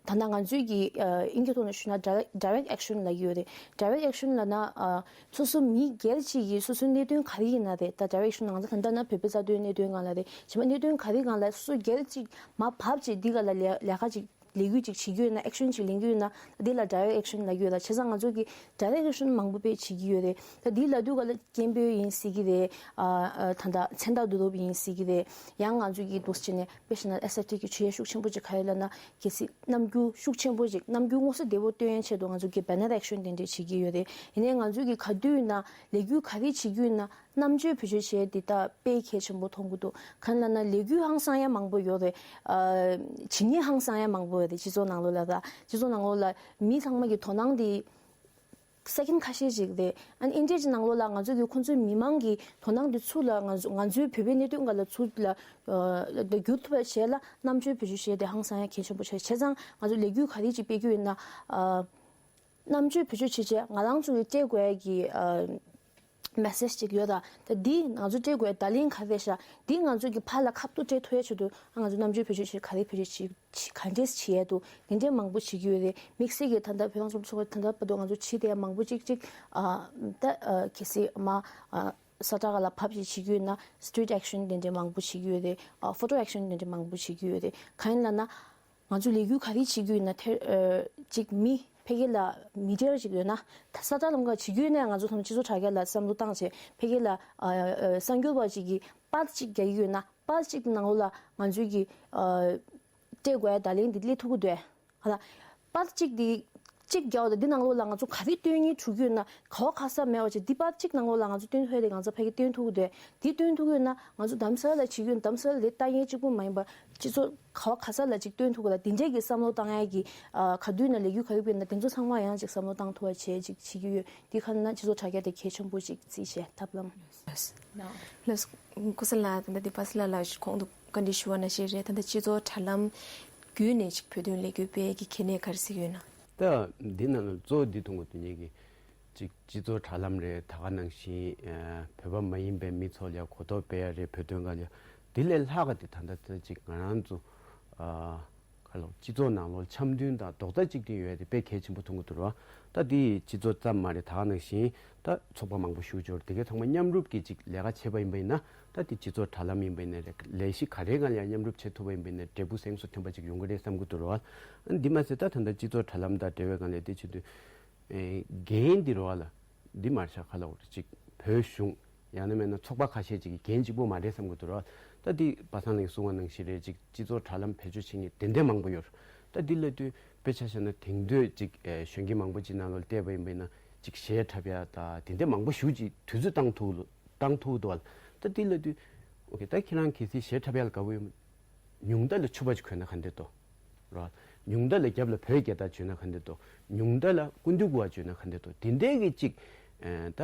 ད་ལྟ་ང་ཚོའི་གི་ཨ་དབྱིན་སྐད་ཐོག་ནས་ཞུས་ན་direct direct action ལབ་ཀྱི་ཡོད་རེད། Direct action ལབ་ན་ཨ་སོ་སོ་མི་སྒེར་གཅིག་གིས་སོ་སོའི་གནད་དོན་ག་རེ་ཡིན་ན་རེད། ད་direct action ནང་ད་ད་ལྟ་ན་བོད་པའི་རྩ་དོན་གནད་དོན་སྒང་ལ་རེད། གཞན་པ་གནད་དོན་ག་རེ་སྒང་ལ་སོ་སོ་སྒེར་གཅིག་མར་བབས་བྱས་འདི་ག་ལ་ལས་ལས་ཀ་ཅིག་ ལས་འགུལ་ཅིག་བྱེད་རྒྱུ་ཡོད་ན། ཨེག་ཤན་ཅིག་ལེན་རྒྱུ་ཡོད་ན། འདི་ལ་ཌའི་རེག་ཨེག་ཤན་ལབ་ཀྱི་ཡོད་ལ། བྱས་ཙང་ང་ཚོ་གིས་ཌའི་རེག་ཨེག་ཤན་མང་པོ་དཔེ་བྱེད་ཀྱི་ཡོད་རེད། ད་འདི་ལབ་དུས་ག་ལ་སྐད་འབོད་ཡིན་སྲིད་ཀྱི་རེད། ཨ་ཨ་ད་ལྟ་མཚན་རྟགས་བསྡུ་རུབ་ཡིན་སྲིད་ཀྱི་རེད། ཡང་ང་ཚོ་གིས་འདུག་སེ་བྱས་ནས་དཔེ་བཞག་ན་ཨེས་ཨེཕ་ཊི་གི་ཆེས་ཤུགས་ཆེན་པོ་ཅིག་ག་རེ་ལབ་ན། གལ་སྲིད་རྣམ་འགྱུར་ཤུགས་ཆེན་པོ་ཅིག་རྣམ་འགྱུར་མངོན་གསལ་དོད་པོ་སྟོན་ཡས་ཆེད་དུ་ང་ཚོ་གིས་བེ་ནར་ཨེག་ཤན་དེ་འདྲས་བྱེད་ཀྱི་ཡོད་རེད། ཡིན་ནའི་ང་ཚོ་གིས་ག་དུས་ཡིན་ན་ལས་འགུལ་ག་རེ་བྱེད་རྒྱུ་ཡིན་ན། རྣམ་དཔྱོད་བེད་སྤྱོད་བྱེད་ཡས་འདི་ད་དཔེ་གལ་ཆེན་པོ་མཐོང་གི་འདུག་གང་ལབ་ན་ལས་འགུལ་ཧང་སང་ཡ་མང་པོ་ཡོད་རེད། ཨ་བྱེད་མཁན་ཧང་སང་ཡ་མང་པོ་ཡོད་རེད། སྤྱི་ཚོགས་ནང་ལོགས་ལ། ད་སྤྱི་ཚོགས་ནང་ལོགས་ལ་མི་ཚང་མ་གི་དོ་སྣང་འདི་སེ་ཀེན་ཁ་ཤས་ཤིག་རེད། ཨ་ནི་ཨིན་ཌི་ཡ་གི་ནང་ལོགས་ལ་ང་ཚོ་གི་ཁོང་ཚོའི་མི་མང་གི་དོ་སྣང་འདི་ཚུར་ལ་ང་ཚོ་ང་ཚོའི་བོད་པའི་གནད་དོན་སྒང་ལ་ཚུར་ལ་ཨ་བསྒྱུར་ཐུབ་པ་བྱེད་ཡས་ལ་རྣམ་དཔྱོད་བེད་སྤྱོད་བྱེད་ཡས་དེ་ཧང་སང་ཡ་གལ་ཆེན་པོ་ཆགས། བྱས་ཙང་ང་ཚོ་ལས་འགུལ་ག་རེ་ཅིག་སྤེལ་རྒྱུ་ཡིན་ན། ཨ་རྣམ་དཔྱོད་བེད་སྤྱོད་བྱེད་བྱས་ང་རང་ཚོ་གི་སྤྲད་དགོས་ཡ་གི་ཨ་མེ་སེ་ཇི་ཅིག་ཡོད། ད་ད་འདི་ང་ཚོ་སྤྲད་དགོས་ཡ་བརྡ་ལན་ག་རེ་རེད་ཤག་འདི་ང་ཚོ་གི་ཕར་ལ་ཁ་ཐུག་སྤྲད་ཐུབ་ཡ་ཆེད་དུ་ང་ཚོ་རྣམ་དཔྱོད་བེད་སྤྱོད་བྱེད། ག་རེ་བེད་སྤྱོད་བྱེད། ག་འདྲས་བྱེད་ཡ་འདུག་འདི་འདྲས་མང་པོ་བྱེད་ཀྱི་ཡོད་རེད། དམིགས་བསལ་གྱི་ད་ལྟ་བོད་རང་སྐྱོང་ཚོགས་པ་ད་ལྟ་བར་དུ་ང་ཚོ་བྱེད་བསྡད་ཡ་མང་པོ་ཅིག་ཅིག་ཨ་ད་ཨ་གལ་སྲིད་མ་ཨ་ས་ཁྲ་ཁག་ལ་ཕབ་བྱས་བྱེད་རྒྱུ་ཡིན་ན་སི་ཊི་རིཊ་ཨེག་ཤན་དེ་འདྲས་མང་པོ་བྱེད་ཀྱི་ཡོད་རེད། ཨ་ཕོ་ཊོ་ཨེག་ཤན་དེ་འདྲས་མང་པོ་བྱེད་ཀྱི་ཡོད་རེད། གང་ཡིན་ལབ་ན། ང་ཚོ་ལས་འགུལ་ག་རེ་བྱེད་རྒྱུ་ཡིན་ན་ཐེར་ཨ་ཅིག་མི་ཕ་གི་ལ་མི་ཌི་ཡ་ཅིག་ཡོད་ན། ད་ས་ཁྲ་ལམ་ཁ་བྱེད་རྒྱུ་ཡིན་ན་ང་ཚོ་ཚང་མ་སྤྱི་ཚོགས་དྲ་རྒྱ་ལ་བསམ་བློ་བཏང་བྱས་ཕ་གི་ལ་ཨ་ཨ་གསར་འགྱུར་བ་ཅིག་གིས་པར་ཅིག་རྒྱག་གི་ཡོད་ན། པར་ཅིག་ནང་ལོགས་ལ་ང་ཚོའི་གི་ཨ་སྤྲད་དགོས་ཡ་བརྡ་ལན་འདི་སླེབས་ཐུབ་ཀྱི་འདུག་ག་ད་པར་གཅིག་འདི་གཅིག་རྒྱག་པ་དང་འདི་ནང་ལོགས་ལ་ང་ཚོ་ག་རེ་སྟོན་སྙིང་བྲོ་གི་ཡོད་ན། ག་བ་ག་ས་མེད་པ་བྱས་འདི་པར་གཅིག་ནང་ལོགས་ལ་ང་ཚོ་སྟོན་ཐུབ་ཡ་དེ་ང་ཚོ་ཕ་གི་སྟོན་ཐུབ་ཀྱི་འདུག་འདི་སྟོན་ཐུབ་ཀྱི་ཡོད་ན་ང་ཚོ་གདམ་གསར་ལ་བྱེད་ཀྱི་ཡོད། གདམ་གསར་ལ་ལྟ་མཁན་གཅིག་པུ་མ་ཡིན་པ་སྤྱི་ཚོགས་ག་བ་ག་ས་ལ་ཅིག་སྟོན་ཐུབ་དགོས་ལ། དེ་འདྲས་ཀྱི་བསམ་བློ་བཏང་ཡ་གི་ཨ་ག་དུས་ན་ལས་འགུལ་ག་རེ་སྤེལ་ན་དེ་ཚོ་ཚང་མ་ཡང་ཅིག་བསམ་བློ་བཏང་ཐུབ་པ་བྱས་ཅིག་བྱེད་ཀྱི་ཡོད། དེ་ག་ན་སྤྱི་ཚོགས་དྲ་རྒྱ་དེ་གལ་ཆེན་པོ་ཅིག་བརྩིས་བྱས་ཐབས་ལམ། ལགས། ལགས། ཀུ་ས་ལ་ད་ལྟ་འདི་པ་སི་ལ་ལ་གོང་དུ་བཀའ་འདྲི་ཞུ་བ་ནང་བཞིན་རེད། ད་ལྟ་སྤྱི་ཚོགས་དྲ་ལམ་བརྒྱུད་ནས་ཅིག་བོད་དོན་ལས་འགུལ་སྤེལ་གྱི་གལ་གནད་ག་རེ་གཟིགས་ཡོད་ན། ད་འདི་ནང་ལ་གཙོ་བོ་འདི་མཐོང་གི་འདུག་ངེད་ཀྱིས་ཅིག་སྤྱི་ཚོགས་དྲ་ལམ་རེད། ད་ག་ནང་བཞིན་ཨ་བོད་པ་མ་ཡིན་པའི་མི་ཚོ་ལ་གོ་རྟོགས་སྤེལ་ཡ་རེད། བོད་དོན་སྒང་ལ་དེ་ལས་ལྷག་ག་དེ་ད་ལྟ་ད་ཅིག་ང་རང་ཚོ་ཨ་ག་ལོ་སྤྱི་ཚོགས་ནང་ལོགས་འཆམ་མཐུན་དང་རྡོག་རྩ་གཅིག་སྒྲིལ་ཡོད་ཡ་དེ་དཔེ་གལ་ཆེན་པོ་མཐོང་གི་འདུག་ར། ད་དེ་སྤྱི་ཚོགས་ཙམ་མ་རེད། ད་ག་ནང་བཞིན་ད་ཚོགས་པ་མང་པོ་ཞུགས་འབྱོར་དེ་གའི་ཚང་མ་མཉམ་རུབ་ཀྱིས་ཅིག་ལས་ཀ་བྱེད་པ་ཡིན་པ་ཡིན་ན། ད་དེ་སྤྱི་ཚོགས་དྲ་ལམ་ཡིན་པ་ཡིན་ན་རེད། ལས་གཞི་ག་རེའི་སྒང་ལ་ཡང་མཉམ་རུབ་བྱེད་ཐུབ་པ་ཡིན་པ་ཡིན་ན་འབྲས་བུ་གཟེངས་སུ་ཐོན་པ་ཅིག་ཡོང་གི་རེད་བསམ་གྱི་འདུག་ར། ཨ་འདི་མ་ཟད་ད་ད་ལྟ་སྤྱི་ཚོགས་དྲ་ལམ་དང་འབྲེལ་བའི་སྒང་ལ་དེ་བྱེད་དུས་ཨེ་འགན་འདི་ར་བ་ལ་འདི་མ་རེད་ཤག་ག་ལ་འོ་རེད། ཅིག་བོད་གཞུང་ཡང་ན་མེད་ན་ཚོགས་པ་ཁ་ཤས་ཅིག་གི་འགན་གཅིག་པོ་མ་རེད་བསམ་གྱི་འདུག་ར། ད་འདི་པ་སངས་ལགས་ཀྱིས་གསུངས་པ་ནང་བཞིན་རེད། ཅིག་སྤྱི་ཚོགས་དྲ་ལམ་བེད་སྤྱོད་བྱེད་མཁན་དེ་འདྲ་མང་པོ་ཡོད་རེད། ད་འདི་ལ་དུས་དཔེ་ཆ་བཞག་ན་དེང་དུས་ཅིག་ཨེ་གཞོན་སྐྱེས་མང་པོ་ཅིག་ནང་ལོགས་བལྟས་པ་ཡིན་པ་ཡིན་ན་ཅིག་གཞས་འཁྲབ་ཡ་ད་དེ་འདྲ་མང་པོ་ཞེ་ཅིག་དུས་ཚོད་བཏང་ཐུབ་བཏང་ཐུབ་འདུག་བ། ད་འདི་ལ་དུས་ཨོ་ཁེ་ད་ཁྱེད་རང་གལ་སྲིད་གཞས་འཁྲབ་ཡ་ལ་དགའ་པོ་ཡོད། ཉུང་མཐའ་ལ་ཕྱུ་པ་ཅིག་གོན་ན་ག་འདྲ་འདུག་ར། ཉུང་མཐའ་ལ་རྒྱབ་ལ་བོད་རྒྱལ་དར་གྱོན་ན་ག་འདྲ་འདུག་ཉུང་མཐའ་ལ་སྐུ་མདུན་སྐུ་པར་གྱོན་ན་ག་འདྲ་འདུག་དེ་འདྲའི་གི་ཅིག་ཨེ་ད་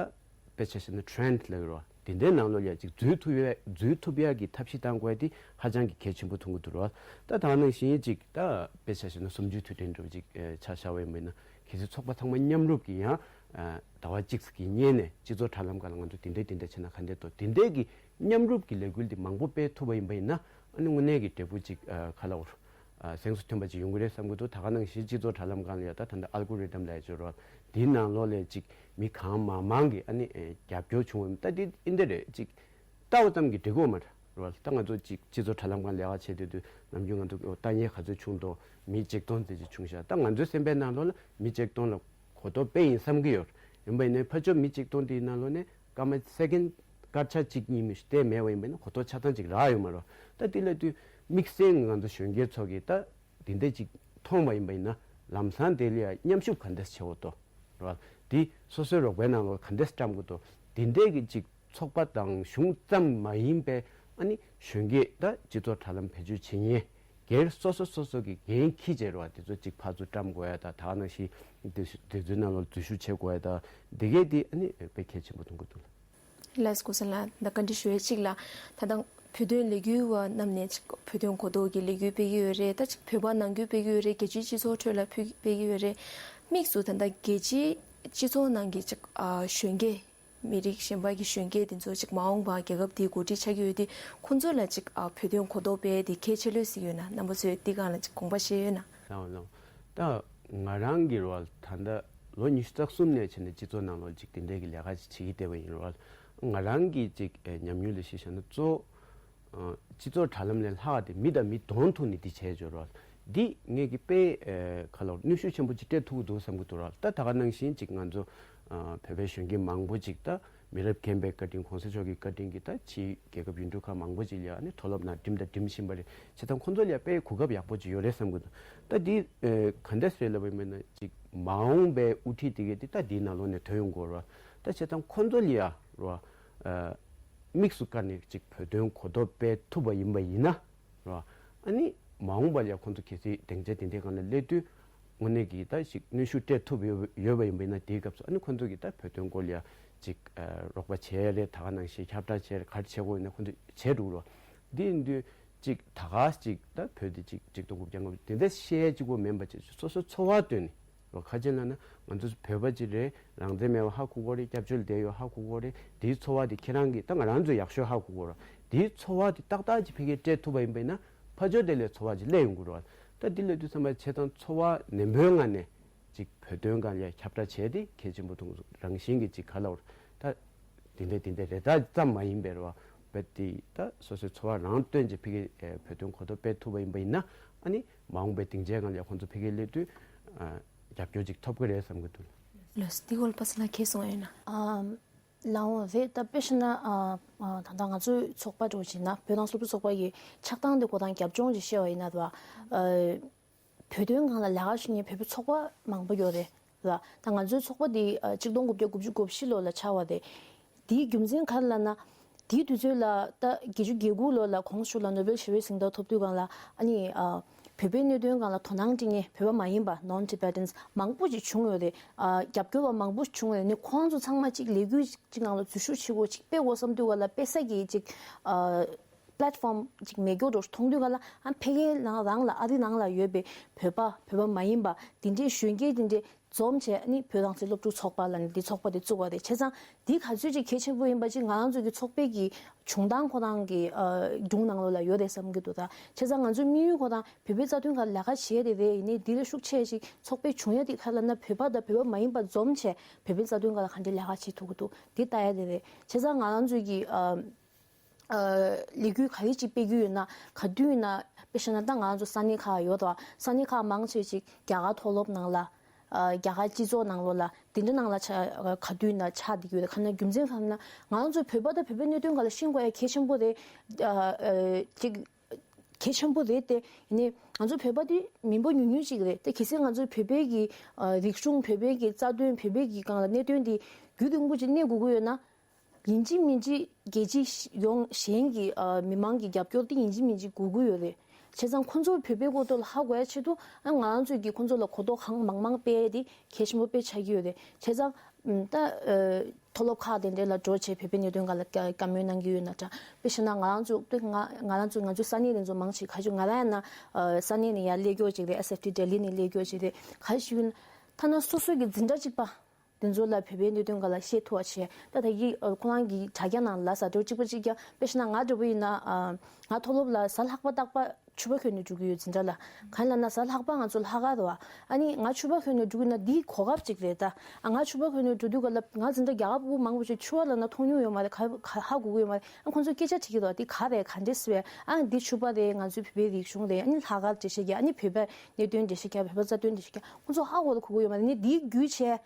དཔེ་ཆ་བཞག་ན་ཊེ་རེན་ཌི་ལབ་ཀྱི་རེད་བ། དེ་འདྲའི་ནང་ལོགས་ལ་ཅིག་འཛུལ་ཐུབ་ཡ་འཛུལ་ཐུབ་ཡ་གི་ཐབས་ཤེས་བཏང་དགོས་ཡ་དེ་ཧ་ཅང་གི་གལ་ཆེན་པོ་མཐོང་གི་འདུག་ར། ད་ད་ནང་བཞིན་ཅིག་ད་དཔེ་ཆ་བཞག་ན་གསུམ་བཅུའི་དུས་དྲན་འདྲ་བོ་ཅིག་ཨེ་ཆ་བཞག་པ་ཡིན་པ་ཡིན་ན་གལ་སྲིད་ཚོགས་པ་ཚང་མ་མཉམ་རུབ་ཀྱིས་ཡང་ཨེ་ཟླ་བ་གཅིག་ཙམ་གྱི་སྔོན་ནས་སྤྱི་ཚོགས་དྲ་ལམ་སྒང་ལ་ང་ཚོ་དེ་འདྲའི་དེ་འདྲ་བྱས་ན་ག་འདྲ་འདུག་དེ་འདྲའི་གི་མཉམ་རུབ་ཀྱི་ལས་འགུལ་འདི་མང་པོ་སྤེལ་ཐུབ་པ་ཡིན་པ་ཡིན་ན་ཨ་ནི་དངོས་གནས་ཀྱི་འབྲས་བུ་ཅིག་ཨ་ག་ལབ་དགོས་རེད། ཨ་གཟེངས་སུ་ཐོན་པ་ཅིག་ཡོང་གི་རེད་བསམ་གྱི་འདུག་ད་ག་ནང་བཞིན་སྤྱི་ཚོགས་དྲ་ལམ་སྒང་ལ་ཡ་ད་ད་ལྟ་ཨལ་གོ་རི་དམ་ལབ་ཡ་ཅིག་ཡོད་རེད། འདིའི་ནང་ལོགས་ལ་ཅིག་མི་གང་མང་མང་གིས་ཨ་ནི་ཨེ་རྒྱབ་སྐྱོར་བྱུང་བ་ཡིན་ད་འདི་འདི་འདྲ་རེད། ཅིག་ལྟ་བ་ཙམ་གྱིས་འགྲིག་གི་ཡོད་མ་རེད་བ། ད་ང་ཚོ་ཅིག་སྤྱི་ཚོགས་དྲ་ལམ་སྒང་ལས་ཀ་བྱེད་དུས་དུས་ནམ་རྒྱུན་ང་ཚོ་ལྟ་མཁན་ག་ཚོད་བྱུང་འདུག་མི་ཆིག་སྟོང་ཙམ་ཅིག་བྱུང་ཤག་ད་ང་ཚོའི་སེམས་པའི་ནང་ལོགས་ལ་མི་ཆིག་སྟོང་ལ་གོ་རྟོགས་སྤེལ་ཡིན་བསམ་གྱི་ཡོད། ཡིན་པ་ཡིན་ནའི་ཕར་ཕྱོགས་མི་ཆིག་སྟོང་དེའི་ནང་ལོགས་ནས་སྐར་མ་སེ་ཀེན་སྐར་ཆ་གཅིག་གཉིས་མི་ཞིག་བལྟས་མེད་པ་ཡིན་པ་ཡིན་ན་གོ་རྟོགས་ཆ་ཚང་ཅིག་རག་ཡོད་མ་རེད། ད་དེ་ལ་དུས་དམིགས་བསལ་ང་ཚོ་གཞོན་སྐྱེས་ཚོ་གིས་ད་དེ་འདྲ་ཅིག་མཐོང་བ་ཡིན་པ་ཡིན་ན་ལམ་སང་དེ་ལ་ཡ་མཉམ་ཞུགས་ག་འདྲས་བྱེད་དགོས་འདུག་རེད་བ། དེ་སོ་སོའི་རོགས་པའི་ནང་ལོགས་ག་འདྲས་བཀྲམ་དགོས་འདུག་དེ་འདྲས་ཀྱི་ཅིག་ཚོགས་པ་དང་གཞུང་ཙམ་མ་ཡིན་པའི་ཨ་ནི་གཞོན་སྐྱེས་ད་སྤྱི་ཚོགས་དྲ་ལམ་བེད་སྤྱོད་བྱེད་མཁན་སྒེར་སོ་སོ་སོ་སོ་གི་འགན་འཁྱེར་བྱས་རེད་བ། དེ་ཚོ་ཅིག་ཕར་ཚུར་བཀྲམ་དགོས་ཡ་ད་ད་ག་ནང་བཞིན་དེ་དེ་ཚོའི་ནང་ལོགས་འཛུལ་ཞུགས་བྱེད་དགོས་ཡ་ད་དེ་གས་དེ་ཨ་ནི་དཔེ་གལ་ཆེན་པོ་མཐོང་གི་འདུག་ལགས་སོ། ཀུན་བཟང་ལགས་ད་བཀའ་འདྲི་ཞུ་ཡས་གཅིག་ལ་ད་ལྟ་བོད་དོན་ལས་འགུལ་བ་རྣམས་ནས་ཅིག་བོད་དོན་གོ་རྟོགས་ཀྱི་ལས་འགུལ་སྤེལ་གྱི་ཡོད་རེད། ད་ཅིག་བོད་པ་ནང་ཁུལ་སྤེལ་གྱི་ཡོད་རེད། རྒྱལ་སྤྱིའི་སྤྱི་ཚོགས་ཁྲོད་ལ་ཕུལ་སྤེལ་གྱི་ཡོད་རེད། དམིགས་སུ་ད་ལྟ་རྒྱལ་སྤྱིའི་སྤྱི་ཚོགས་ནང་གི་ཅིག་ཨ་གཞོན་སྐྱེས་མི་རིགས་གཞན་པ་གི་གཞོན་སྐྱེས་དེ་ཚོ་ཅིག་མ་འོངས་པ་རྒྱལ་ཁབ་དེའི་འགོ་ཁྲིད་ཆགས་ཀྱི་ཡོད་དུས་ཁོང་ཚོ་ལ་ཅིག་ཨ་བོད་དོན་གོ་རྟོགས་སྤེལ་དེ་གལ་ཆེ་ལོས་ཟེར་ཡོད་ན་རྣམ་པ་ཚོས་འདི་སྒང་ལ་ཅིག་དགོངས་པ་བཞེས་ཡོད་ན། ལགས་ལགས། ད་ང་རང་གི་རོལ་ད་ལྟ་ལོ་ཉི་ཤུ་རྩ་གསུམ་ནས་བྱས་ནས་སྤྱི་ཚོགས་ནང་ལོགས་ཅིག་དེ་འདྲའི་གི་ལས་ཀ་ཅིག་བྱེད་ཀྱི་བསྡད་པ་ཡིན་རོལ། ང་རང་གི་ཅིག་ཨེ་ཉམས་མྱོང་ལ་གཞི་བཞག་ན་གཙོ་བོ་ཨ་སྤྱི་ཚོགས་དྲ་ལམ་ལས་ལྷག་སྟེ་མི་དང་མི་གདོང་ཐུག་ནས་འདི་བྱས་ཆོག་རོལ། འདི་ངས་ཀྱི་དཔེ་ཨེ་ག་ལ་གནོན་ཤུགས་ཆེན་པོ་ཅིག་སྤྲད་ཐུབ་ཀྱི་འདུག་བསམ་གྱི་འདུག་ར། ད་ད་ག་ནང་བཞིན་ཅིག་ང་ཚོ་ཨ་བོད་པའི་གཞོན་སྐྱེས་མང་པོ་ཅིག་ད་མི་རབས་རྒན་པའི་བཀའ་དྲིན། གོང་ས་མཆོག་གི་བཀའ་དྲིན་གྱིས་ད་ཕྱིའི་རྒྱལ་ཁབ་ཡུལ་གྲུ་ཁག་མང་པོ་ཅིག་ལ་ཨ་ནི་མཐོ་སློབ་ནང་འགྲིམ་དང་འགྲིམ་བཞིན་པ་རེད། བྱས་ཙང་ཁོང་ཚོ་ལ་དཔེ་གོ་སྐབས་ཡག་པོ་ཅིག་ཡོད་རེད་བསམ་གྱི་འདུག་ད་འདི་ཨེ་ག་འདྲ་ཟེར་ལབ་པ་ཡིན་ན་ཅིག་མ་འོངས་པའི་དབུ་ཁྲིད་དེ་གས་དེ་ད་འདིའི་ནང་ལོགས་ནས་ཐོན་ཡོང་དགོས་ར། ད་བྱས་ཙང་ཁོང་ཚོ་ལ་ཡ་ར་ཨ་དམིགས་སུ་བཀར་ནས་ཅིག་བོད་དོན་གོ་རྟོགས་སྤེལ་ཐུབ་པ་ཡིན་པ་ཡིན་ན། ར། ཨ་ནི་མ་འོངས་པ་ལ་ཁོང་ཚོ་གལ་སྲིད་སྡིངས་ཆ་དེ་འདྲའི་སྒང་ལ་སླེབས་དུས་དངོས་གནས་ཀྱི་ད་ཞིག་གནོན་ཤུགས་སྤྲད་ཐུབ་ཡོད་ཡོད་པ་ཡིན་པ་ཡིན་ན། དེའི་སྐབས་སུ་ཨ་ནི་ཁོང་ཚོ་གིས་ད་བོད་དོན་སྐོར་ལ་ཡ་ཅིག་ཨ་རོགས་པ་བྱས་རེད། ད་ག་ནང་བཞིན་ཁྱབ་བསྒྲགས་བྱས་རེད། ག་རེ་བྱེད་དགོས་ཡིན་ན་ཁོང་ཚོས་བྱས་འགྲོ་གི་རེད། འདི་ཡིན་དུས་ཅིག་ད་ག་ཅིག་ད་བོད་དེ་ཅིག་ཆིག་སྟོང་དགུ་བརྒྱ་ལྔ་བཅུ་དེ་འདྲ་བཤད་ཅིག་པོ་མིན་པ་ཅིག་སོ་སོའི་འཚོ་བ་བཏོན་ནས། ལོ་ཁ་ཅིག་ལ་ན་ང་ཚོ་བོད་པ་ཅིག་རེད། རང་བཙན་མེད་པ་ཧ་གོ་གོ་རེད། སྐྱབས་བཅོལ་བསྡད་ཡོད་ཧ་གོ་གོ་རེད། དེའི་འཚོ་བ་དེ་ཁྱེད་རང་གིས་ད་ང་རང་ཚོ་ཡག་ཤོས་ཧ་གོ་གོ་རེད། དེའི་འཚོ་བ་དེ་ཏག་ཏག་ཅིག་ཕ་གིར་སྤྲད་ཐུབ་པ་ཡིན་པ་ཡིན་ན་ཕར་ཕྱོགས་དེ་ལས་འཚོ་བ་ཅིག་སླེབས་ཡོང་གི་རེད། ད་དེ་ལས་དུས་ཙམ་པ་བྱས་ཙང་འཚོ་བ་ནན་པོའི་ངང་ནས་ཅིག་བོད་དོན་སྒང་ལ་ཁྱབ་བསྒྲགས་བྱས་ཏེ་གལ་ཆེན་པོ་མཐོང་། རང་བཞིན་གྱི་ཅིག་ག་ལབ་རེད། ད་དེ་འདྲ་དེ་འདྲ་རེད། ད་ཙམ་མ་ཡིན་པའི་རེད་བ། བོད་དེ་ད་སོ་སོའི་འཚོ་བ་རང་བཏོན་ཅིག་ཕ་གིར་བོད་དོན་གོ་རྟོགས་སྤེལ་ཐུབ་པ་ཡིན་པ་ཡིན་ན། ཨ་ནི་མ་འོངས་པའི་སྡིངས་ཆའི་སྒང་ལ་ཁོང་ཚོ་ཕ་གིར་སླེབས་དུས་ཨ་རྒྱབ་སྐྱོར་ཅིག་ཐོབ་ཀྱི་རེད་བསམ་གྱི་འདུག་ལགས་སོ། འདི་སྐོར་ལ་པ་སངས་ལགས་ཁྱེད་གསུང་བ་ཡིན་ན། ཨ་ལའོ་རེད། ད་དཔེ་བཞག་ན་ཨ་ཨ་ད་ལྟ་ང་ཚོའི་ཚོགས་པ་འདྲ་བོ་བྱས་ན་བོད་ནང་སློབ་ཕྲུག་ཚོགས་པ་ཡི་ཆགས་སྟངས་དེ་ཁོ་ཐང་རྒྱབ་ལྗོངས་ཅིག་བཤད་པ་ཡིན་ན་རེད་བ། ཨ་བོད་དོན་སྒང་ལ་ལས་ཀ་བྱེད་མཁན་བོད་པའི་ཚོགས་པ་མང་པོ་ཡོད་རེད་ལ། ད་ང་ཚོའི་ཚོགས་པ་འདི་ཨ་ཆིག་སྟོང་དགུ་བརྒྱ་དགུ་བཅུ་གོ་བཞི་ལོ་ལ་ཆགས་པ་རེད། དེའི་རྒྱུ་མཚན་ག་རེ་ལབ་ན། དེའི་དུས་ཚོད་ལ་ད་བརྒྱད་ཅུ་གྱ་དགུ་ལོ་ལ་གོང་ས་མཆོག་ལ་ནོ་བེལ་ཞི་བའི་གཟེངས་རྟགས་ཐོབ་དུས་སྒང་ལ་ཨ་ནི་ཨ་བོད་པའི་གནད་དོན་སྒང་ལ་དོ་སྣང་སྤྲད་མཁན་བོད་པ་མ་ཡིན་པ་non-Tibetans མང་པོ་ཅིག་བྱུང་ཡོད་རེད། ཨ་རྒྱབ་སྐྱོར་བ་མང་པོ་བྱུང་ཡོད་རེད། ཨ་ནི་ཁོང་ཚོ་ཚང་མ་ཅིག་ལས་འགུལ་ཅིག་ནང་ལ་འཛུལ་ཞུགས་བྱེད་དགོས། ཅིག་སྤེལ་དགོས་བསམ་དུས་སྒང་ལ་སྤེལ་ས་གི་ཅིག་ཨ་པ་ལེ་ཊི་ཕོམ་ཅིག་མེད་སྐྱོ་འགྲོ་མཐོང་དུས་སྒང་ལ། ཨ་ཕ་གི་ནང་རང་ལ་ཨ་རི་ནང་ལ་ཡོད་པའི་བོད་པ་བོད་པ་མ་ཡིན་པ་དེ་འདྲའི་གཞོན་སྐྱེས་དེ་འདྲའི་འཛོམས་བྱས་ནི་བོད་རང་བཙན་སློབ་ཕྲུག་ཚོགས་པ་ལ་ནི་འདི་ཚོགས་པ་དེ་བཙུགས་པ་རེད། བྱས་ཙང་འདི་ག་ཚོད་ཅིག་གལ་ཆེན་པོ་ཡིན་པ་ཅིག་ང་རང་ཚོ་གི་ཚོགས་པའི་གི་བྱུང་སྟངས་ཁོ་རང་གི་ཨ་སྒྲུང་ནང་ལོགས་ལ་ཡོད་རེད་བསམ་གྱི་འདུག་ད་བྱས་ཙང་ང་ཚོའི་དམིགས་ཡུལ་ཁོ་རང་བོད་པའི་རྩ་དོན་ཁ་ལས་ཀ་བྱས་དེ་རེད། ཡིན་ནའི་འདི་ལས་ཤུགས་ཆེ་ཞིག་ཚོགས་པའི་བྱུང་ཡ་དེ་ག་རེ་ལབ་ན་བོད་པ་དང་བོད་པ་མ་ཡིན་པ་འཛོམས་བྱས་བོད་པའི་རྩ་དོན་ཁ་ལ་ག་འདྲའི་ལས་ཀ་བྱེད་ཐུབ་ཀྱི་འདུག་འདི་ལྟ་ཡ་དེ་རེད། བྱས་ཙང་ང་རང་ཚོའི་གི་ཨ། ཨ་ལས་འགུལ་ག་རེ་ཅིག་སྤེལ་རྒྱུ་ཡོད་ན། ག་དུས་ཡིན་ན་དཔེ་བཞག་ན་ད་ང་ཚོ་ས་གནས་ཁག་ཡོད་དོ། ས་གནས་ཁག་མང་ཆེ་ཅིག་རྒྱ་གར་མཐོ་སློབ་ནང་ལ། ཨ་རྒྱ་གར་སྤྱི་ཚོགས་ནང་ལོགས་ལ་དེ་འདྲ་ནང་ལ་ཆ་ག་དུས་ཡིན་ན་ཆགས་བསྡད་ཀྱི་ཡོད། ག་ན་རྒྱུ་མཚན་ག་ན་ང་ཚོ་བོད་པ་དང་བོད་པའི་གནད་དོན་སྒང་ལ་ཤེས་དགོས་ཡ་གལ་ཆེན་པོ་རེད། ཨ་ཨ་ཅིག་གལ་ཆེན་པོ་རེད་དེ། ཡིན་ནའི་ང་ཚོ་བོད་པ་དེ་མི་འབོར་ཉུང་ཉུང་ཅིག་རེད་དེ། གལ་སྲིད་ང་ཚོ་བོད་པའི་གི་ཨ་རིག་གཞུང་བོད་པའི་གི་རྩ་དོན་བོད་པའི་གི་སྒང་ལ་གནད་དོན་དེ་རྒྱུན་རིང་པོ་ཅིག་གནས་དགོས་ཀྱི་ཡོད་ན། ཡིན་གཅིག་མིན་གཅིག་རྒྱལ་སྤྱི་ཡོངས་གཞན་གྱི་ཨ་མི་མང་གི་རྒྱབ་སྐྱོར་དེ་ཡིན་གཅིག་མིན་གཅིག་དགོས་ཀྱི་ཡོད་རེད། བྱས་ཙང་ཁོང་ཚོར་བོད་པའི་སྐོར་ཐོག་ལ་ཧ་གོ་ཡ་ཆེད་དུ་ཨ་ང་རང་ཚོས་ཀྱི་ཁོང་ཚོ་ལ་གོ་རྟོགས་གང་མང་མང་སྤེལ་ཡ་དེ་གལ་ཆེན་པོ་དཔེ་ཆགས་ཀྱི་ཡོད་རེད། བྱས་ཙང་ད་ཨ་མཐོ་སློབ་ཁག་དེ་འདྲ་ལ་འགྲོ་བྱས་བོད་པའི་གནད་དོན་སྒང་ལ་བཀའ་བཀའ་མོལ་གནང་གི་ཡོད་ན་འདྲ། དཔེ་བྱས་ན་ང་རང་ཚོ་དཔེ་ང་ང་རང་ཚོ་ང་ཚོའི་ས་གནས་དེ་ཚོ་མང་ཆེ་ག་ཞུ་ང་རང་ཡང་ན་ཨ་ས་གནས་ནས་ཡར་སླེབས་མཁན་ཅིག་རེད། ཨེས་ཨེཕ་ཊི་ལྡི་ལི་ནས་སླེབས་མཁན་ཅིག་རེད། ག་ཞུ་ན་ཐ་ན་སོ་སོ་གི་འཛིན་གྲྭ་གཅིག་པ། དེ་ཚོ་ལ་བོད་པའི་གནད་དོན་སྒང་ལ་བཤད་ཐུབ་པ་བྱས། ད་ད་གི་ཨ་ཁོ་རང་གི་དྲ་རྒྱ་ནང་ལ་ཟ་འདྲ་གཅིག་པ་གཅིག་རྐྱང་། དཔེ་བཞག་ན་ང་འདྲ་པོ་ཡིན་ན་ཨ་ང་མཐོ་སློབ་ལ་གཟའ་ལྷག་པ་རྟག་པར་ཕྱུ་པ་གྱོན་ནས་འགྲོ་གི་ཡོད་འཛིན་གྲྭ་ལ། གང་ཡིན་ལབ་ན་གཟའ་ལྷག་པ་ང་ཚོ་ལྷག་དཀར་རེད་བ། ཨ་ནི་ང་ཕྱུ་པ་གྱོན་ནས་འགྲོ་གི་ཡོད་ན་འདི་གོ་སྐབས་གཅིག་རེད་ད། ཨ་ང་ཕྱུ་པ་གྱོན་ནས་འགྲོ་དུས་སྒང་ལ་ང་འཛིན་གྲྭ་རྒྱ་གར་ཕྲུ་གུ་མང་པོ་ཞིག་ཕྱུ་པ་ལབ་ན་མཐོང་མྱོང་ཡོད་མ་རེད། ག་ག་ཧ་གོ་གི་ཡོད་མ་རེད། ཨ་ཁོང་ཚོ་སྐད་ཆ་དྲིས་ཀྱི་འདུག་འདི་ག་རེད། ག་འདྲས་སེ་བས། ཨ་འདི་ཕྱུ་པ་རེད། ང་ཚོའི་བོད་པའི་རིག་གཞུང་རེད། ཨ་ནི་ལྷག་དཀར་འགྲེལ་བཤད་རྒྱག་ཨ་ནི་བོད་པའི་གནད་དོན་འགྲེལ་བཤད་རྒྱག་བོད་པའི་རྩ་དོན་འགྲེལ་བཤད་རྒྱག་ཁོང་ཚོ་ཧ་གོ་ལ་གོ་གི་ཡོད་མ་རེད། ཨ་ནི་འདི་བརྒྱུད་བྱས།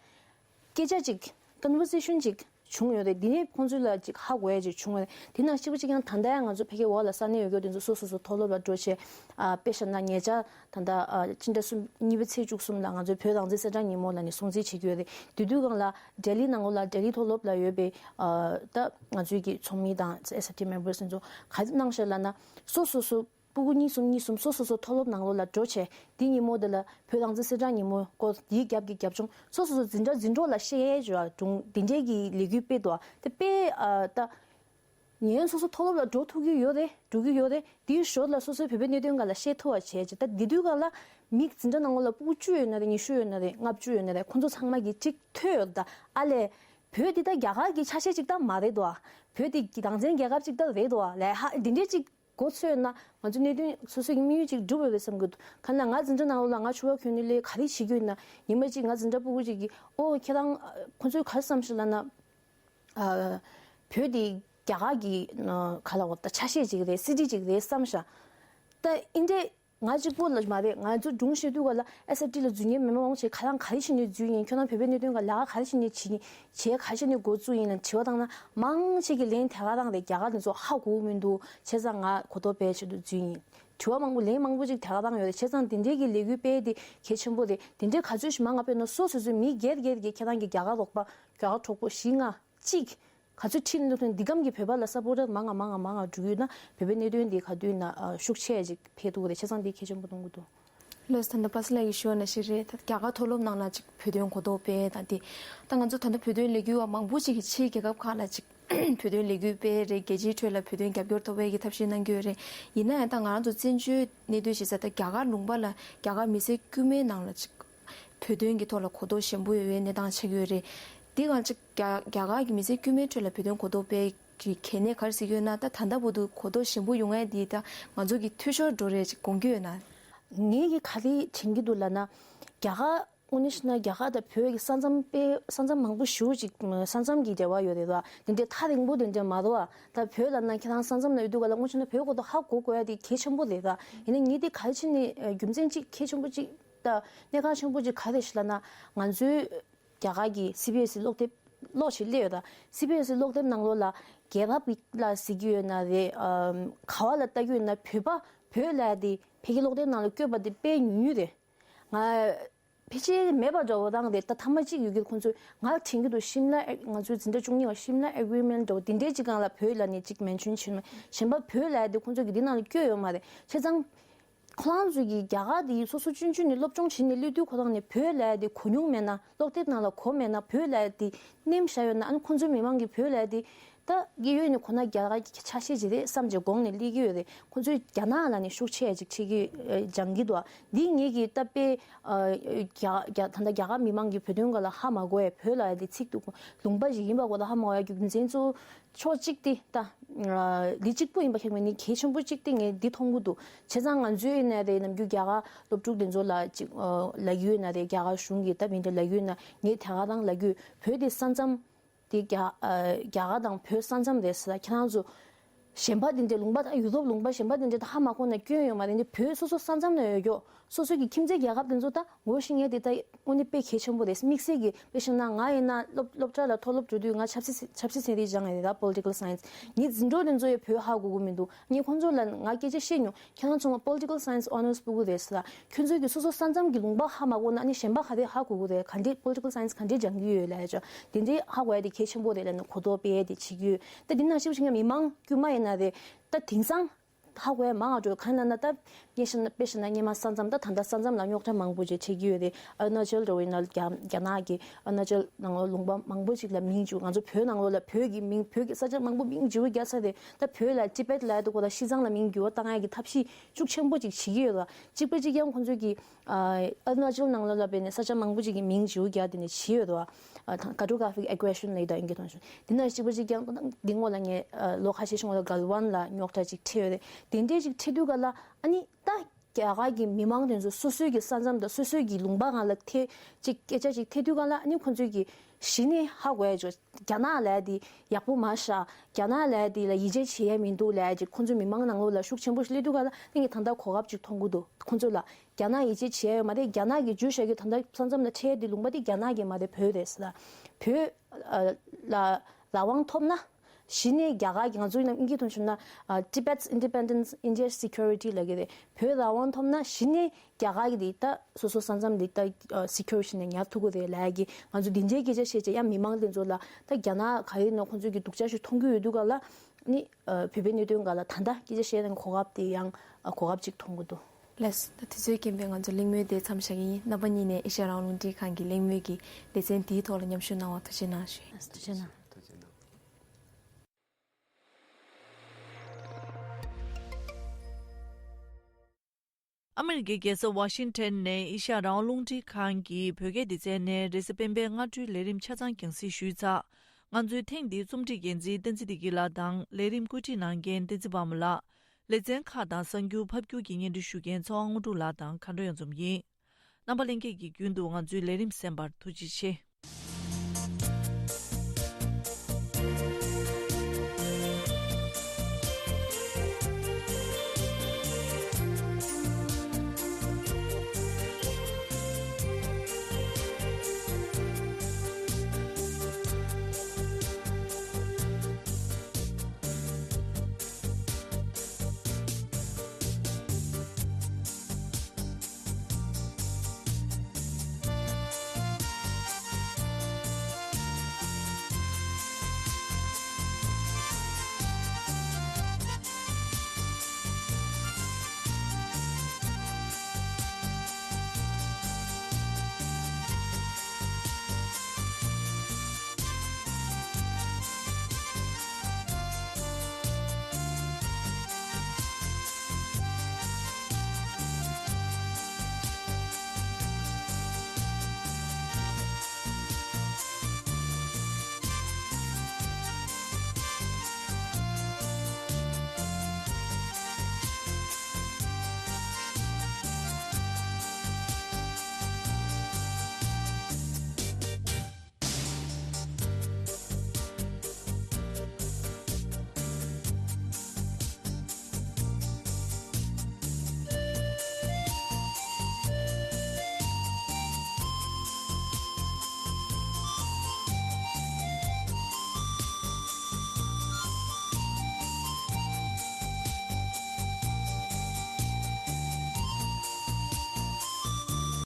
སྐད་ཆ་ཅིག་ཀོན་ཝར་སེ་ཤན་ཅིག་བྱུང་ཡོད་རེད། འདི་ནས་ཁོང་ཚོ་ལ་ཅིག་ཧ་གོ་ཡ་ཅིག་བྱུང་ཡོད་རེད། དེ་ནང་གཅིག་པ་གཅིག་རྐྱང་ད་ལྟ་ཡང་ང་ཚོ་ཕ་གི་འོག་ལ་ས་གནས་ཡོད་རྒྱུ་དེ་ཚོ་སོ་སོ་སོ་མཐོ་སློབ་ལ་འགྲོ་བྱས། ཨ་དཔེ་བཞག་ན་ཉེ་ཆར་ད་ལྟ་ཨ་སྤྱི་ཟླ་གསུམ་གཉིས་པའི་ཚེས་བཅུ་གསུམ་ལ་ང་ཚོའི་བོད་རང་བཙན་གསལ་བསྒྲགས་ཉིན་མོ་ལ་ནི་སྲུང་བརྩི་བྱེད་ཀྱི་ཡོད་རེད། དེ་དུས་སྒང་ལ་ལྡི་ལི་ནང་ལོགས་ལ་ལྡི་ལི་མཐོ་སློབ་ལ་ཡོད་པའི་ཨ་ད་ང་ཚོའི་གི་ཚོགས་མི་དང་ཨེས་ཨེཕ་ཊི་མེམ་བར་སི་དེ་ཚོ་ག་རེ་གནང་ཤག་ལབ་ན། སོ་སོ་སོ་ཕྲུ་གུ་གཉིས་གསུམ་གཉིས་གསུམ་སོ་སོ་སོ་མཐོ་སློབ་ནང་ལོགས་ལ་འགྲོ་བྱས། འདི་ཉིན་མོ་འདི་ལ་བོད་རང་བཙན་གསལ་བསྒྲགས་ཉིན་མོ་སྐོར་འདིའི་རྒྱབ་ཀྱི་རྒྱབ་ལྗོངས་སོ་སོ་སོ་འཛིན་གྲྭ་འཛིན་གྲོགས་ལ་བཤད་ཡས་བྱས་པ་སྒྲུང་འདི་འདྲའི་གི་ལས་འགུལ་སྤེལ་འདུག་དེ་དཔེ་ཨ་ད་ཉན་སོ་སོ་མཐོ་སློབ་ལ་འགྲོ་ཐུབ་ཀྱི་ཡོད་རེད། འགྲོ་གི་ཡོད་རེད། དེའི་ཞོར་ལ་སོ་སོའི་བོད་པའི་གནད་དོན་སྒང་ལ་བཤད་ཐུབ་པ་བྱས་བྱས། ད་འདི་དུས་སྒང་ལ་མི་འཛིན་གྲྭ་ནང་ལོགས་ལ་ཕྲུ་གུ་བཅུ་ཡོད་ན་རེད། ཉི་ཤུ་ཡོད་ན་རེད། ལྔ་བཅུ་ཡོད་ན་རེད། ཁོང་ཚོ་ཚང་མ་གིས་གཅིག་ཐོས་ཡོད། ད་ཨ་ལས་བོད་འདི་ད་རྒྱ་གར་གྱི་ཆ་ཤས་ཅིག་ད་མ་རེད་དོ། བོད་འདི་རང་བཙན་རྒྱལ་ཁབ་ཅིག་ད་རེད་དོ། ལས་ཧ་འདི་འདྲའི་ཅིག་མགོ་ཚོས་ན་ང་ཚོ་གནད་དོན་སོ་སོའི་དམིགས་ཡུལ་ཅིག་འགྲུབ་ཡོད་པའི་བསམ་གྱི་འདུག་གང་ལ་ང་འཛིན་གྲྭ་ནང་ལོགས་ལ་ང་ཕྱུ་པ་གྱོན་ནས་སླེབས་ག་རེ་བྱེད་ཀྱི་ཡོད་ན། ཉི་མ་གཅིག་ང་འཛིན་གྲྭ་ཕྲུ་གུ་ཅིག་གིས་ཨོ་ཁྱེད་རང་ཁོ་ཚོས་ག་རེ་བསམ་ཤག་ལབ་ན། ཨ་བོད་འདི་རྒྱ་གར་གྱི་ཨ་ག་ལ་འོ་ད་ཆ་ཤས་ཅིག་རེད། སི་ཊི་ཅིག་རེད་བསམ་ཤག་ད་ཨིན་འདྲས་ ང་གཅིག་པོ་ལ་མ་རེད། ང་ཚོ་སྒྲུང་བཤད་དུས་ག་ལ་ཨེས་ཨེཕ་ཊི་ལ་འཛུལ་མཁན་མི་མང་ཆེ་ཁ་ལང་ག་རེ་བྱས་ནས་འཛུལ་ཡིན། ཁྱོད་རང་བོད་པའི་གནད་དོན་ག་ལ་ག་རེ་བྱས་ནས་བྱེད་ཡིན། བྱས་ག་རེ་བྱས་ནས་འགོ་བཙུགས་ཡིན་ལ་དྲི་བ་བཏང་ན། མང་ཆེ་གི་ལན་དེ་ག་བཏང་རེད། རྒྱ་གར་དེ་ཚོ་ཧ་གོ་མི་འདུག་བྱས་ཙང་ང་གོ་རྟོགས་སྤེལ་ཆེད་དུ་འཛུལ་ཡིན། དྲི་བ་མང་པོ་ལན་མང་པོ་ཅིག་དེ་ག་བཏང་ཡོད་རེད། བྱས་ཙང་དེ་འདྲའི་གི་ལས་འགུལ་སྤེལ་དེ་གལ་ཆེན་པོ་རེད། དེ་འདྲའི་ག་ཚོད་ཞིག་མང་ང་སྤེལ་ན་སོ་སོ་སོའི་མི་སྒེར་སྒེར་གྱི་ཁྱེད་རང་གི་རྒྱ་གར་རོགས་པ་རྒྱ་གར་གྲོགས་པོ་བཞི་ལྔ་གཅིག་ག་ཚོད་ཁྲིད་ནས་འདུག་དེ་འདི་གམ་གྱི་བོད་པ་ལ་སབ་པོར་ཊར་མང་ང་མང་ང་མང་ང་འགྲོ་གི་ཡོད་ན་བོད་པའི་གནད་དོན་འདི་ག་དུས་ན་ཨ་ཤུགས་ཆེ་ཅིག་འཕེལ་ཐུབ་རེད། བྱས་ཙང་འདི་གལ་ཆེན་པོ་མཐོང་གི་འདུག་ལགས་སོ། ད་ལྟ་པ་སི་ལགས་ཀྱིས་ཞུས་པ་ནང་བཞིན་རེད། ད་རྒྱ་གར་མཐོ་སློབ་ནང་ལ་ཅིག་བོད་དོན་གོ་རྟོགས་སྤེལ་དང་དེ། ད་ང་ཚོ་ད་ལྟ་བོད་དོན་ལས་འགུལ་བ་མང་པོ་ཅིག་གིས་ཕྱིའི་རྒྱལ་ཁབ་ཁག་ལ་ཅིག་བོད་དོན་ལས་འགུལ་སྤེལ་རེད། རྒྱལ་སྤྱིའི་ཁྲོད་ལ་བོད་དོན་རྒྱབ་སྐྱོར་ཐོབ་པའི་གི་ཐབས་ཤེས་གནང་གི་ཡོད་རེད། ཡིན་ན་ཡང་ད་ང་རང་ཚོ་བཙན་བྱོལ་གནས་སྡོད་བྱེད་ས་ད་རྒྱ་གར་ལུང་པ་ལ་རྒྱ་གར་མི་སེར་དཀྱུས་མའི་ནང་ལ་ཅིག་བོད་དོན་གྱི་ཐོག་ལ་གོ་རྟོགས་ཞན་པོ་ཡོད་པའི་གནས་སྟངས་ཆགས་ཀྱི་ཡོད་རེད། འདི་གང་ཅིག་རྒྱ་རྒྱ་གར་གྱི་མི་སེར་དཀྱུས་མའི་ཁྲོད་ལ་བོད་དོན་གོ་རྟོགས་སྤེལ་གྱི་གལ་གནད་ག་རེ་གཟིགས་ཡོད་ན། ད་ད་ལྟ་བར་དུ་གོ་རྟོགས་ཞན་པོ་ཡོང་ཡས་འདི་ད་ང་ཚོ་གི་འཐུས་ཤོར་འགྲོ་རེད་ཅིག་དགོངས་ཀྱི་ཡོད་ན། ངས་ཀྱི་ག་རེ་དྲན་གྱི་འདུག་ལབ་ན། རྒྱ་གར་དངོས་གནས་བཤད་ན་རྒྱ་གར་དང་བོད་ཀྱི་ས་མཚམས་དཔེ་ས་མཚམས་མང་པོ་ཞེ་པོ་ཅིག་ས་མཚམས་ཀྱི་འབྲེལ་བ་ཡོད་རེད་བ། དེ་འདྲའི་ཐག་རིང་པོ་དེ་འདྲ་མ་རེད་བ། ད་བོད་ལབ་ན་ཁྱེད་རང་ས་མཚམས་ན་ཡོད་དུས་ག་ལ་དངོས་བཤད་ན་བོད་གོ་རྟོགས་ཧ་གོ་དགོས་ཡ་དེ་གལ་ཆེན་པོ་རེད་ད། ཡིན་ན་ངས་དེ་ག་རེ་བྱས་ནས་རྒྱུ་མཚན་གཅིག་གལ་ཆེན་པོ་གཅིག་ད་གནད་འགག་ཆེན་པོ་གཅིག་ག་རེ་རེད་ལབ་ན། ང་ཚོའི་རྒྱ་གར་གྱི་སི་བི་ཨེས་ཨི་གློག་དེབ་ཀློག་ཞིག་སླེབས་ཡོད་ད། སི་བི་ཨེས་ཨི་གློག་དེབ་ནང་ལོགས་ལ་རྒྱལ་རབས་ལ་གཟིགས་ཀྱི་ཡོད་ན་རེད། ཨམ། ག་བ་ལ་ལྟ་གི་ཡོད་ན་བོད་པ་བོད་ལབ་ཡ་དེ་ཕ་གི་གློག་དེབ་ནང་ལ་བཀོད་པ་དེ་དཔེ་ཉུང་ཉུང་རེད། ང་ཕལ་ཆེར་མེད་པ་འདྲ་བོ་རང་རེད། ད་ཐ་མ་གཅིག་ཡོད་ཀྱི་ཁོང་ཚོས་ང་དྲན་གྱི་འདུག་ཤིམ་ལ་ཨེ་ང་ཚོའི་འཛིན་གྲྭ་བཅུ་གཉིས་པ་ཤིམ་ལ་ཨེ་གྷི་རི་མེན་ཊི་འདྲ་བོ་དེ་འདྲའི་གཅིག་སྒང་ལ་བོད་ལབ་ནས་གཅིག་མེན་ཤོན་བྱས་ནས་གཞན་པ་བོད་ལབ་ཡ་དེ་ཁོང་ཚོས་ཀྱི་འདི་ནང་ལ་བཀོད་ཡོད་མ་རེད། བྱས་ཙང་། ཁོ་རང་ཚོས་ཀྱི་རྒྱ་གར་དེ་སོ་སོ་ཆུང་ཆུང་ནས་སློབ་སྦྱོང་བྱས་ནས་སླེབས་དུས་ཁོ་རང་ནས་བོད་ལབ་ཡ་དེ་གོ་མྱོང་མེད་ན། སློབ་དེབ་ནང་ལ་གོ་མེད་ན། བོད་ལབ་ཡ་དེ་ནེམ་བཞག་ཡོད་ན། ཨ་ནི་ཁོང་ཚོའི་མི་མང་གིས་བོད་ལབ་ཡ་དེ་ད་གི་ཡོད་ནས་ཁོ་ན་རྒྱ་གར་གྱི་ཆ་ཤས་ཅིག་རེད་བསམ་བྱས་དགོངས་ནས་སླེབས་ཀྱི་ཡོད་རེད། ཁོང་ཚོས་རྒྱ་ནག་ལབ་ནས་ཤུགས་ཆེ་ཅིག་བྱེད་ཀྱི་སྦྱང་གི་འདུག་འདི་ངེད་ཀྱི་ད་དཔེ་རྒྱ་རྒྱ་ད་ལྟ་རྒྱ་གར་མི་མང་གིས་བོད་དོན་སྒང་ལ་ཧ་མ་གོ་ཡ། བོད་ལབ་ཡ་དེ་ཚིག་དེ་ལུང་པ་ཞིག་ཡིན་པ་གོ་ད་ཧ་མ་གོ་ཡ་གི་རྒྱུ་མཚན་གཙོ་བོ། ཕྱོགས་གཅིག་དེ་ད་ལས་གཅིག་པུ་ཡིན་པ་ཁྱད་མེད་ནི་གལ་ཆེན་པོ་གཅིག་དེ་ངས་འདི་མཐོང་གི་འདུག་བྱས་ཙང་ང་ཚོའི་ཡིན་ན་རེད། ནམ་རྒྱུན་རྒྱ་གར་སློབ་ཕྲུག་དེ་ཚོ་ལ་ཅིག་ལབ་ཀྱི་ཡོད་ན་རེད། རྒྱ་གར་གཞུང་གིས་ད་མི་འདྲ་ལབ་ཀྱི་ཡོད་ན། ངས་དེ་ག་རང་ལབ་ཀྱི་ཡོད། བོད་དེ་ས་མཚམས་དེ་རྒྱ་རྒྱ་གར་དང་བོད་ས་མཚམས་རེད་ཟེར། ད་ཁྱེད་རང་ཚོ་གཞན་པ་དེ་འདྲའི་ལུང་པ་དང་ཡུ་རོབ་ལུང་པ་གཞན་པ་དེ་འདྲའི་ད་ཧ་མ་གོ་ན་སྐྱོན་ཡོད་མ་རེད། འདི་བོད་སོ་སོ་ས་མཚམས་ན་ཡོད་ཀྱོག་སོ་སོ་གི་ཁྱིམ་མཚེས་རྒྱལ་ཁབ་དེ་ཚོ་ད་ངོ་ཤེས་མཁན་དེ་ད་དངོས་གནས་དཔེ་གལ་ཆེན་པོ་རེད། དམིགས་བསལ་གྱི་དཔེ་བཞག་ན་ང་ཡིན་ན་སློབ་སློབ་གྲྭ་ལ་མཐོ་སློབ་འགྲོ་དུས་ང་ཆབ་སྲིད་ཆབ་སྲིད་ཚན་རིག་སྦྱངས་ཡོད་རེད། ད་Political Science། ངའི་འཛིན་གྲོགས་དེ་ཚོ་ཡང་བོད་ཧ་གོ་གི་མི་འདུག་ངས་ཁོང་ཚོ་ལ་ང་སྐད་ཆ་བཤད་མྱོང་། ཁྱེད་རང་ཚོ་ང་Political Science Honours ཕུལ་གི་རེད་ཟེར། ཁྱོད་ཚོ་གི་སོ་སོ་ས་མཚམས་ཀྱི་ལུང་པ་ཧ་མ་གོ་ན་ཨ་ནི་གཞན་པ་ག་རེ་ཧ་གོ་གི་རེད། ག་འདྲས་Political Science ག་འདྲས་སྦྱང་གི་ཡོད་ལབ་ཡ་ཅོ། དེ་འདྲས་ཧ་གོ་ཡ་དེ་གལ་ཆེན་པོ་རེད་ལབ་ནས་གོ་རྟོགས་སྤེལ་ཡ་དེ་བྱེད་ཀྱི་ཡོད། ད་དེ་ནང་བཞིན་བྱེད་ཀྱི་མི་མང་དཀྱུས་མ་ཡིན་ན་རེད། ད་དེང་སང་ཧ་གོ་ཡ་མང་ང་འགྲོ་གང་ལབ་ན། ད་ངས་བཤད་ན་དཔེ་བཤད་ན་སྔོན་མ་ས་མཚམས་ད་ད་ལྟ་ས་མཚམས་ལ་རྙོག་དྲ་མང་པོ་ཅིག་འཕྲད་ཀྱི་ཡོད་རེད། ཨ་རུ་ན་ཅལ་འདྲ་བོ་ཡིན་ན་རྒྱ་རྒྱ་ནག་གི་ཨ་རུ་ན་ཅལ་ནང་ལོགས་ལུང་པ་མང་པོ་ཅིག་ལ་མིང་བརྗེ་པོ། ང་ཚོ་བོད་ནང་ལོགས་ལ་བོད་ཀྱི་མིང་བོད་ཀྱི་ས་ཆ་མང་པོ་མིང་བརྗེ་པོ་རྒྱག་ས་རེད། ད་བོད་ལ་ཏི་པེད་ལབ་ཡ་དེ་ཁོ་ད་ཤི་ཚང་ལ་མིང་བརྗེ་པོ་བཏང་ཡ་གི་ཐབས་ཤེས་ཤུགས་ཆེན་པོ་ཅིག་བྱེད་ཀྱི་ཡོད་ལ། གཅིག་པ་གཅིག་རྐྱང་ཁོང་ཚོས་ཀྱི་ཨ་རུ་ན་ཅལ་ནང་ལོགས་ལ་བས་ནས་ས་ཆ་མང་པོ་ཅིག་གི་མིང་བརྗེ་པོ་རྒྱག་དེ་ནས་བྱེད་ཡོད་དོ། ཨ་ད་Cartographic Aggression ལབ་ཡ་ད་ཡིན་གྱི་མཐོང་བྱུང་། དེ་ན་གཅིག་པ་གཅིག་རྐྱང་འདི་སྔོན་ལ་ངས་ཨ་ལོ་ཁ་ཤས་ཤིག་སྔོན་ལ་གལ་ཝན་ལ་རྙོག་དྲ་ཅིག་འཕྲད་ཡོད་རེད། དེ་འདྲས་ཅིག་འཕྲད་དུས་ག་ལ་ཨ་ནི་ད་རྒྱ་གར་གྱི་མི་མང་དེ་ཚོ་སོ་སོའི་གི་ས་མཚམས་དང་སོ་སོའི་གི་ལུང་པ་སྒང་ལ་ཐེ་ཅིག་སྐད་ཆ་ཅིག་འཐེན་དུས་ག་ལ་ཨ་ནི་ཁོང་ཚོས་གི་གཞི་ནས་ཧ་གོ་ཡ་ཅོ། རྒྱ་ནག་ལབ་ཡ་དེ་ཡག་པོ་མ་ཤ། རྒྱ་ནག་ལབ་ཡ་དེ་ལ་ཡིད་ཆེས་བྱེད་ཡ་མི་འདུག་ལབ་ཡ་ཅིག་ཁོང་ཚོའི་མི་མང་ནང་ལོགས་ལ་ཤུགས་ཆེན་པོ་ཞིག་སླེབས་དུས་ག་ལ་དེ་ངས་ད་ལྟ་གོ་སྐབས་ཅིག་མཐོང་གི་འདུག་ཁོང་ཚོ་ལ་རྒྱ་ནག་ཡིད་ཆེས་བྱེད་ཡ་ཡོད་མ་རེད། རྒྱ་ནག་གི་བརྗོད་བྱ་གི་ད་ལྟ་ས་མཚམས་ལ་འཕྲད་ཡ་དེ་ལུང་པ་དེ་རྒྱ་ནག་གི་མ་རེད། བོད་རེད་ཟེར་ལ། བོད་ཨ་ལ་རང་དབང་ཐོབ་ན། གཞི་ནས་རྒྱ་གར་གྱི་ང་ཚོའི་ནང་དབྱིན་སྐད་ཐོག་ཞུས་ན་ཨ་Tibet's Independence India's Security ལབ་ཀྱི་རེད། བོད་རང་དབང་ཐོབ་ན་གཞི་ནས་རྒྱ་གར་གྱི་འདི་ད་སོ་སོ་ས་མཚམས་འདི་ད་ཨ་Secure་བྱས་ནས་ཉར་ཐུབ་ཀྱི་རེད་ལབ་ཀྱི་ང་ཚོ་འདི་འདྲའི་སྐད་ཆ་བཤད་བྱས་ཡང་མི་མང་དེ་ཚོ་ལ་ད་རྒྱ་ནག་ག་རེ་ཡིན་ན་ཁོང་ཚོས་ཀྱི་སྡུག་ཅག་ཞིག་མཐོང་གི་ཡོད་དུས་ག་ལ་ནི་ཨ་བོད་པའི་གནད་དོན་སྒང་ལ་ད་ལྟ་སྐད་ཆ་བཤད་ན་གོ་སྐབས་དེ་ཡང་ཨ་གོ་སྐབས་ཅིག་མཐོང་གི་འདུག་ལགས་སོ། ད་དུས་ཚོད་རྐྱེན་པས་ང་ཚོ་གླེང་མོལ་དེ་མཚམས་བཞག་གི་ཡིན། རྣམ་པ་གཉིས་ནས་ཨེ་ཤ་ཡ་རང་དབང་རླུང་འཕྲིན་ཁང་གི་གླེང་མོལ་གྱི་ལེ་ཚན་དེའི་ཐོག་ལ་མཉམ་ཞུགས་གནང་བར་ཐུགས་རྗེ་གནང་ཞུ། ཐུགས་རྗེ་གནང་། ཐུགས་རྗེ་གནང་། ཨ་མེ་རི་ཀའི་རྒྱལ་ས་ཝ་ཤིང་ཊོན་ནས་ཨེ་ཤ་ཡ་རང་དབང་རླུང་འཕྲིན་ཁང་གི་བོད་སྐད་སྡེ་ཚན་ནས་རེས་གཟའ་སྤེན་པའི་སྔ་དྲོའི་ལས་རིམ་ཆ་ཚང་རྒྱང་སྲིང་ཞུས་ཚར། ང་ཚོའི་ཐེངས་འདིའི་རྩོམ་སྒྲིག་འགན་འཛིན་བསྟན་འཛིན་བདེ་སྐྱིད་ལགས་དང་ལས་རིམ་བཀོད་སྒྲིག་གནང་མཁན་བསྟན་འཛིན་དཔའ་མོ་ལགས། ལེ་ཚན་ཁག་དང་གསར་འགྱུར་ཕབ་སྒྱུར་གྱིས་སྙན་སྒྲོན་ཞུ་མཁན་ཚེ་དབང་དངོས་གྲུབ་ལགས་དང་མཁའ་འགྲོ་གཡང་འཛོམས་ཡིན། རྣམ་པ་ལྷན་རྒྱས་ཀྱིས་རྒྱུན་དུ་ང་ཚོའི་ལས་རིམ་གསན་པར་ཐུགས་རྗེ་ཆེ།